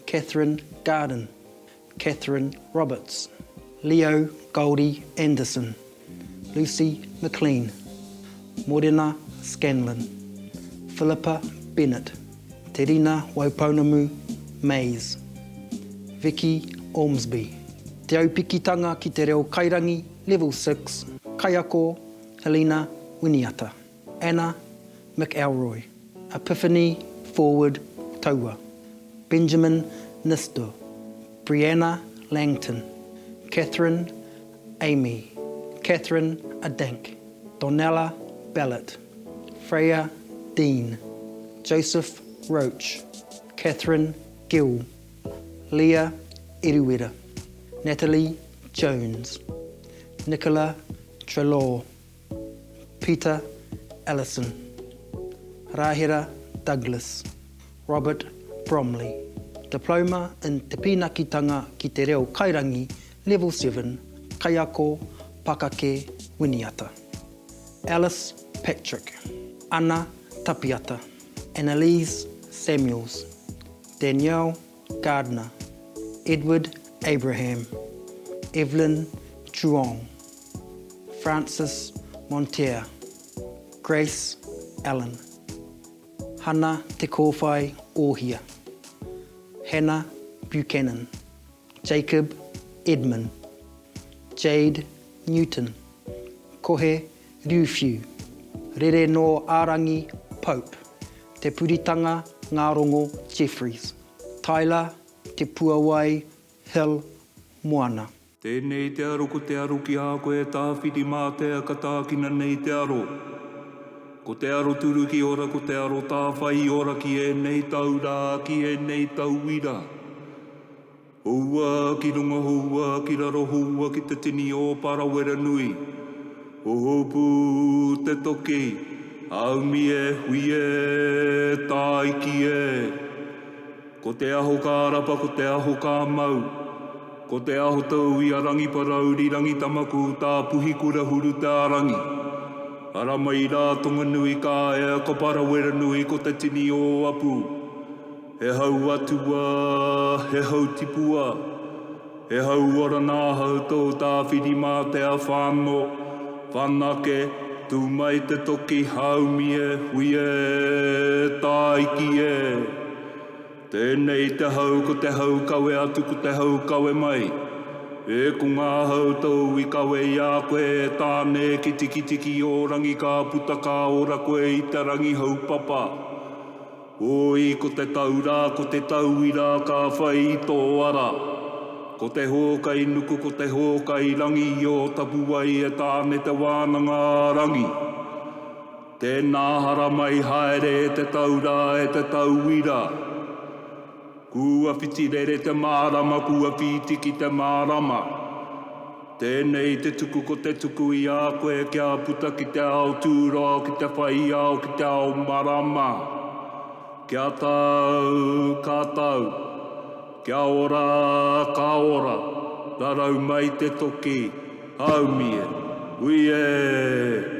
S9: Catherine Garden, Catherine Roberts, Leo Goldie Anderson, Lucy McLean, Morena Scanlon, Philippa Bennett, Te Rina Waipounamu Mays, Vicky Ormsby, Te Aupikitanga ki te Reo Kairangi Level 6, Kaiako Helena Winiata, Anna McElroy, Epiphany Forward Taua, Benjamin Nisto, Brianna Langton, Catherine Amy, Catherine Adank, Donella Ballot, Freya Dean, Joseph Roach, Catherine Gill, Leah Eruera, Natalie Jones, Nicola Trelaw, Peter Ellison, Rahira Douglas, Robert Bromley, Diploma in Te Pīnakitanga ki te Reo Kairangi, Level 7, Kaiako Pakake Winiata, Alice Patrick, Anna Tapiata, Annalise Samuels, Danielle Gardner, Edward Abraham, Evelyn Truong, Francis Montier, Grace Allen, Hana Te Kōwhai Ohia, Hannah Buchanan, Jacob Edmund, Jade Newton, Kohe Riuwhiu, Rere no Arangi Pope, Te Puritanga Ngārongo Jeffreys, Tyler Te Puawai Hill Moana.
S2: Tēnei te aro ko te aro ki a koe Tāwhirimātea ka tākina nei te aro. Ko te aro turuki ora ko te aro tāwhai ora ki ēnei tau rā ki ēnei tauira. Houa ki runga houa ki raro houa ki te tini o Parawera nui. Hohoupu te toki, haumi e hui e, tāiki e. Ko te aho ka rapa, ko te aho ka mau. Ko te aho tou i a Rangiparauri, Rangitamaku, tā Puhikura Hurutārangi. Ara mai rā Tonganui ka ea ko Paraweranui ko te tini o Apu. He hau atua, he hau tipua. He hauora nāhau tō Tāwhirimātea whano, whanake, tū mai te toki haumi e, hui e, tāiki e. Tēnei te hau ko te hau kawe atu ko te hau kawe mai. E ko ngā hau tōu i kawe i a koe e Tāne ki Tikitiki o rangi ka puta ka ora koe i te rangi haupapa. Oi ko te taura ko te tauira ka whai i tō ara. Ko te hōkai nuku ko te hōkai rangi i ō tapuwae e Tāne te wānanga a rangi. Tēnā haramai haere e te taura e te tauira. Kua whitirere te mārama kua whītiki te mārama. Tēnei te tuku ko te tuku i a koe kia puta ki te ao tūroa ki te whai ao ki te ao marama. Kia tau, ka tau. Kia ora, ka ora. Rarau mai te toki, haumi e, hui e!